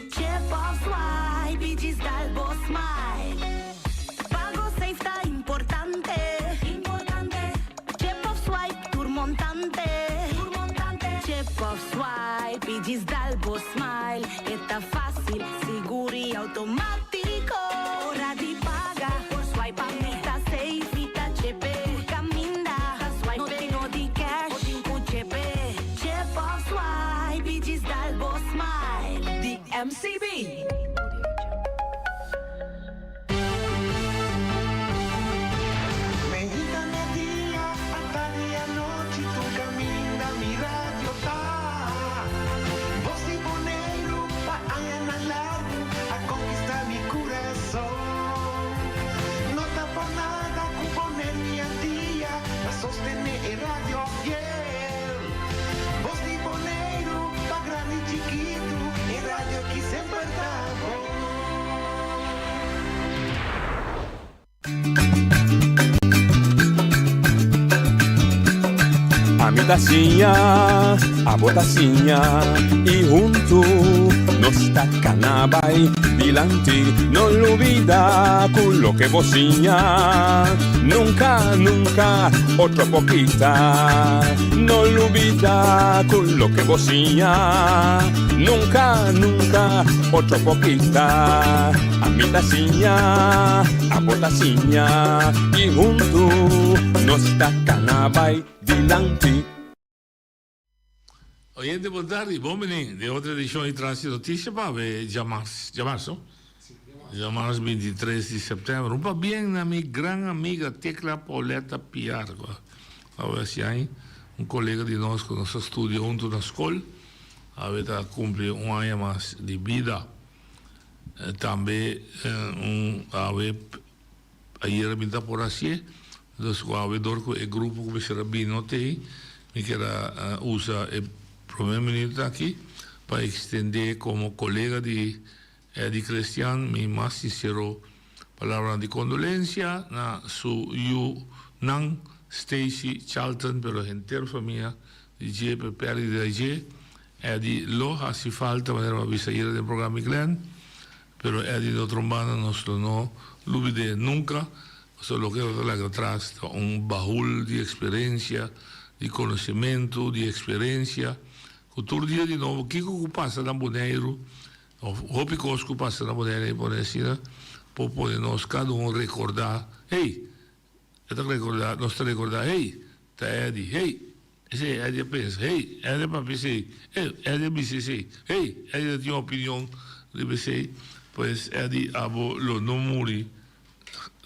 Chip of swipe i djis dal bo smile. Pago safe ta importante. Chip of swipe tur montante. Chip of swipe i djis dal bo smile. E ta fácil, sigur i automátiko. Ora di paga por swipe pa mi ta safe i ta chepe. Tur kaminda ta swipe no tin no di cash bo tin ku chepe. Chip of swipe i djis dal bo smile. Di MCB. Meinta media, atardi anochi tur caminda mi radio ta. Voz di Boneiru pa añanan largu a conquista mi curason. No ta por nada cu Boneiru y Antia ta sostene e radio fiel. Voz di Boneiru pa grandi y chikitu, e radio ki semper ta bon. Ami ta siña, abo ta siña y huntu nos ta cana bay dilanti. No lubida cu loke bo siña nunca, nunca otro por kita. No lubida cu loke bo siña nunca, nunca otro por kita. Ami ta siña, abo ta siña y huntu nos ta cana bay dilanti. Oyente bon tardi, bon bini den otro edicion di Tras di Noticia pa awe djamars, djamars no? Djamars 23 di september. Un pabien na mi gran amiga Tecla Pauletta Piar cu awe haci aña, un colega di nos cu nos a studia hunto na scol, awe ta cumpli un aña mas di bida. Tambe un awe ayera mi ta por hacié, dus cu awe dor cu e grupo cu mester a bini no t'ey, mi kier a usa e prome minuut aki pa extende como colega di Eddy Crestian mi mas sincero palabranan di condolencia na su yu nan Stacy, Charlton pero henter famia di dje p'e perdida dje. Eddy lo haci falta manera bo a bisa ayera den programa di Glenn, pero Eddy di otro banda nos lo no lubid'é nunca, pasobra loke e ta laga atras ta un bahul di experiencia, di conocimento, di experiencia, cu tur dia di nobo kico cu pasa na Boneiru of hopi cos cu pasa na Boneiru e pone asina por pone nos cada un recorda, hey! E ta rekordá, nos ta rekordá, Hey, ta Eddie, hey! Esei, Eddie a pensa, Hey, Eddie a papia esei, hey, Eddie a bisa esei, hey, Eddie ta tin un opinion riba esei. Pues, Eddie, abo lo no muri.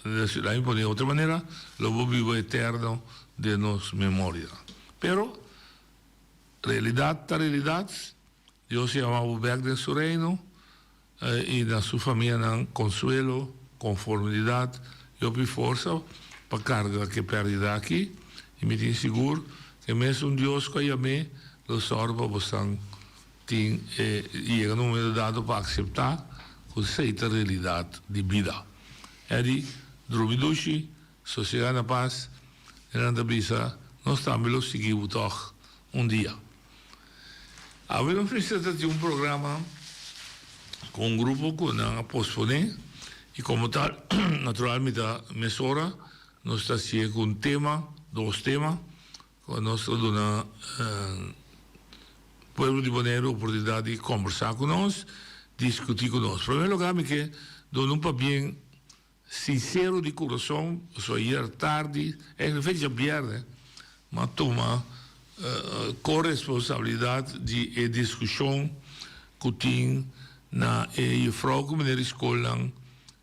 Laat mi pone di otro manera, lo bo biba eterno den nos memoria. Pero, realidat ta realidat, Dios yama bo bek den su reino. I na su famianan konsuelo, konformidat i hopi forsa pa karga ku e pèrdida aki. I mi tin sigur ku Ku e mesun Dios ku a yam'é lo sòru pa bosan tin e yega na un momento dado pa akseptá ku esei ta realidat di bida. Eddie, drumi dushi, sosegá na pas, e nan ta bisa, nos tambe lo sigui bo tòg un dia. Awe nos mester ta tin un programa ku un grupo ku nan a posponé i komo tal natural mi ta mesora nos ta hasié ku un tema, dos tema ku nos ta duna pueblo di Boneiru oportunidat di kombersá ku nos, diskutí ku nos. Promé lugar mi ke duna un pabien Sincero di curason, pasobra ayer tardi, eigenlijk fecha bierne, m'a tuma coresponsabilidad di e discusion cu tin na e juffrouw cu meneer di scolnan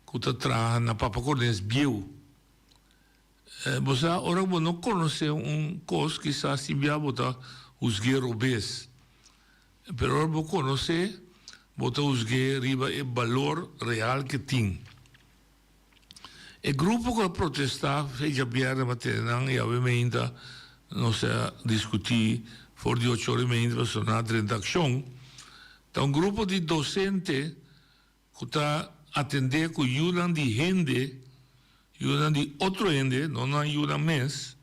cu ta traha na Papa Cornes bieu. Bo sa, ora bo no conoce un cos, kisas tin bia bo ta huzgu'e robes. Pero ora bo konosé, bo ta husg'é riba e balor real ke tin. E grupo ku a protestá fe djabièrnè pa tene nan i awe meinta nos a diskutí for di ocho ora i meinta pasobra nan a drenta akshon, ta un grupo di dosente ku ta atendé ku yunan di hende, yunan di otro hende, no nan yunan mes,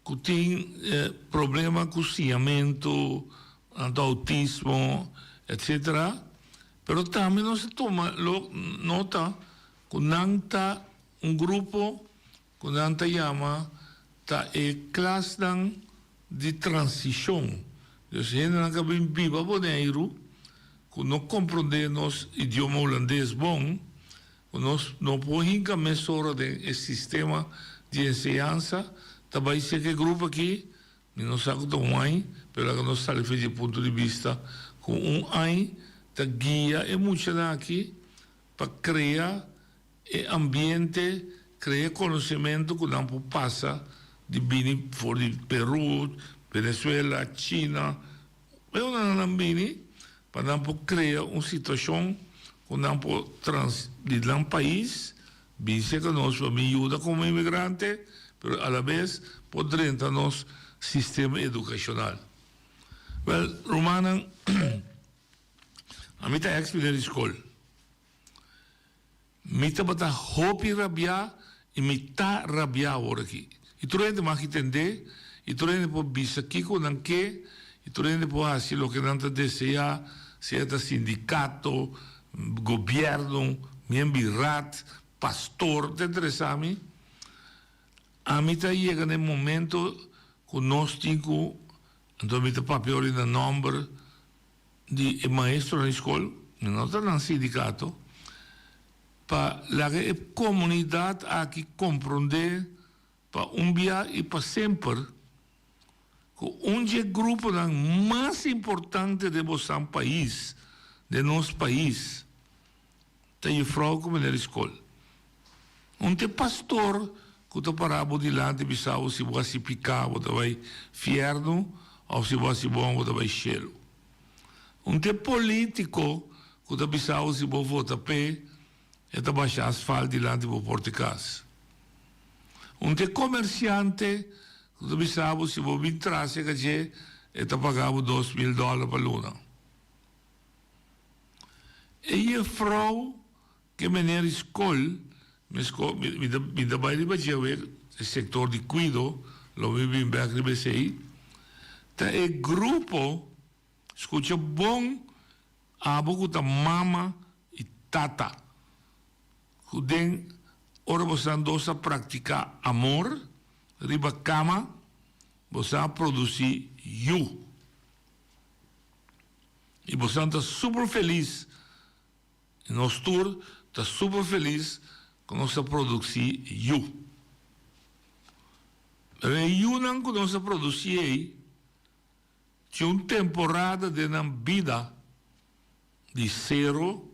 ku tin problema ku siñamentu, anto outismo, etcetera, pero tambe nos a tuma nota ku nan ta un grupo ku nan ta yama ta e klasnan di transishon. Dus hendenan ku a bin biba Boneiru ku no komprondé nos idioma hulandes bon, Ku nos no por hinka mesora den e sistema di enseñansa, ta bai seka e grupo aki, mi no sa ku ta un añ, pero laga nos sali for di e punto di bista ku un añ ta guia e muchanan aki pa krea e ambiente, krea e konosementu ku nan por pasa di bini for di Peru, Venezuela, China, E ora nan bini pa nan por crea un situacion cu nan por trans di nan pais bin cerca nos pa bin yuda como inmigrante pero alabes por drenta nos sistema educacional. Wel rumannan ami ta ex meneer di scol. Mi tabata hopi rabiá i mi ta rabiá awor aki. I tur hende mag tendé, i tur hende por bisa kiko nan ke, i tur hende por hasi loke nan ta deseá, sea ta sindikato, gobièrnu, miemb'i raad, pastor, ta interesá mi. Ami ta yega na e momento ku nos tin ku, anto mi ta papia ora na nòmber di e maestronan di skol, mi no ta nan sindikato, pa laga e komunidat aki komprondé pa un bia i pa semper ku un dje gruponan mas importante den bosan pais, den nos pais, ta jufrou ku meneer di skol. Un ta e pastor ku ta pará bo dilanti bisa bo si bo hasi piká bo ta bai fièrnu òf si bo hasi bon bo ta bai shelu. Un ta e polítiko ku ta bisa bo si bo vota p'e e ta basha asfalt dilanti bo porta di kas. Un ta e komersiante ku ta bisa bo si bo bin trase kach'é e ta paga bo 2000 dòler pa luna. E jefrou Ke meneer di skol, mi sko, mi ta, mi ta bai riba dje awe, e sektor di kuido, lo mi bin bek riba esei, ta e grupo, skucha bon, abo ku ta mama i tata, ku den ora bosan dos a praktiká amor riba kama, bosan a produsí yu. I bosan ta super felis. Nos tur ta super felis ku nos ta produsí yu. Pero e yunan ku nos a produsí ei tin un temporada den nan bida di sero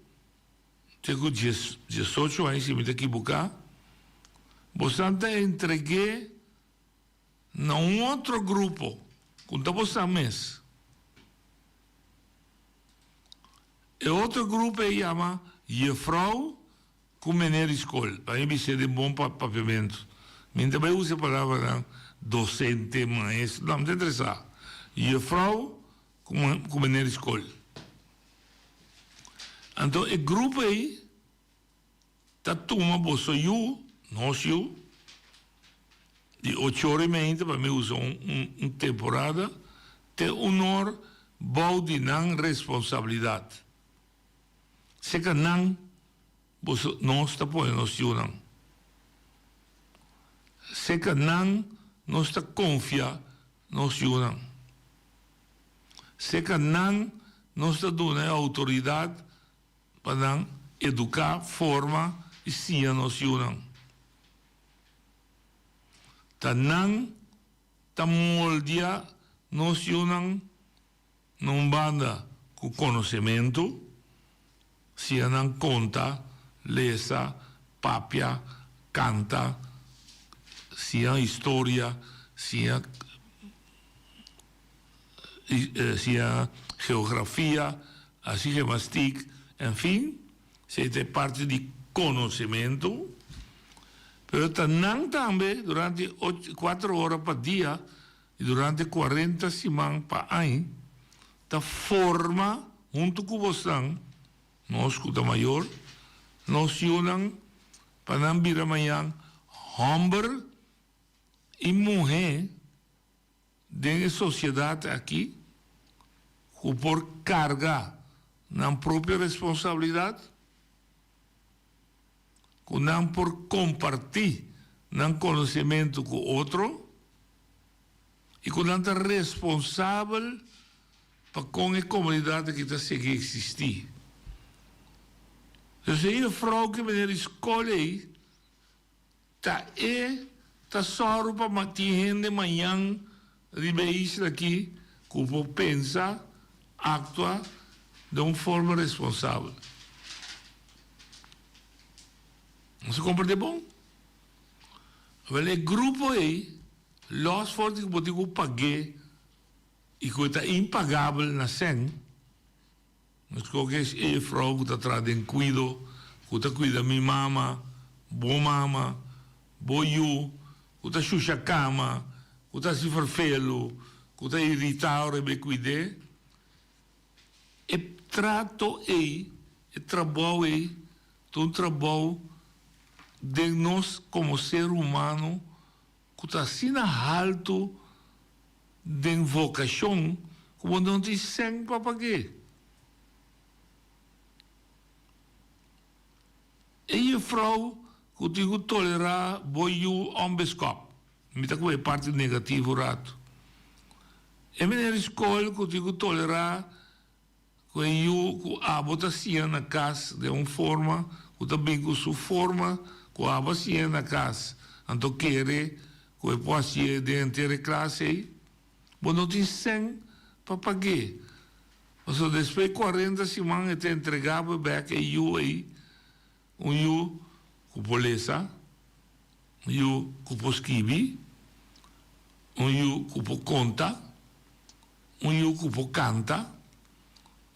te ku diesocho aña si mi ta kibuká, bosan ta entreg'é na un otro grupo ku ta bosan mes. E otro grupo e yama Jefrouw ku Meneer di skol. Pa mi bis'é den bon papiamentu. Mi no ta bai usa e palabranan. docente, maestro, no, mi ta interesa juffrouw cu meneer di scol. Anto e grupo ey ta tuma boso yu, nos yu, di ocho ora y meinta pa mi usa un temporada te un or bou di nan responsabilidad. Seca nan boso nos ta pone nos yunan. Seca nan nos ta confia nos yunan. Seca nan nos ta duna e autoridad pa nan educa, forma y siña nos yunan. Ta nan ta moldia nos yunan Na un banda ku konosementu, siña nan konta, lesa, papia, kanta, siña historia, siña siña geografia, hasi gemastik, en fin, esei ta e parti di konosementu. Pero ta nan tambe durante ocho kuater ora pa dia i durante kuarenta siman pa añ ta forma huntu ku bosnan, nos ku ta mayor, nos yunan pa nan bira mañan hòmber i muhé den e sosiedat aki ku por karga nan propio responsabilidat, ku nan por kompartí nan konosementu ku otro i ku nan ta responsabel pa kon e komunidat aki ta sigui eksistí. Dus e jufrou ku meneer di skol ei ta e ta sòru pa tin hende mañan riba e isla aki ku por pensa, aktua den un forma responsabel. Nos a komprendé bon? Awel e grupo ei, lòs for di ku bo tin ku pag'é i ku e ta impagabel na sèn, Nos koke es e juffrouw ku ta traha den kuido, ku ta kuida mi mama, bo mama, bo yu, ku ta shusha kama, ku ta hasi ferfelu, ku ta iritá ora e kuid'é. E trato ei, e trabou ei, ta un trabou den nos komo ser humano ku ta asina haltu den vokashon ku bo no tin sèn pa pag'é. E jufrou ku tin ku tolerá bo yu ònbeskòp, mi ta kohe parti negativo ratu. E meneer di skol ku tin ku tolerá Ku e yu ku abo ta siña na kas den un forma ku ta bin ku su forma ku abo a siña na kas, anto kere ku e por hasié den henter e klas ei, bo no tin sèn pa pag'é. Pasobra despues di kuarenta siman e ta entregá bo bèk e yu ei, un yu ku por lesa, un yu ku por skibi, un yu ku por konta. Un yu ku por kanta,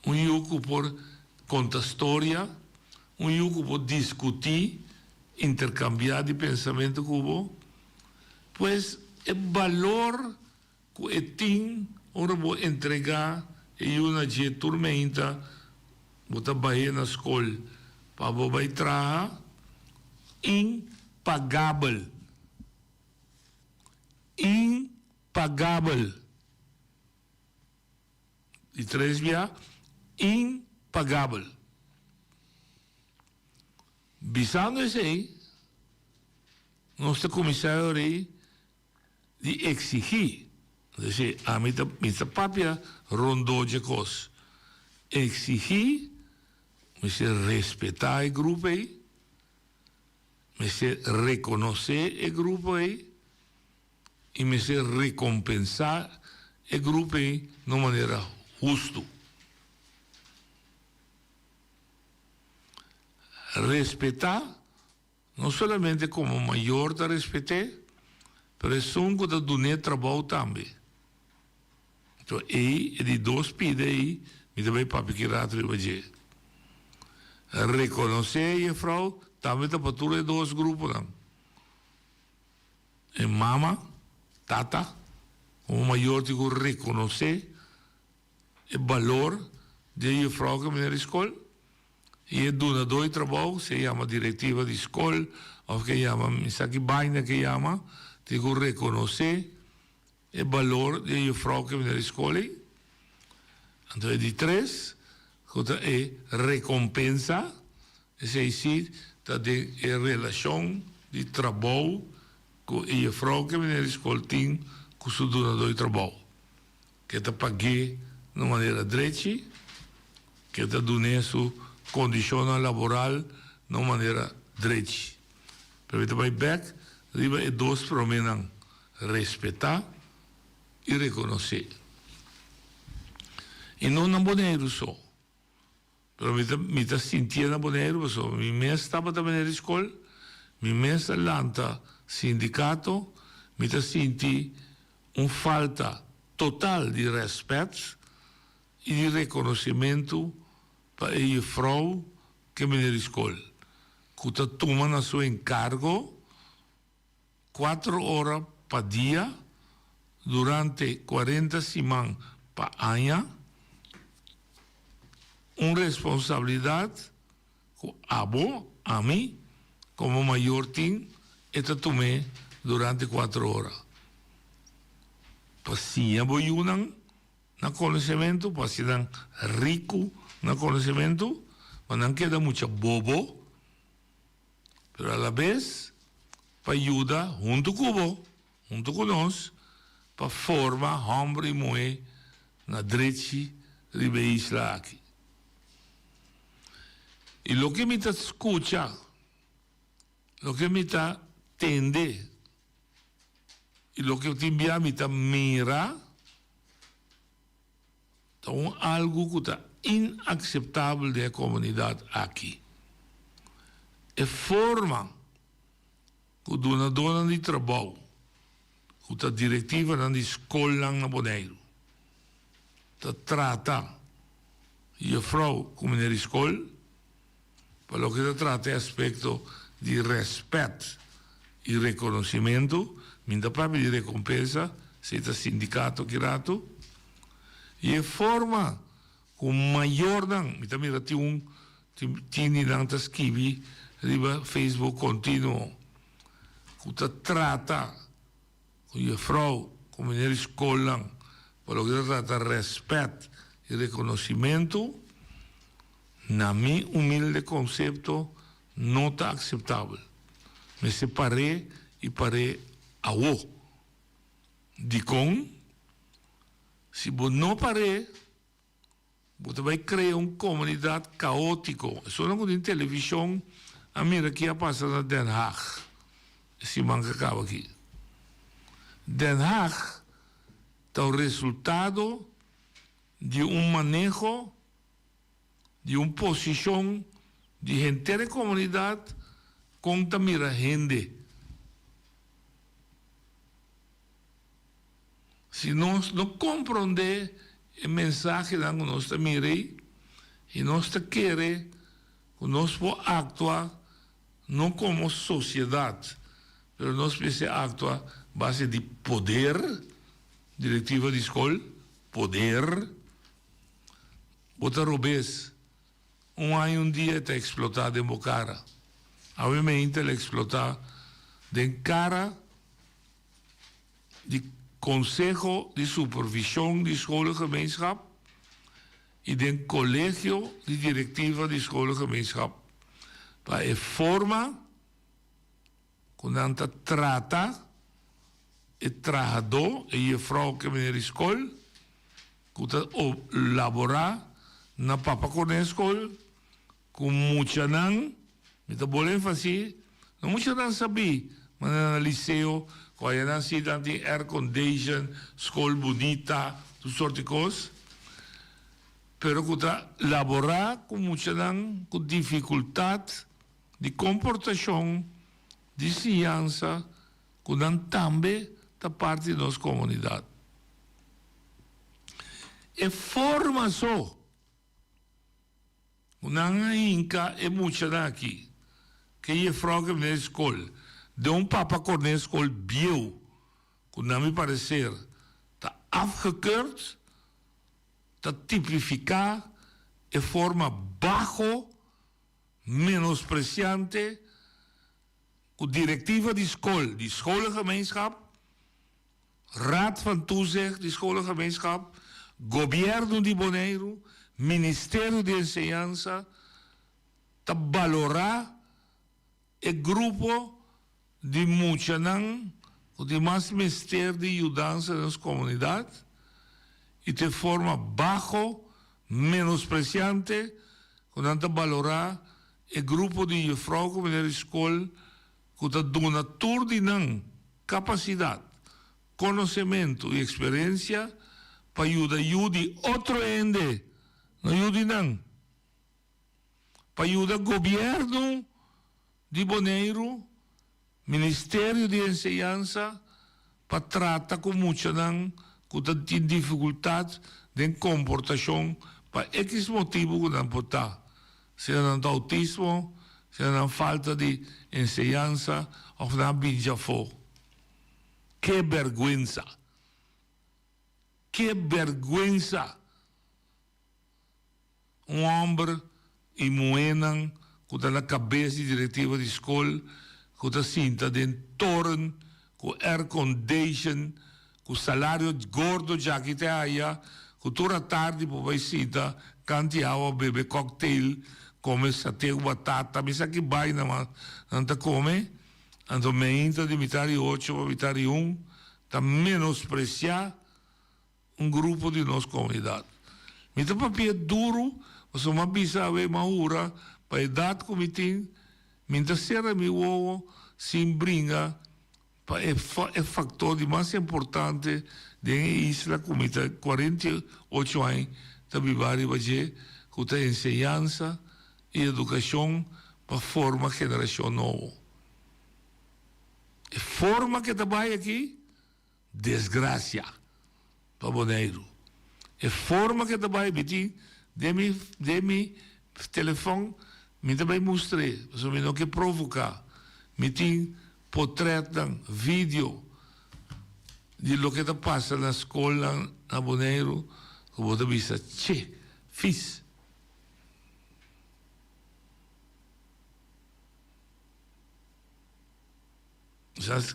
un yu ku por konta storia, un yu ku por diskutí, interkambiá di pensamentu ku bo. Pues e balor ku e tin ora bo entregá e yu na dje tur meinta bo ta bah'é na skol pa bo bai traha, impagabel. Impagabel. Di tres bia, impagabel. Bisando esei, nos ta kuminsá e ora ei di eksigí. Deci, ami ta, mi ta papia rondó dje kos. Eksigí, mester respetá e grupo ei, mester rekonosé e grupo ei. I mester rekompensá e grupo ei na un manera hustu. Respetá, no solamente komo mayor ta respet'é, pero esun ku ta dun'é trabou tambe. Enton ei, e di dos pida ei, mi ta bai papia ki rato riba dje. Rekonosé e jefrou tambe ta pa tur e dos gruponan. E mama. Tata, komo mayor tin ku rekonosé e balor di e yefrou ku a bini di skol i e dunadó di trabou, si e yama direktiva di skol òf ke yama mi sa ki baina ke yama, tin ku rekonosé e balor di e yefrou ku a bini di skol ei. Anto e di tres, ku ta e rekompensa, esei si ta den e relashon di trabou ku e yefrou ku a bini di skol tin ku su dunadó di trabou. Ke ta pag'é na un manera drechi, ke ta dun'é su kondishonnan laboral na un manera drechi. Pero mi ta bai bèk riba e dos proménan, respetá i rekonosé. I no na Boneiru so. Pero mi ta mi ta sintié na Boneiru pasobra mi mes tabata meneer di skol, mi mes a lanta sindikato, mi ta sinti un falta total di rèspèt i di rekonosementu pa e jufrou ku e meneer di skol ku ta tuma na su enkargo Cuatro ora pa dia durante cuarenta siman pa aña, un responsabilidad cu abo, ami, como mayor tin, e ta tum'é durante cuatro ora. Pa siña bo yunan na conocemento, pa haci nan ricu na conocemento, pa nan keda mucha bobo. Pero a la bes pa yuda huntu ku bo, huntu ku nos, pa forma hòmber i muhé na drechi riba e isla aki. I loke mi ta skucha, loke mi ta tende i loke tin bia mi ta mira, Ta un algu ku ta inakseptabel den e komunidat aki. E forma ku dunadónan di trabou, ku ta direktivanan di skolnan na Boneiru, ta trata jefrou ku meneer di skol, pa loke ta trata e aspekto di rèspèt i rekonosimentu, mi no ta papia di rekompensa, si ta sindikato ki ratu, i e forma ku mayornan, mi ta mira tin un tin di nan ta skibi riba Facebook kontinuo, ku ta trata ku jefrou, ku meneer di skolnan, pa loke ta trata rèspèt i rekonosimentu, Na mi humilde konsepto no ta akseptabel. Mester par'é i par'é awo. Dikon? Si bo no par'é, bo ta bai krea un komunidat kaótiko. Esunnan ku tin televishon a mira ki a pasa na Den Haag e siman ku a kaba aki. Den Haag ta un resultado di un maneho di un posishon di henter e komunidat kon ta mira hende. Si nos no komprondé e mensahenan ku nos ta mira ei i nos ta kere ku nos por aktua no komo sosiedat pero nos mester aktua base di poder, direktiva di skol, poder. Bo ta robes. Un aña un dia e ta eksplotá den bo kara. Awe meinta el eksplotá den kara di Konseho di Supervishon di Scholengemeenschap i den Kolegio di Direktiva di Scholengemeenschap pa e forma ku nan ta trata e trahadó, e jefrou ku e meneer di skol, ku ta laborá na Papa Corné Skol ku muchanan, mi ta bole énfasis, no muchanan sabí, manera na liseo ku ayanan sí nan tin aircondition, skol bunita, tur sort di kos, pero ku ta laborá ku muchanan ku difikultat di komportashon, di siñansa, ku nan tambe ta parti di nos komunidat. E forma so ku nan a hinka e muchanan aki, ke jefrou ke bini skol, den un papa korné skol bieu. ku na mi pareser ta afgekeurd, ta tipifiká e forma baho, menospresiante ku direktiva di skol di scholengemeenschap, Raad van Toezicht di Scholengemeenschap, Gobièrnu di Boneiru, Ministerio di Enseñansa ta balorá e grupo di muchanan ku tin mas mester di yudansa den nos komunidat i ta e forma baho, menospresiante ku nan ta balorá e grupo di yefrou ku meneer di skol ku ta duna tur di nan kapasidat, konosementu i eksperensia pa yuda yu di otro hende, no yu di nan, pa yuda gobièrnu di Boneiru, Ministerio di Enseñansa pa trata ku muchanan ku ta tin difikultat den komportashon pa ekis motibu ku nan por ta, sea nan ta outismo, sea nan falta di enseñansa òf nan a bin djafó. Ke bèrgwensa! Ke bèrgwensa! Un hòmber i muhénan ku ta na kabes di direktiva di skol ku ta sinta den toren ku aircondition ku salario gordo djaki te haya ku tur atardi por bai sinta kanti awa bebe cocktail kome sate ku batata mi sa ki baina mas nan ta kome anto meinta di mitar di ocho pa mitar di un ta menospresia un grupo di nos komunidat. Mi ta papia duru pasobra mi a bisa awe mi a hura pa edat ku mi tin mi ta sera mi wowo sin bringa pa e e faktor di mas importante den e isla ku mi ta 48 aña ta biba riba dje ku ta enseñansa i edukashon pa forma generashon nobo. E forma ke ta bai aki Desgracia pa Boneiru. E forma ke ta bai mi tin den mi den mi telefon mi ta bai mustr'é pasobra mi no ke provoká. Mi tin potretnan, video di loke ta pasa na skolnan na Boneiru ku bo ta bisa che, fis.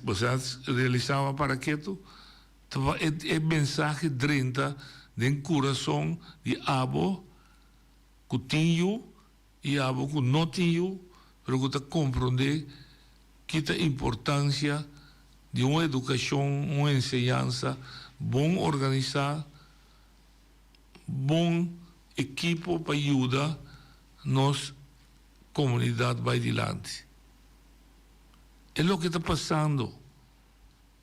Bo sa realisá bo para ketu? Ta pa e mensahe drenta den kurason di abo ku tin yu i abo ku no tin yu, pero ku ta komprondé ki ta importansia di un edukashon, un enseñansa bon organisá, bon ekipo pa yuda nos komunidat bai dilanti. E loke ta pasando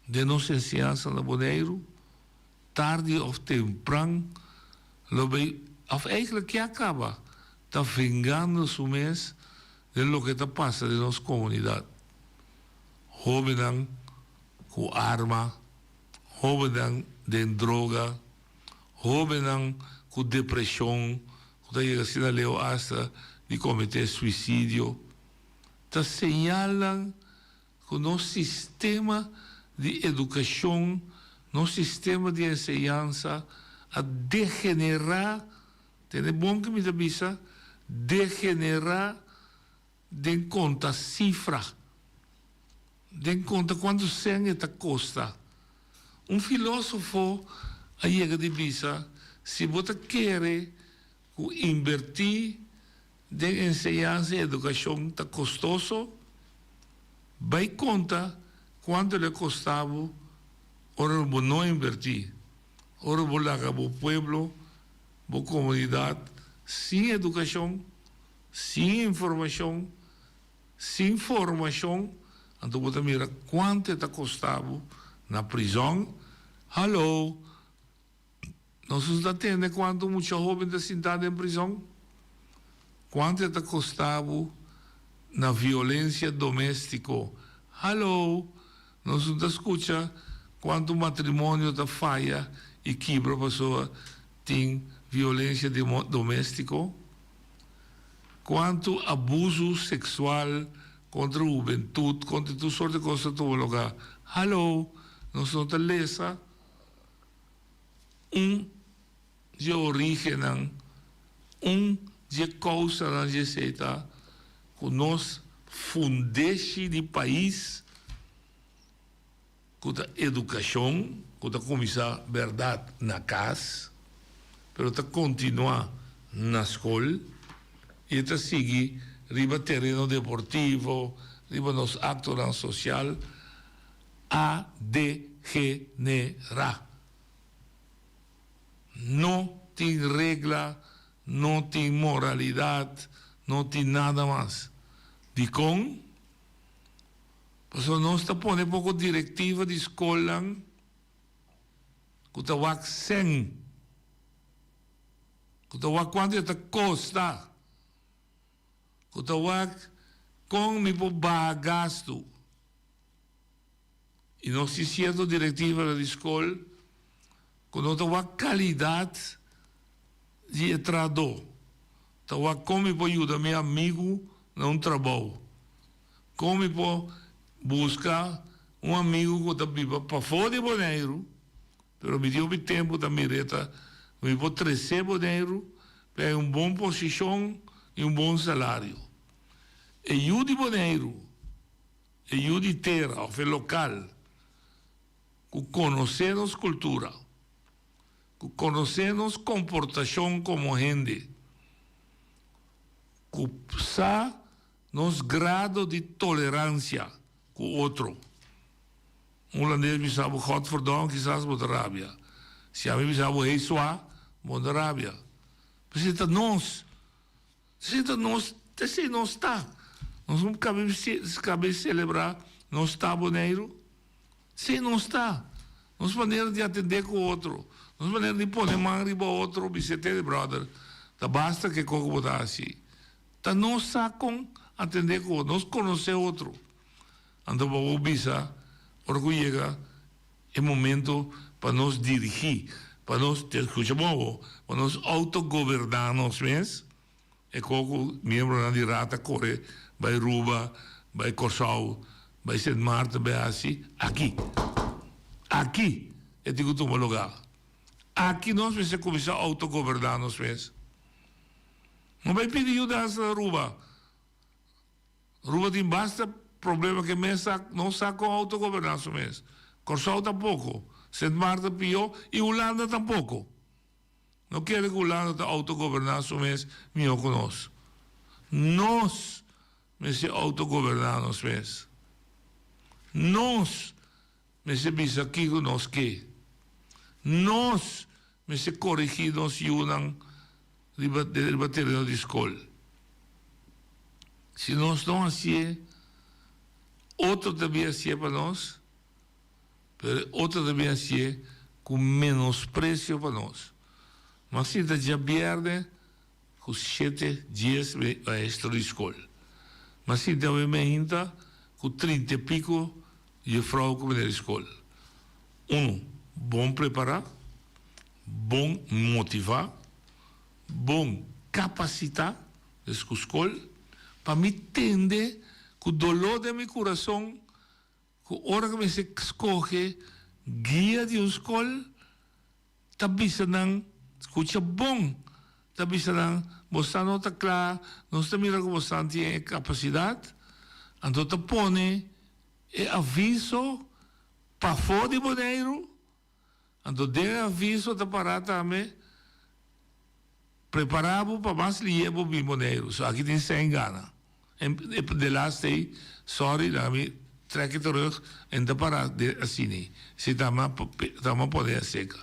den nos enseñansa na Boneiru, tardi of tempran lo bay, of eigenlijk ya caba, ta vengando su mes den loke ta pasa den nos comunidad. Hobennan cu arma, hobennan den droga, hobennan cu depresion cu ta yega asina leu hasta di comete suicidio. Ta señalnan ku nos sistema di edukashon, nos sistema di enseñansa a degenerá, tende bon ke mi ta bisa, degenerá den konta sifra, den konta kuantu sèn e ta kosta. Un filósofo a yega di bisa, si bo ta kere ku inbertí Den enseñansa i edukashon ta kostoso? Bai konta kuantu lo e kosta bo ora bo no invertí, ora bo laga bo pueblo, bo komunidat sin edukashon, sin informashon, sin formashon, anto bo ta mira kuantu e ta kosta bo na prizòn. Hallo! Nos no ta tende kuantu mucha hóben ta sintá den prizòn? Kuantu e ta kostá bo na violensia doméstiko? Haló! Nos no ta skucha kuantu matrimonio ta faya i kibra pasobra tin violensia doméstiko? Kuantu abusu seksual kontra hubentut, kontra tur sorti kos ta tuma lugá? Haló! Nos no ta lesa un dje orígennan, un dje kousanan dje esei ta ku nos fundeshi di pais ku ta edukashon ku ta kuminsá bèrdat na kas pero ta kontinuá na skol i e ta sigui riba tereno deportivo, riba nos aktonan sosial a degenerá. No tin regla, no tin moralidat, no tin nada mas. Dikon? Pasobra nos ta pone poko direktiva di skolnan ku ta wak sèn, ku ta wak kuantu e ta kosta, ku ta wak kon mi por baha gastu. I nos tin sierto direktivanan di skol ku no ta wak kalidat di e trahadó, ta wak kon mi por yuda mi amigu na un trabou, kon mi por buska un amigu ku ta biba pafó di Boneiru, pero mi tin hopi tempu ta mir'é ta mi por tres'é Boneiru pa e haña un bon posishon i un bon salario. E yu di Boneiru. E yu di tera of e lokal ku konosé nos kultura, ku konosé nos komportashon komo hende, ku sa nos grado di toleransia ku otro. Un hulandes bisa bo godverdomme kisas bo ta rabia. Si ami bisa bo hey swa, bo no ta rabia. P'esei ta nos. Si ta nos, ta esei nos ta. Nos no cabe cabe celebra nos ta Boneiru. Esei nos ta. Nos manera di atende cu otro, nos manera di pone man riba otro, bisa tene brother, ta basta ke koko bo ta haci. Ta nos sa con atende cu otro, nos conoce otro. Anto bo por bisa ora cu yega e momento pa nos dirigi, pa nos, scucha bon awor, pa nos autogoberna nos mes, e ko cu miembronan di Raad a core bay Ruba, bay Corsou, bay Sint Maarten, bay haci, aki, aki e tin cu tuma lugar. Aki nos mester cuminsa autogoberna nos mes. No bay pidi yudansa na Aruba. Aruba tin basta problema ke mes sa no sa kon autogoberná su mes. Kòrsou tampoko, Sint Maarten pió i Hulanda tampoko. No kere ku Hulanda ta autogoberná su mes mihó ku nos. Nos mester autogoberná nos mes. Nos mester bisa kiko nos ke. Nos mester korigí nos yunan riba riba tereno di skol. Si nos no hasié, otro ta bin hasié pa nos, pero e otro ta bin hasié ku menospresio pa nos. Mas si ta djabièrnè ku shete dies maestro di skol. Mas si ta meinta ku trinta i piko jefrou ku meneer di skol. Unu, bon prepará. Bon motivá, bon kapasitá, des ku skol, pa mi tende ku doló den mi kurason ku ora ku mester skohe guia di un skol ta bisa nan, skucha bon, ta bisa nan, bosan no ta kla, nos ta mira ku bosan tin e kapasidat, anto ta pone e aviso pafó di Boneiru. Anto den e aviso ta pará tambe, Prepará bo pa mas lié bo bin Boneiru. So aki tin sèn gana. En e de laatste ei, sorry, laga mi trek e terug, en ta pará de asina. Si ta mi ta mi a pone aseka.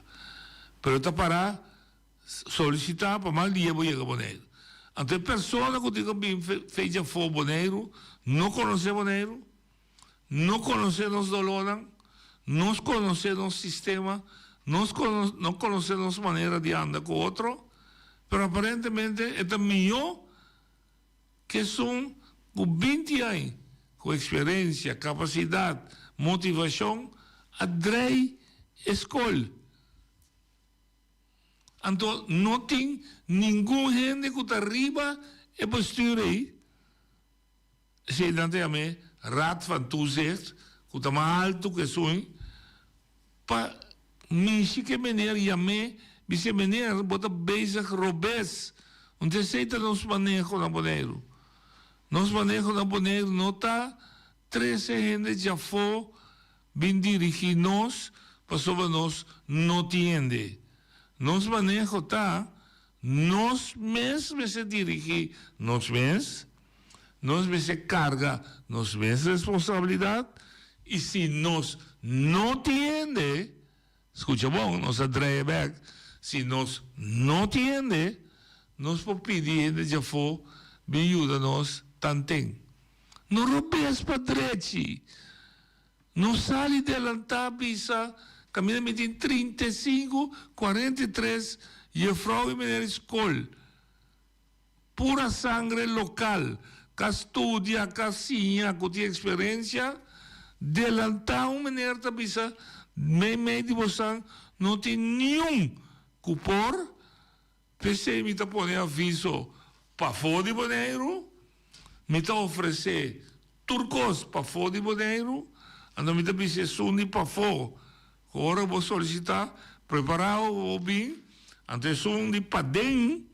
Pero ta pará solisitá pa mas lié bo yega Boneiru. Anto e persona ku tin ku bin fecha afó Boneiru no konosé Boneiru. No konosé nos dolónan, nos konosé nos sistema, nos no konosé nos manera di anda ku otro, pero aparentemente e ta mihó ku esun ku binti aña ku eksperensia, kapasidat, motivashon a drei e skol. Anto no tin ningun hende ku ta riba e bestuur ei. Esei nan ta yam'é Raad van Toezicht, ku ta mas altu ku esun. pa mishi ku e meneer yam'é bis'é meneer bo ta bezig robes un ta esei ta nos maneho na Boneiru. Nos maneho na Boneiru no ta trese hende djafó bin dirigí nos pasobra nos no tin hende. Nos maneho ta nos mes mester dirigí nos mes, nos mester karga nos mes responsabilidat i si nos no tin hende, skucha bon, nos a draai bèk, si nos no tin hende, nos por pidi hende djafó bin yuda nos tanten. No robes pa drechi. No sali delantá bisa kaminda mi tin 35, 43 jefrou i meneer di skol. Pura sangre lokal, ka studia, ka siña, ku tin eksperensia. Delantá un meneer ta bisa meimei di bosan no tin niun ku por. P'esei mi ta pone aviso pafó di Boneiru, mi ta ofresé tur kos pafó di Boneiru, anto mi ta bisa esun di pafó ku ora bo solisitá, prepará bo pa bo bin, anto esun di paden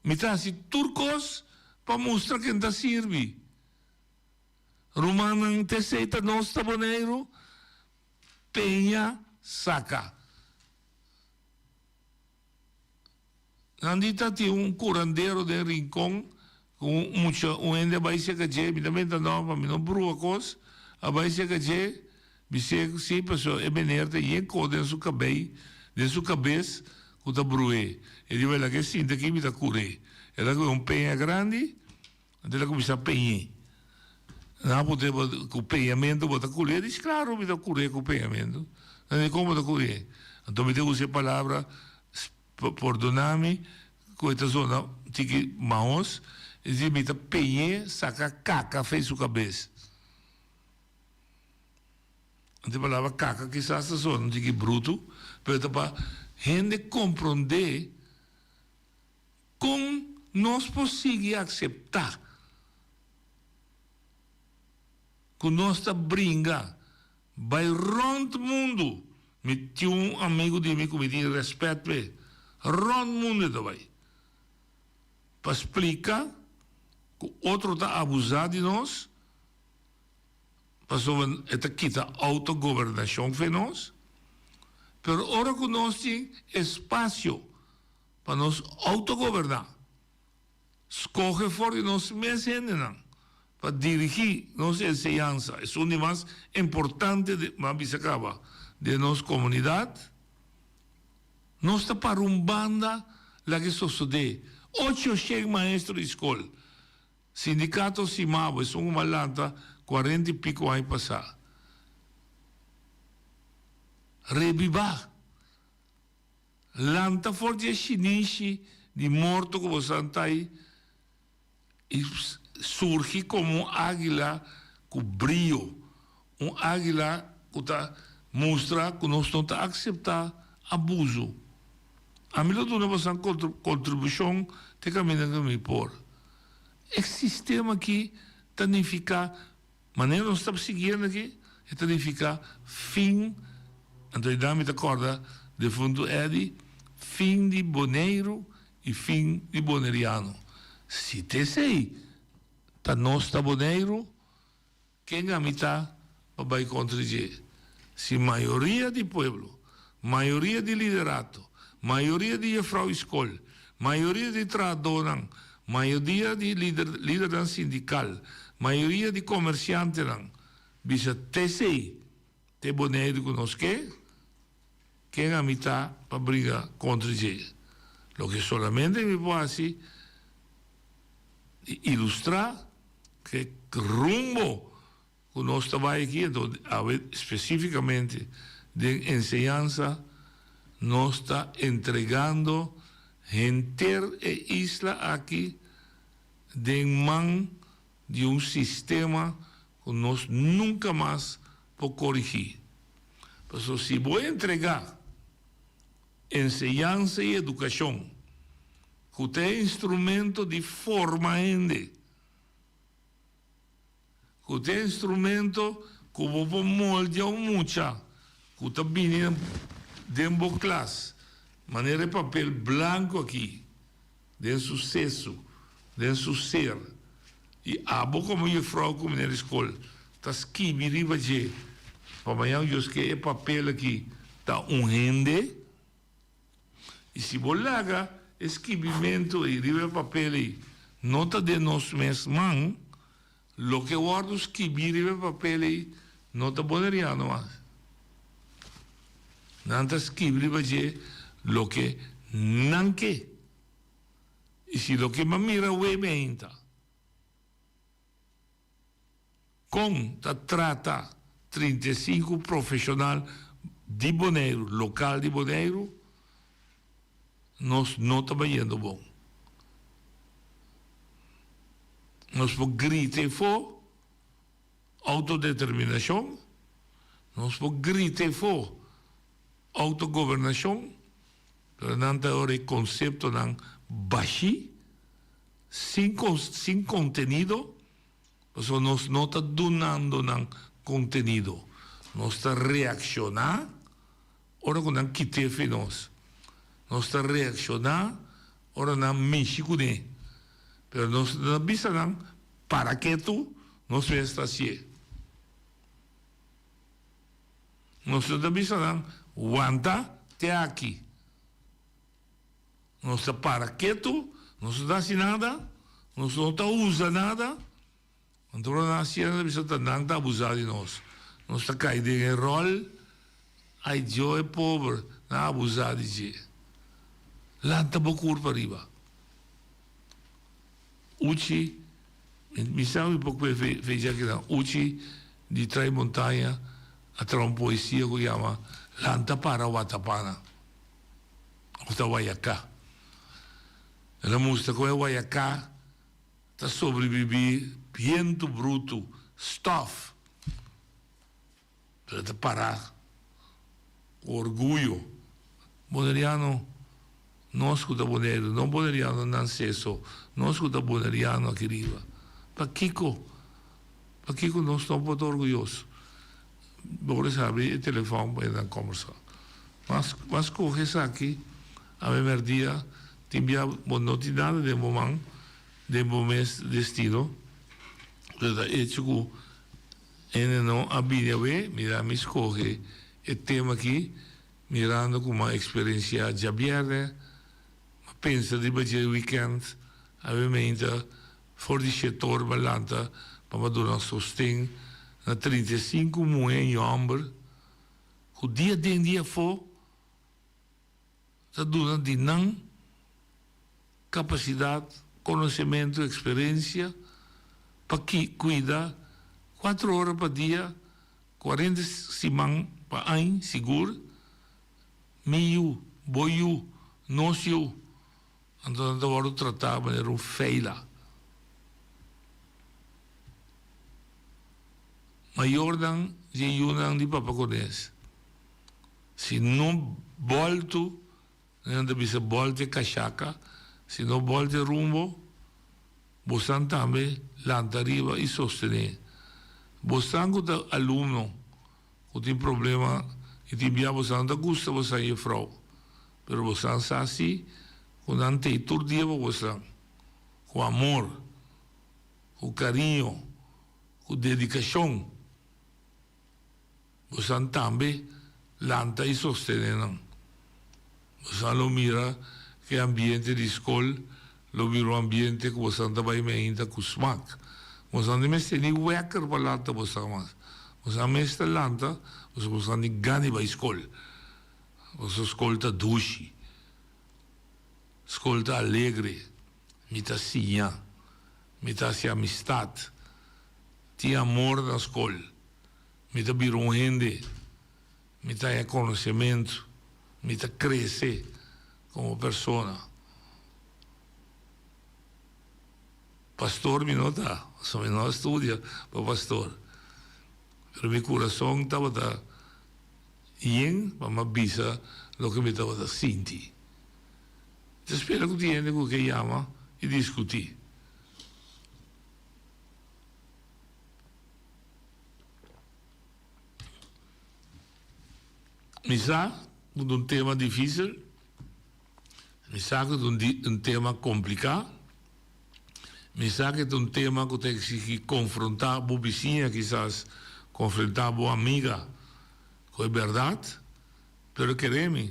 mi ta hasi tur kos pa mustra ken ta sirbi. Rumannan, t'esei ta nos ta Boneiru, peña saka. Nan di ta tin un curandero den Rincon cu un mucha un hende a bay cerca dje, mi ta menta no pa mi no brua cos, a bay cerca dje, bis'é cu si pasobra e meneer ta yen cos den su cabey, den su cabes cu ta bru'é. E di bay laga e sinta aki mi ta cur'é. El a coge un peña grandi. Anto el a kuminsá peñ'é. Nan a puntr'é, Bo ku peñamentu bo ta kur'é? El dici, Klaro mi ta kur'é ku peñamentu. Nan di, Kon bo ta kur'é? Anto mi ta usa e palabra, Pordoná mi ku e ta zona un tiki mahos. El dici, Mi ta peñ'é saka kaka fei su kabes. Anto e palabra kaka kisas ta zona un tiki brutu, pero ta pa hende komprondé. Kon nos por sigui akseptá ku nos ta bringa bai rònt mundu? Mi tin un amigu di mi ku mi tin rèspèt p'e. Rònt mundu e ta bai pa splika ku otro ta abusá di nos pasobra e ta kita outogobernashon fe nos. Pero ora ku nos tin espasio Pa nos autogoberná, skohe for di nos mes hendenan pa dirigí nos enseñansa, esun di mas importante de, m'a bisa kaba, den nos komunidat. Nos ta para un banda laga e sosodé. Ocho shen maestro di skol, sindikato Simabo, esun ku m'a lanta kuarenta i piko aña pasá, rebibá. Lanta for di e shinishi di morto ku boso ta ei i surgi komo un águila ku brio, un águila ku ta mustra ku nos no ta akseptá abuso. Ami lo duna boso kontribushon te kaminda ku mi por. E sistema aki ta nifiká Manera nos ta siguiendo aki, e ta nifica fin, anto e dami ta corda defunto Eddy, fin di Boneiru y fin di Boneriano. Si ta esey ta nos ta Boneiru, ken ami ta pa bay contra dje? Si mayoria di pueblo, mayoria di liderato, mayoria di jefrouw y scol, mayoria di trahadornan, Mayoria di lidernan sindikal, mayoria di komersiantenan bisa t'esei t'e Boneiru ku nos ke, ken ami ta pa briga kontra dje? Loke solamente mi por hasi di ilustrá ke rumbo Ku nos ta bai aki anto awe spesífikamente den enseñansa nos ta entregando henter e isla aki den man di un sistema ku nos nunka mas por korigí. Pasobra si bo entregá enseñansa i edukashon ku ta e instrumento di forma hende, Ku ta e instrumento ku bo por moldia un mucha. ku ta bini den bo klas manera e papel blanku aki den su sesu, den su ser, i abo komo yefrou ku meneer di skol ta skibi riba dje pa mañan Dios ke e papel aki ta un hende. I si bo laga e skibimentu ei riba e papel ei no ta den nos mes man, loke wòrdu skibí riba e papel ei no ta boneriano mas. Nan ta skibi riba dje loke nan ke. I si loke mi a mira awe mi ainda. Kon ta trata 35 profeshonal di Boneiru, lokal di Boneiru, nos no ta bayendo bon. Nos por grita efo autodeterminashon, nos por grita efo autogobernashon, pero nan ta ora e konseptonan bashí. Sin sin contenido, pasobra nos no ta dunando nan contenido. Nos ta reacciona ora cu nan kit'e fi nos. Nos ta reacciona ora nan mishi cune. Pero nos no ta bisa nan para ketu, nos mes ta haci'e. Nos no ta bisa nan wanta te aki. Nos ta para ketu, nos no ta hasi nada, nos no ta usa nada. Anto ora nan hasi nan ta bisa ta nan ta abusá di nos. Nos ta kai den e ròl, ai Dios e pober, nan a abusá di dje. Lanta bo kurpa riba. Uchi, mi sa mi por kue fecha akinan, Uchi di Trai Montaña a traha un poesia ku yama Lanta para Watapana. Of ta Guayacá. El a mustra con e Guayacá ta sobreviví bientu brutu, stof, pero e ta pará cu orguyo. Boneriano, nos cu ta Boneiru, no Boneriano nan seso, nos cu ta Boneriano aki riba, pakico, pakico nos no por ta orguyoso? Bo por habri e telefòn pa e nan kòmbersá. Mas mas kohe esaki awe mèrdia tin bia bo no tin nada den bo man, den bo mes destino. Pero ta echo ku hende no a bini awe, mira mi skohe e tema aki mirando ku mi a eksperensiá djabièrnè, mi a pensa riba dje wikènt, awe meinta. For di shetor ba lanta pa ba duna sosten na 35 muhé i hòmber ku dia den dia afó ta duna di nan kapasidat, konosementu, eksperensia pa kuida kuater ora pa dia, kuarenta siman pa añ sigur, mi yu, bo yu, nos yu. Anto nan ta wòrdu tratá manera un feila. Mayornan dje yunan di Papa Kones, si no bòltu, nan ta bisa bòltu e kashaka, si no bòltu e rumbo, bosan tambe lanta riba i sostené. Bosan ku ta alumno ku tin problema i tin bia bosan no ta gusta bosan yefrou. Pero bosan sa si ku nan tei tur dia pa bosan, ku amor, ku kariño, ku dedikashon. Bosan tambe lanta i sostené nan. Bosan lo mira ku e ambiente di skol lo bira un ambiente ku bosan ta bai meinta ku smak. Bosan no mester ni wèker pa lanta bosan mas. Bosan mes ta lanta pasobra bosan tin gana di bai skol. Boso skol ta dushi. Skol ta alegre. Mi ta siña. Mi ta hasi amistat. Tin amor na skol. Mi ta bira un hende. Mi ta haña konosementu. Mi ta krese komo persona. Pastor mi no ta, pasobra mi no a studia pa pastor. Pero mi kurason tabata. Yen pa mi a bisa loke mi tabata sinti. Mi ta spera ku tin hende ku ke yama i diskutí. Mi sa ku ta un tema difísil, mi sa ku ta un tema kompliká, mi sa ku ta un tema ku ta eksigí konfrontá bo bisiña kisas, konfrontá bo amiga ku e bèrdat, pero kere mi,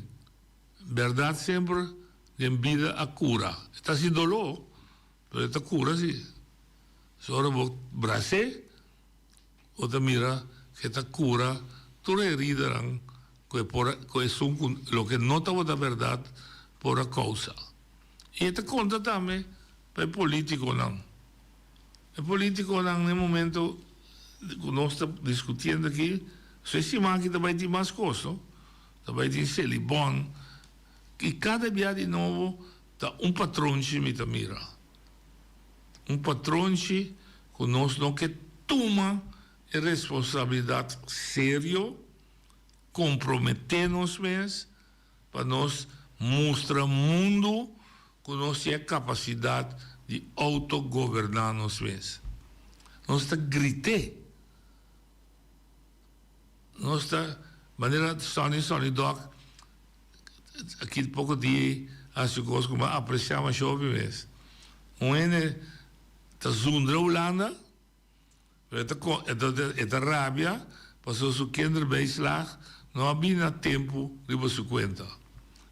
bèrdat semper den bida a kura. E ta hasi doló, pero e ta kura si. So ora bo bras'é. Bo ta mira ke ta kura tur e heridanan ku e por ku esun ku loke no tabata bèrdat por a kousa. I e ta konta tambe pa e polítikonan. E polítikonan na e momento ku nos ta diskutiendo aki, so e siman aki ta bai tin mas kos, no? Ta bai tin Selibon i kada bia di nobo ta un patronchi mi ta mira. Un patronchi ku nos no ke tuma e responsabilidat serio, komprometé nos mes pa nos mustra mundu ku nos tin e kapasidat di outogoberná nos mes. Nos ta grit'é. Nos ta manera Sonny Sonny Dog aki poko dia a hasi kos ku mi a apresiá masha hopi mes. Un hende ta zundra Hulanda, pero e ta e ta e ta rabia pasobra su kinderbijslag no a bini na tempu riba su kuenta.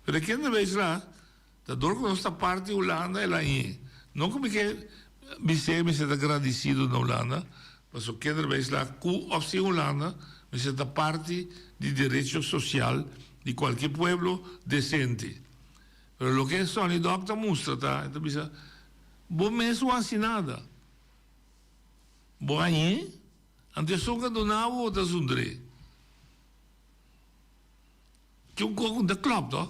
Pero e kinderbijslag Ta dor ku nos ta parti Hulanda el a ñe. No ku mi ke bis'é mester ta gradisido na Hulanda, pasobra kinderbijslag ku òf sin Hulanda mester ta parti di derecho sosial di kualke pueblo desente. Pero loke Sonny Dòk ta mustra ta, e ta bisa, bo mes no hasi nada. Bo a ñe, anto esun ku a duna bo, bo ta zundr'é. Tin un kos ku no ta klòp tòg.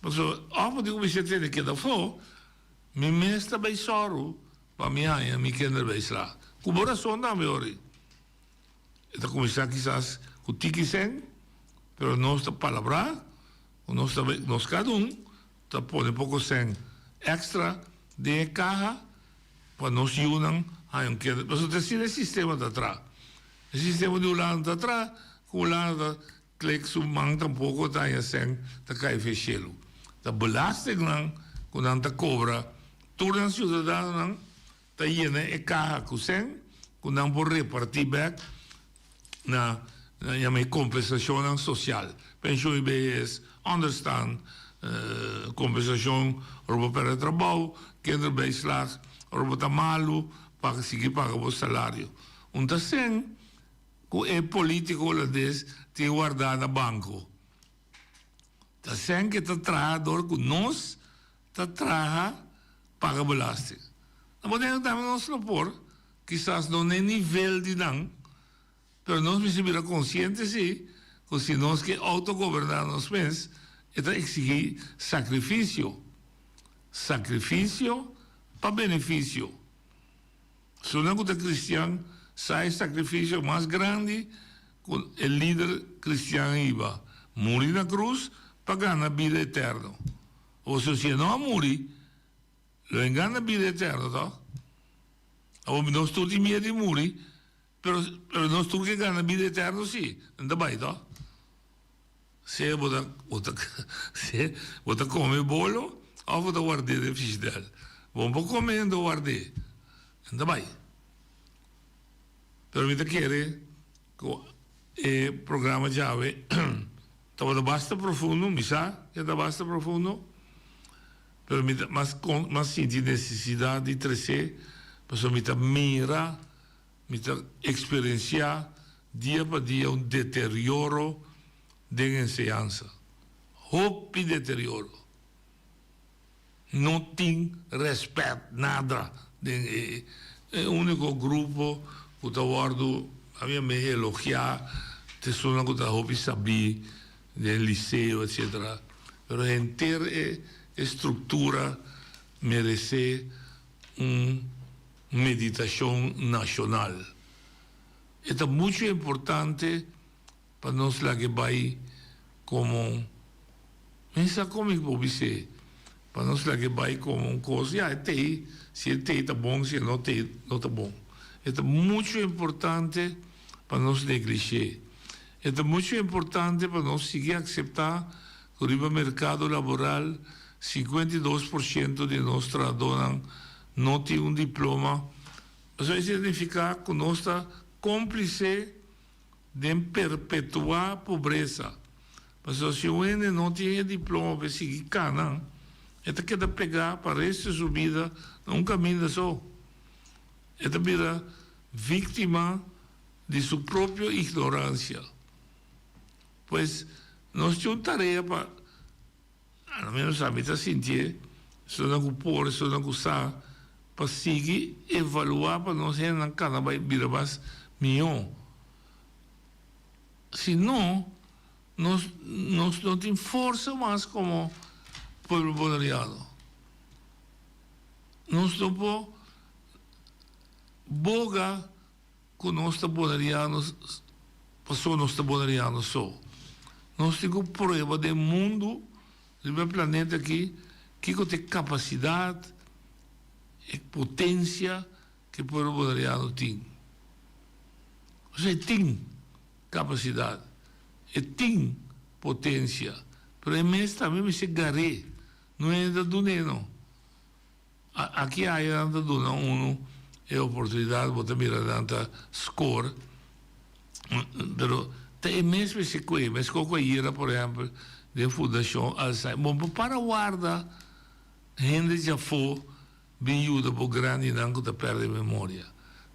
Pasobra òf bo tin ku bisa tene keda afó, mi mes ta bai sòru pa mi haña mi kinder bai sla. Ku bo rason tambe ori. E ta kuminsá kisas ku tiki sèn, pero nos ta palabrá ku nos ta bai, nos kada un ta pone poko sèn èkstra den e kaha pa nos yunan haña un kinder. Pasobra ta asina e sistema ta traha. E sistema di Hulanda ta traha ku Hulanda ta Klek su man tampoco ta haña sèn ta kai fe shelu. Ta belastingnan ku nan ta kobra tur nan siudadanonan ta yena e kaha ku sèn ku nan por repartí bèk na yama e kompensashonnan sosial, penshon i behes, onderstand, kompensashon ora bo pèrdè trabou, kinderbijslag, ora bo ta malu pa sigui paga bo salario. Un ta sèn Ku e polítiko holandes tin wardá na banko. Ta sèn ke ta traha dor ku nos ta traha paga belasting. Na Boneiru tambe nos lo por, kisas no n'e nivel di nan, pero nos mester bira konsiente si ku si nos ke outogoberná nos mes, e ta eksigí sakrifisio. Sakrifisio pa benefisio. Esunnan ku ta kristian sa e sakrifisio mas grandi ku e lider kristian a hiba, muri na krus pa gana bida eterno. Pasobra si e no a muri, lo e gana bida eterno, tòg? Awor nos tur tin miedu di muri, pero pero nos tur ke gana bida eterno sí, nan ta bai, tòg? Sea bo ta bo ta sea bo ta come bolo of bo ta ward'é den fishidèl. Bo no por come hende ward'é. Nan ta bai. Pero mi ta kere ku e programa djawe tabata basta profundo, mi sa ke ta basta profundo, pero mi ta mas mas sinti nesesidat di tres'é pasobra mi ta mira. Mi ta eksperensiá dia pa dia un deterioro den enseñansa. Hopi deterioro. No tin rèspèt nada den e e úniko grupo ku ta wòrdu ami a me elogiá ta esunnan ku ta hopi sabí den liseo etsetera. Pero henter e e struktura meresé un. Meditashon nashonal. E ta muchu importante pa nos laga e bai komo, mi sa kon mi por bis'é, pa nos laga e bai komo un kos, ya e t'ei, si e t'ei ta bon, si e no t'ei no ta bon. E ta muchu importante pa nos neglish'é. E ta muchu importante pa nos sigui akseptá ku riba merkado laboral 52% di nos trahadónan no tin un diploma. Pasobra esei ta nifiká ku nos ta kómplise den perpetuá pobresa. Pasobra si un hende no tin e diploma pa e sigui kana, e ta keda pegá pa resto di su bida na un kaminda so. E ta bira víktima di su propio ignorancia. Pues, nos tin un tarea pa, a lo menos ami ta sintié, esnan cu por, esnan cu sa, pa sigui evalua pa nos hendenan cana bay bira mas mihó. Si no, nos nos no tin forsa mas como pueblo boneriano. Nos no por boga Ku nos ta boneriano paso nos ta boneriano so. Nos tin ku prueba den mundu riba e planeta aki kiko ta e kapasidat, e potensia ku e pueblo boneriano tin. Osea e tin kapasidat, e tin potensia, pero e mes tambe mester gar'é, no hende ta dun'é no. Aki aya nan ta duna unu e oportunidad, bo ta mira nan ta score, pero ta e mes mester koe, mes koe ku ayera por ehempel den Fundacion Alzheimer, bo por para warda hende djafó bin yuda bo grandinan ku ta perde memoria.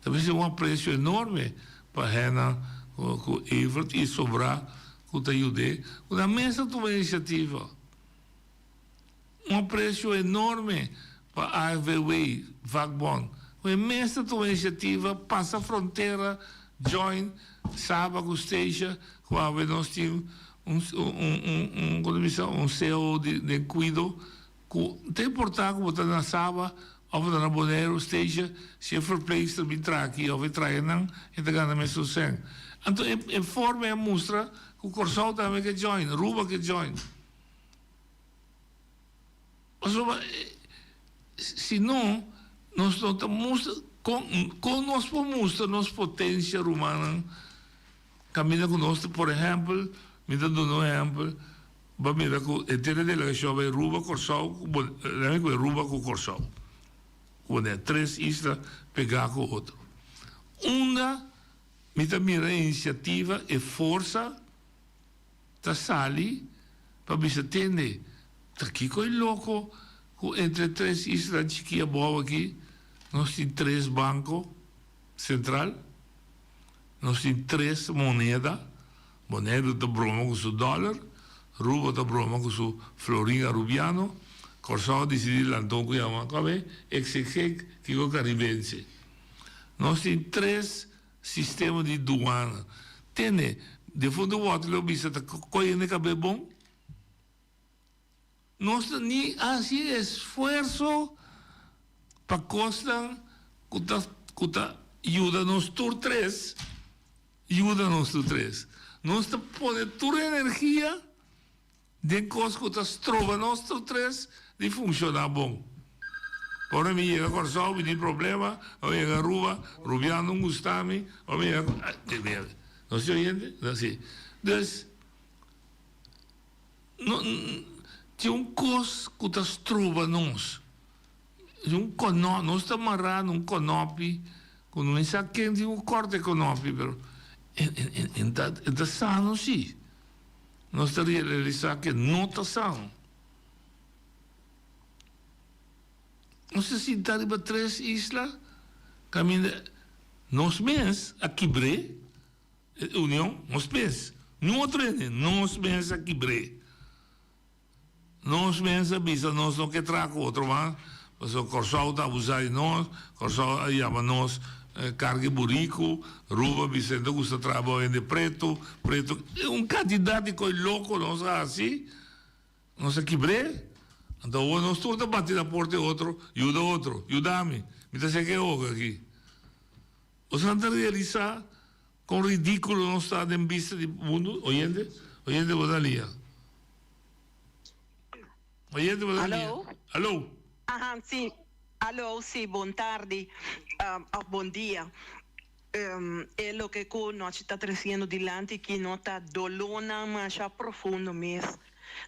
Ta mester un aprecio enorme pa hennan ku Evert i sobrá ku ta yud'é, ku nan mes ta tuma iniciativa. Un aprecio enorme pa AFBW, vakbond, cu e mes ta tuma iniciativa pasa frontera, join Saba cu Statia, cu awe nos tin un un un bisa un cao di den cuido cu ta importa cu bo ta na Saba of bo ta na Boneiru, Statia, si e verpleegster bin traha aki of e traha nan e ta gana mesun cen. Anto e e forma e a mustra cu Corsou tambe ke join, Aruba ke join. Pasobra si no, nos no ta mustra, kon, kon nos por mustra nos potensia, rumannan, kaminda ku nos ta, por ehèmpel, mi ta duna un ehèmpel, bo a mira ku henter e delegashon a bai Aruba, Kòrsou, ku Bo, lami ku Aruba ku Kòrsou, ku Bonaire, tres isla pegá ku otro. Unda mi ta mira e inisiativa, e forsa? Ta sali pa bisa tende, ta kiko e loko ku entre tres isla chiki abou aki nos tin tres banko sentral, nos tin tres moneda, Boneiru ta broma ku su dòler, Aruba ta broma ku su florin arubiano, Kòrsou a disidí lanta un ku yama kòbe XXX kiko karibense. Nos tin tres Sistema di duana. Tene, defuntu Waterloo bisa ta koe hende kab'é bon. Nos ta ni hasi esfuerso pa kosnan ku ta ku ta yuda nos tur tres, yuda nos tur tres. Nos ta pone tur energia. Den kos ku ta stroba nos tur tres di funshoná bon. Ora mi yega Kòrsou mi tin problema, ora mi yega Aruba, Rubiano no gusta mi, ora mi yega No si oyente? No si. Dus, no tin un kos ku ta stroba nos. Tin un kònò, nos ta mará na un kònòpi ku no sa ken tin ku kòrta e kònòpi, pero e ta sano si. Nos ta realisá ku e no ta sano. Nos ta sinta riba tres isla kaminda nos mes a kibr'é e union, nos mes, niun otro hende, nos mes a kibr'é. Nos mes a bisa nos no ke traha ku otro mas, pasobra Kòrsou ta abusá di nos, Kòrsou a yama nos karga e buriku, Ruba bisa e no ta gusta traha bou hende pretu, pretu, un kantidat di koi loko nos a hasi, nos a kibr'é, anto awor nos tur ta bati na porta di otro, yuda otro, yuda mi, mi ta seka e hoga aki. Boso ta realisá kon ridíkulo nos ta den bista di mundu? Oyente, oyente bo ta lia. Oyente bo ta lia. Aló. Aló. Ahan, sí. Aló, sí, bon tardi, òf bon dia. E loke ku nochi ta tresiendo dilanti ki no ta dolónan masha profundo mes,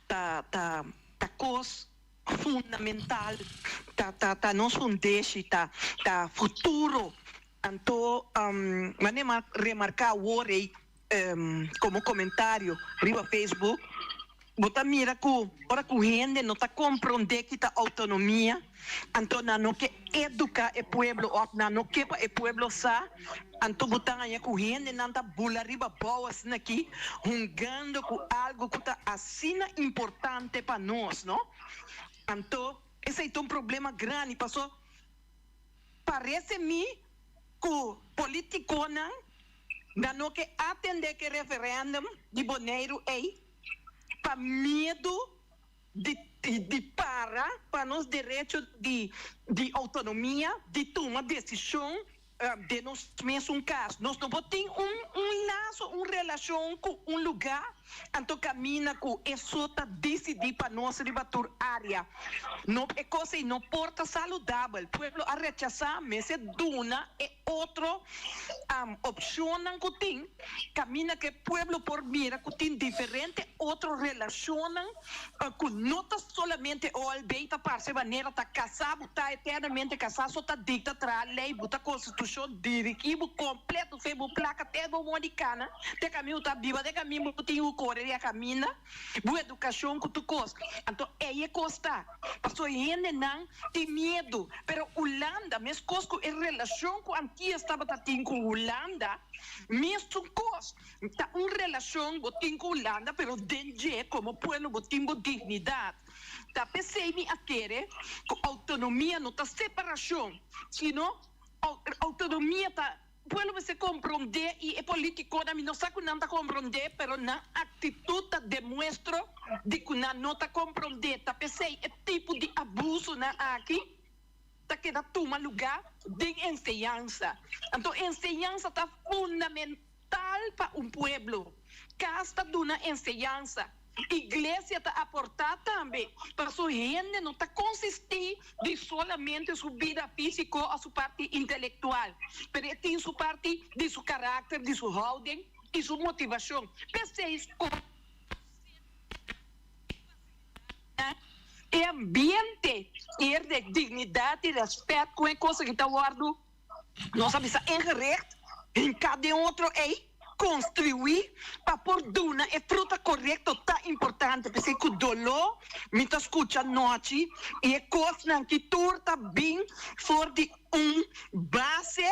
ta ta ta kos fundamental, ta ta ta nos fundeshi, ta ta futuro. Anto mane m'a remarká awor ei komo komentario riba Facebook, bo ta mira ku ora ku hende no ta komprondé ki ta outonomia, anto nan no ke eduká e pueblo òf nan no ke pa e pueblo sa, anto bo ta haña ku hendenan ta bula riba bou asina aki, hungando ku algu ku ta asina importante pa nos, no? Anto esei ta un problema grandi, paso parese mi ku politikonan Nan no ke atendé ke referèndum di Boneiru ei pa miedu di di para pa nos derecho di di outonomia di tuma desishon den nos mesun kas. Nos no por tin un un laso, un relashon ku un lugá anto kaminda ku eso ta disidí pa nos riba tur área. No e kos ei no por ta saludabel. Pueblo a rechasá mester duna e Otro opcionnan cu tin, caminda cu e pueblo por mira cu tin diferente otro relacionnan cu no ta solamente OLB ta parce manera ta casa, bo ta eternamente casa, so ta dicta traha ley, bo ta constitucion dirigi bo completo fe bo placa te bo mondi cana, te caminda bo ta biba, te caminda bo tin cu core di a caminda. Bu edukashon ku tur kos. Anto ei e kos ta. Pasobra e hendenan tin miedu. Pero Hulanda, meskos ku e relashon ku Antias tabata tin ku Hulanda, mesun kos. Ta un relashon bo tin ku Hulanda, pero den dje komo pueblo bo tin bo dignidat. Ta p'esei mi a kere ku outonomia no ta separashon, sino outonomia ta. Pueblo mester komprondé i e politikonan mi no sa ku nan ta komprondé pero nan aktitut ta demuestro di ku nan no ta komprondé. Ta p'esei e tipo di abusonan aki ta keda tuma lugá den enseñansa. Anto enseñansa ta fundamental pa un pueblo. Kas ta duna enseñansa. Iglesia ta aportá tambe, paso hende no ta konsistí di solamente su bida físiko òf su parti intelektual, pero e tin su parti di su karakter, di su houding i su motivashon. P'esei skol e ambiente pierde dignidat i rèspèt ku e kos aki ta wòrdu Nos a bisa ingericht, hinká den otro ei, konstruí pa por duna e fruta korekto ta importante. P'esei ku doló mi ta skucha nochi i e kosnan ki tur ta bin for di un base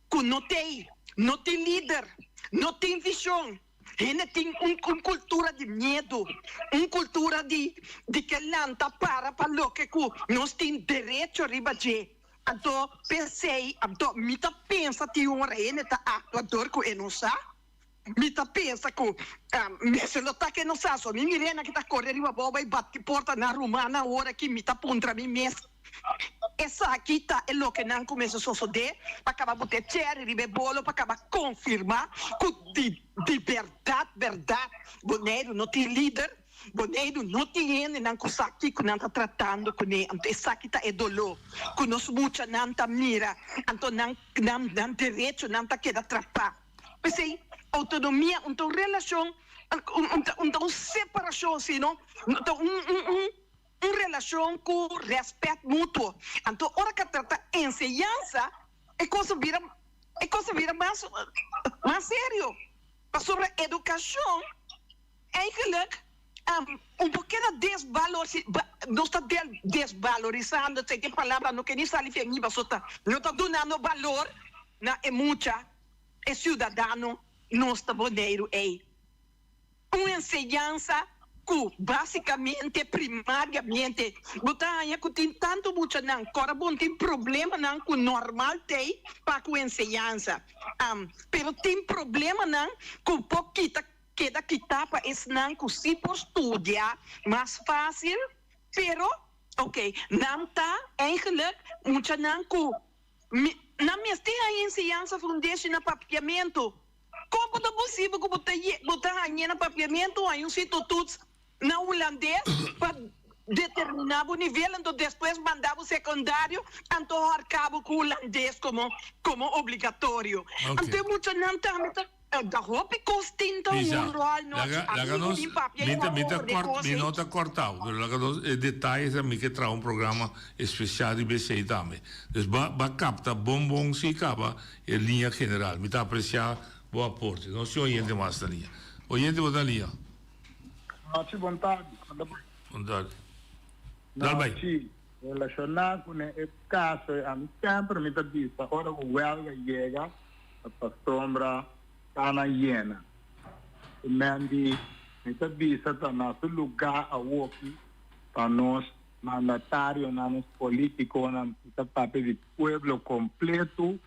ku no t'ei. No tin lider, no tin vishon. Hende tin un un kultura di miedu, un kultura di di ke lanta para pa loke ku nos tin derecho riba dje. Anto p'esei, anto mi ta pensa tin ora hende ta aktua dor ku e no sa. Mi ta pensa ku mester lo ta ku e no sa. So mi mir'é nan ki ta kore riba abou bai bati porta na rumannan ora ki mi ta puntra mi mes, Esaki ta e loke nan ku mester sosodé pa kaba bute chèri riba e bolo pa kaba konfirmá ku di di bèrdat bèrdat Boneiru no tin lider? Boneiru no tin hendenan ku sa kiko nan ta tratando kuné, anto esaki ta e doló ku nos muchanan ta mira, anto nan nan nan derechonan ta keda trapá. P'esei outonomia un ta un relashon, un ta un ta un separashon, sino ta un un un un relashon ku rèspèt mutuo. Anto ora ku a trata enseñansa e kos a bira e kos a bira mas mas serio, pasobra edukashon. Eigenlijk un por keda desbalorsi nos ta desbalorisando esei ke palabra no ke ni sali fe mi paso ta no ta dunando balor na e mucha e ciudadano nos ta Boneiru ei un enseñansa ku basicamente primariamente bo ta haña ku tin tanto muchanan ku ora bon tin problemanan ku normal t'ei pa ku enseñansa pero tin problemanan ku por kita Keda kitá pa esnan ku sí por studia mas fásil, pero oké, nan ta eigenlijk muchanan ku nan mester haña enseñansa fundeshi na papiamentu. Kon bo ta posibel ku bo ta bo ta hañ'é na papiamentu, haña un sitotoets na hulandes pa. Determiná bo nivel anto despues manda bo sekundario anto horká bo ku hulandes komo komo obligatorio. Anto e muchanan tambe ta da hopi kos tin ta un ròl no Laga ami nos bin papia mi i ta mi ta hoor de kòrt kos mi ei. no ta kòrtá bo pero laga nos e detayes mi ke traha un programa espesial riba esei tambe. Dus ba ba kapta bon bon si kaba e liña general. Mi ta apresiá bo aporte. Nos tin oyente mas na liña. Oyente bo ta na liña. Nochi bon tardi. Kon ta bai? Bon tardi. Dal bai. Nochi. Relashoná ku ne e kaso ei ami semper mi ta bisa ora ku wèlga yega ta pasobra ta na yena. E men di mi ta bisa ta na su lugá awoki pa nos mandatarionan, nos politikonan ku ta papia di pueblo kompletu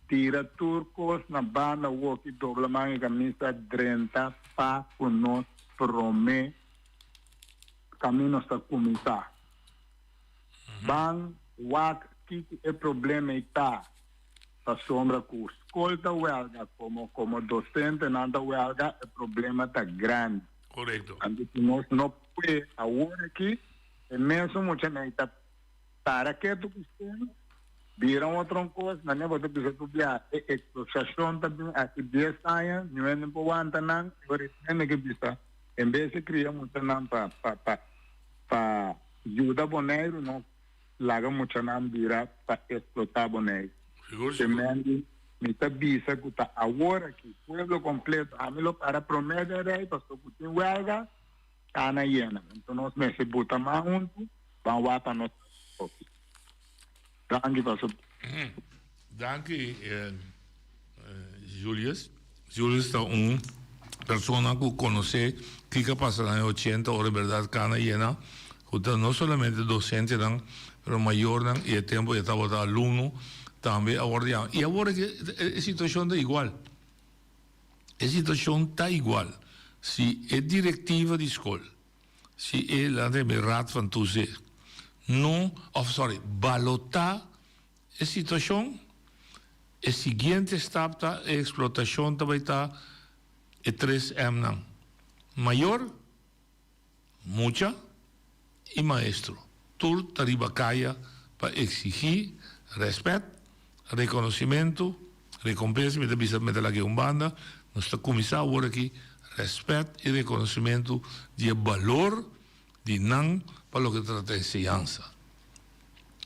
tira tur kos na banda awoki dobla man i kamisa drenta pa ku nos promé Camino sa cuminsa. Ban wak kico e problema ei ta, pasobra cu scol ta welga como como docentenan ta welga e problema ta grandi. Correcto. Anto si nos no pue awor aki e mesun muchanan ei ta para ketu cu scol bira un otro cos mane bo ta bisa cu bia e exploshacion ta bin aki dies aña niun hende por wanta nan y ora e hende ke bisa En bes di kria muchanan pa pa pa pa yuda Boneiru no laga muchanan bira pa eksplotá Boneiru. Sigur Te sigur. mendi mi ta bisa ku ta awor aki pueblo kompleto ami lo para promé den rei pasobra ku tin wèlga kana yena. Enton nos mester buta man huntu ban wak pa nos hopi. Danki pasobra. Danki Julius. Julius ta un persona ku konosé kiko a pasa na e ochenta ora bèrdat kana yena ku ta no solamente dosentenan pero mayornan i e tempu e tabata alumno tambe a wòrdu yama. I awor e situashon ta igual. E situashon ta igual. Si e direktiva di skol si e laat e raad van toezicht no of sorry balotá E situacion, E siguiente stap ta e explotacion ta bay ta e tres Mnan, mayor, mucha y maestro. Tur ta riba caya pa exigi respet, reconocimento, recompensa, mi ta bisa mi ta laga e un banda, nos ta cuminsa awor aki respet y reconocimento di e balor di nan pa loke ta trata enseñansa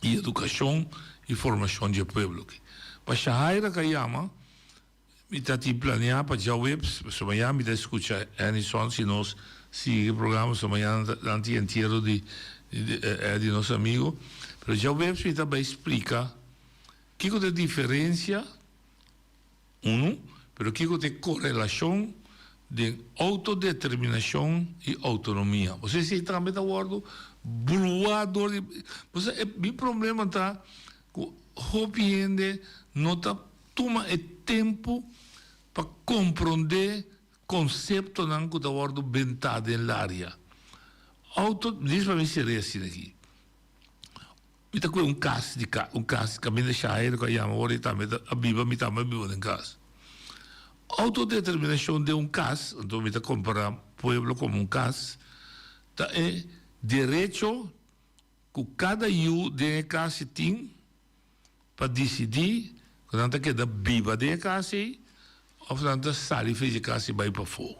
y educacion y formacion dje pueblo aki. Pa Shahaira ka yama, mi ta tin planea pa djaweps, pasobra mañana mi ta scucha Anison si nos sigui e programa, pasobra mañana nan tin entiero di di nos amigo, pero djaweps mi ta bay splica kico ta e diferencia Unu, pero kiko ta e korelashon den outodeterminashon i outonomia? Bo sa esei tambe ta wòrdu bruá dor di. Bo sa e mi problema ta ku hopi hende no ta tuma e tempu pa komprondé konseptonan ku ta wòrdu bentá den laria. Outo, dis pa mi ser'é asina aki. Mi ta kue un kas di ka un kas kaminda Shaira ku a yama ora e tambe ta a biba mi tambe a biba den kas. Outodeterminashon den un kas, anto mi ta kompará pueblo komo un kas, ta e derecho ku kada yu den e kas e tin pa disidí ku nan ta keda biba den e kas ei òf nan ta sali for di e kas ei bai pafó.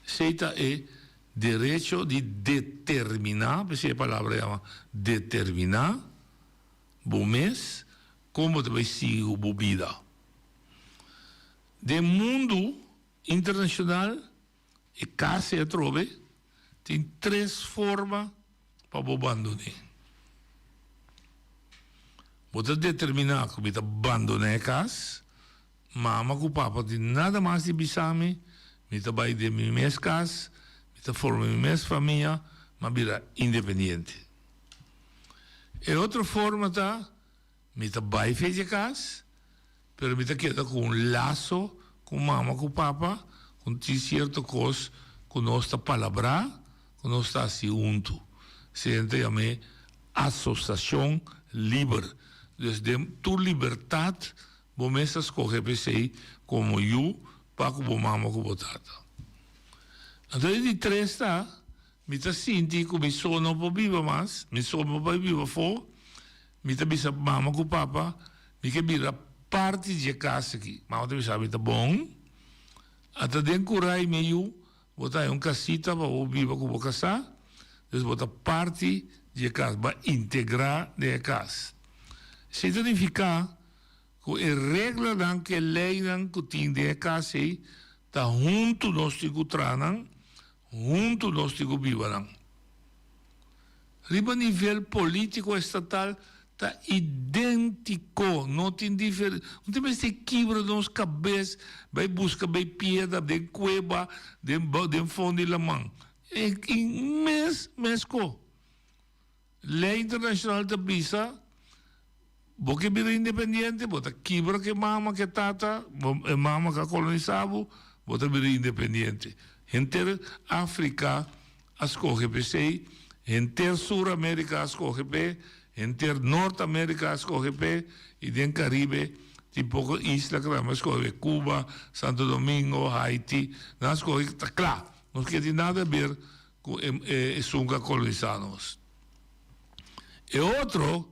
Esei ta e derecho di determiná, p'esei e palabra yama determiná bo mes kon bo ta bai sigui ku bo bida. Den mundu internashonal e kas ei atrobe tin tres forma pa bo bandoné. Bo ta determiná ku mi ta bandoná e kas, mama ku papa tin nada mas di bisa mi, mi ta bai den mi mes kas, mi ta forma mi mes famia, m'a bira independiente. E otro forma ta, mi ta bai fecha e kas, Pero mi ta keda ku un laso ku mama ku papa ku tin sierto kos ku nos ta palabrá ku nos ta hasi huntu. Esei nan ta yam'é asosiashon liber. Dus den tur libertat bo mes ta skohe p'esei komo yu pa ku bo mama ku bo tata. Anto e di tres ta. Mi ta sinti ku mi so no por biba mas, mi so no por biba afó. Mi ta bisa mama ku papa, mi ke bira parti dje kas aki. Mama ta bisa mi ta bon. Ata den kurai mi yu, bo ta haña un kasita pa bo biba ku bo kasá, dus bo ta parti dje kas, bo a integrá den e kas. Esei ta nifiká ku e reglanan ku e leinan ku tin den e kas ei ta huntu nos tin ku traha nan, huntu nos tin ku biba nan. Riba nivel polítiko estatal ta idéntiko, no tin diferen, no tin mester kibra nos kabes bai buska bai piedra den kueba, den den fondo di laman. E mes mesko. Lei internashonal ta bisa, bo ke bira independiente, bo ta kibra ku e mama, ku e tata, e mama ku a kolonisá bo, bo ta bira independiente. Henter Afrika a skohe p'esei, henter Sur Amerika a skohe p'e, henter Nort Amerika a skohe p'e, i den Karibe tin poko isla ku tambe a skohe p'e, Cuba, Santo Domingo, Haiti, nan a skohe, ta kla, no ke tin nada aber ku esun ku a kolonisá nos. E otro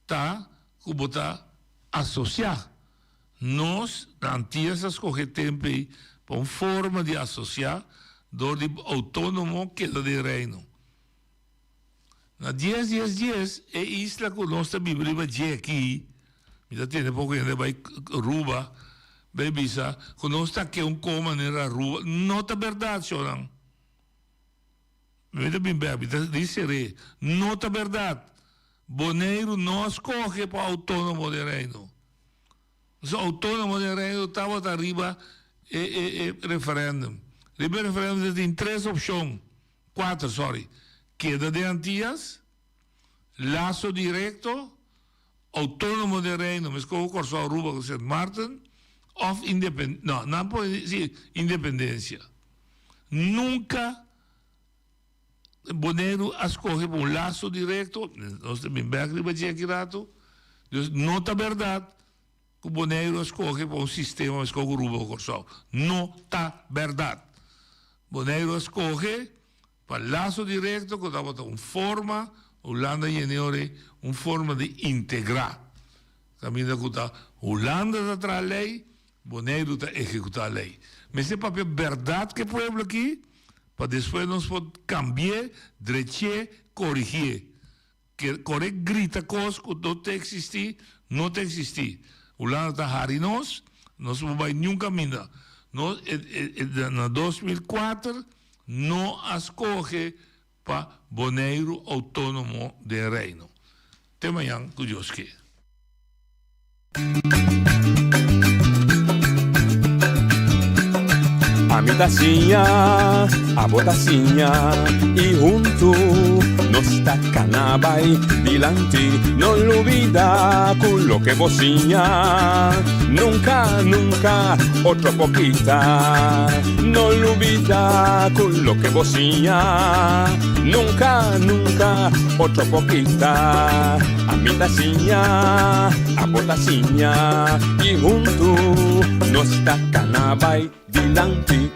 ta ku bo ta asosiá. Nos na Antias a skohe tempu ei pa un forma di asosiá dor di outónomo keda den Reino. Na dies dies dies e isla ku nos ta biba riba dje aki, mi ta tende poko hende bai Aruba bai bisa ku nos ta ke un ko manera Aruba. No ta bèrdat, shownan. Mi ta bin bek, mi ta di ser'é. No ta bèrdat. Boneiru no a skohe pa outónomo den Reino. Pasobra outónomo den Reino tabata riba e e e referèndum. Riba e referèndum ta tin tres opshon, kuater, sòri, keda den Antias, laso direkto, outónomo den Reino, meskos ku Kòrsou, Aruba ku Sint Maarten, òf indepen, no, nan pone, sí, independensia. Nunka Boneiru a skohe pa un laso direkto, nos ta bin bèk riba dje aki ratu, dus no ta bèrdat ku Boneiru a skohe pa un sistema meskos ku Aruba ku Kòrsou. No ta bèrdat. Boneiru a skohe pa laso direkto ku tabata un forma, Hulanda yene ora ei, un forma di integrá. Kaminda ku ta Hulanda ta traha lei, Boneiru ta ehekutá lei. Mester papia bèrdat ku e pueblo aki pa despues nos por kambi'é, drechi'é, korigi'é. Ke kore grita kos ku no ta eksistí, no ta eksistí. Hulanda ta hari nos, nos no por bai niun kaminda. Nos na 2004 no a skohe pa Boneiru outónomo den Reino. Te mañan ku Dios ke. Ami ta siña, abo ta siña y huntu nos ta cana bay dilanti. No lubida cu loke bo siña nunca, nunca otro por kita. No lubida cu loke bo siña nunca, nunca otro por kita. Ami ta siña, abo ta siña y huntu nos ta cana bay dilanti.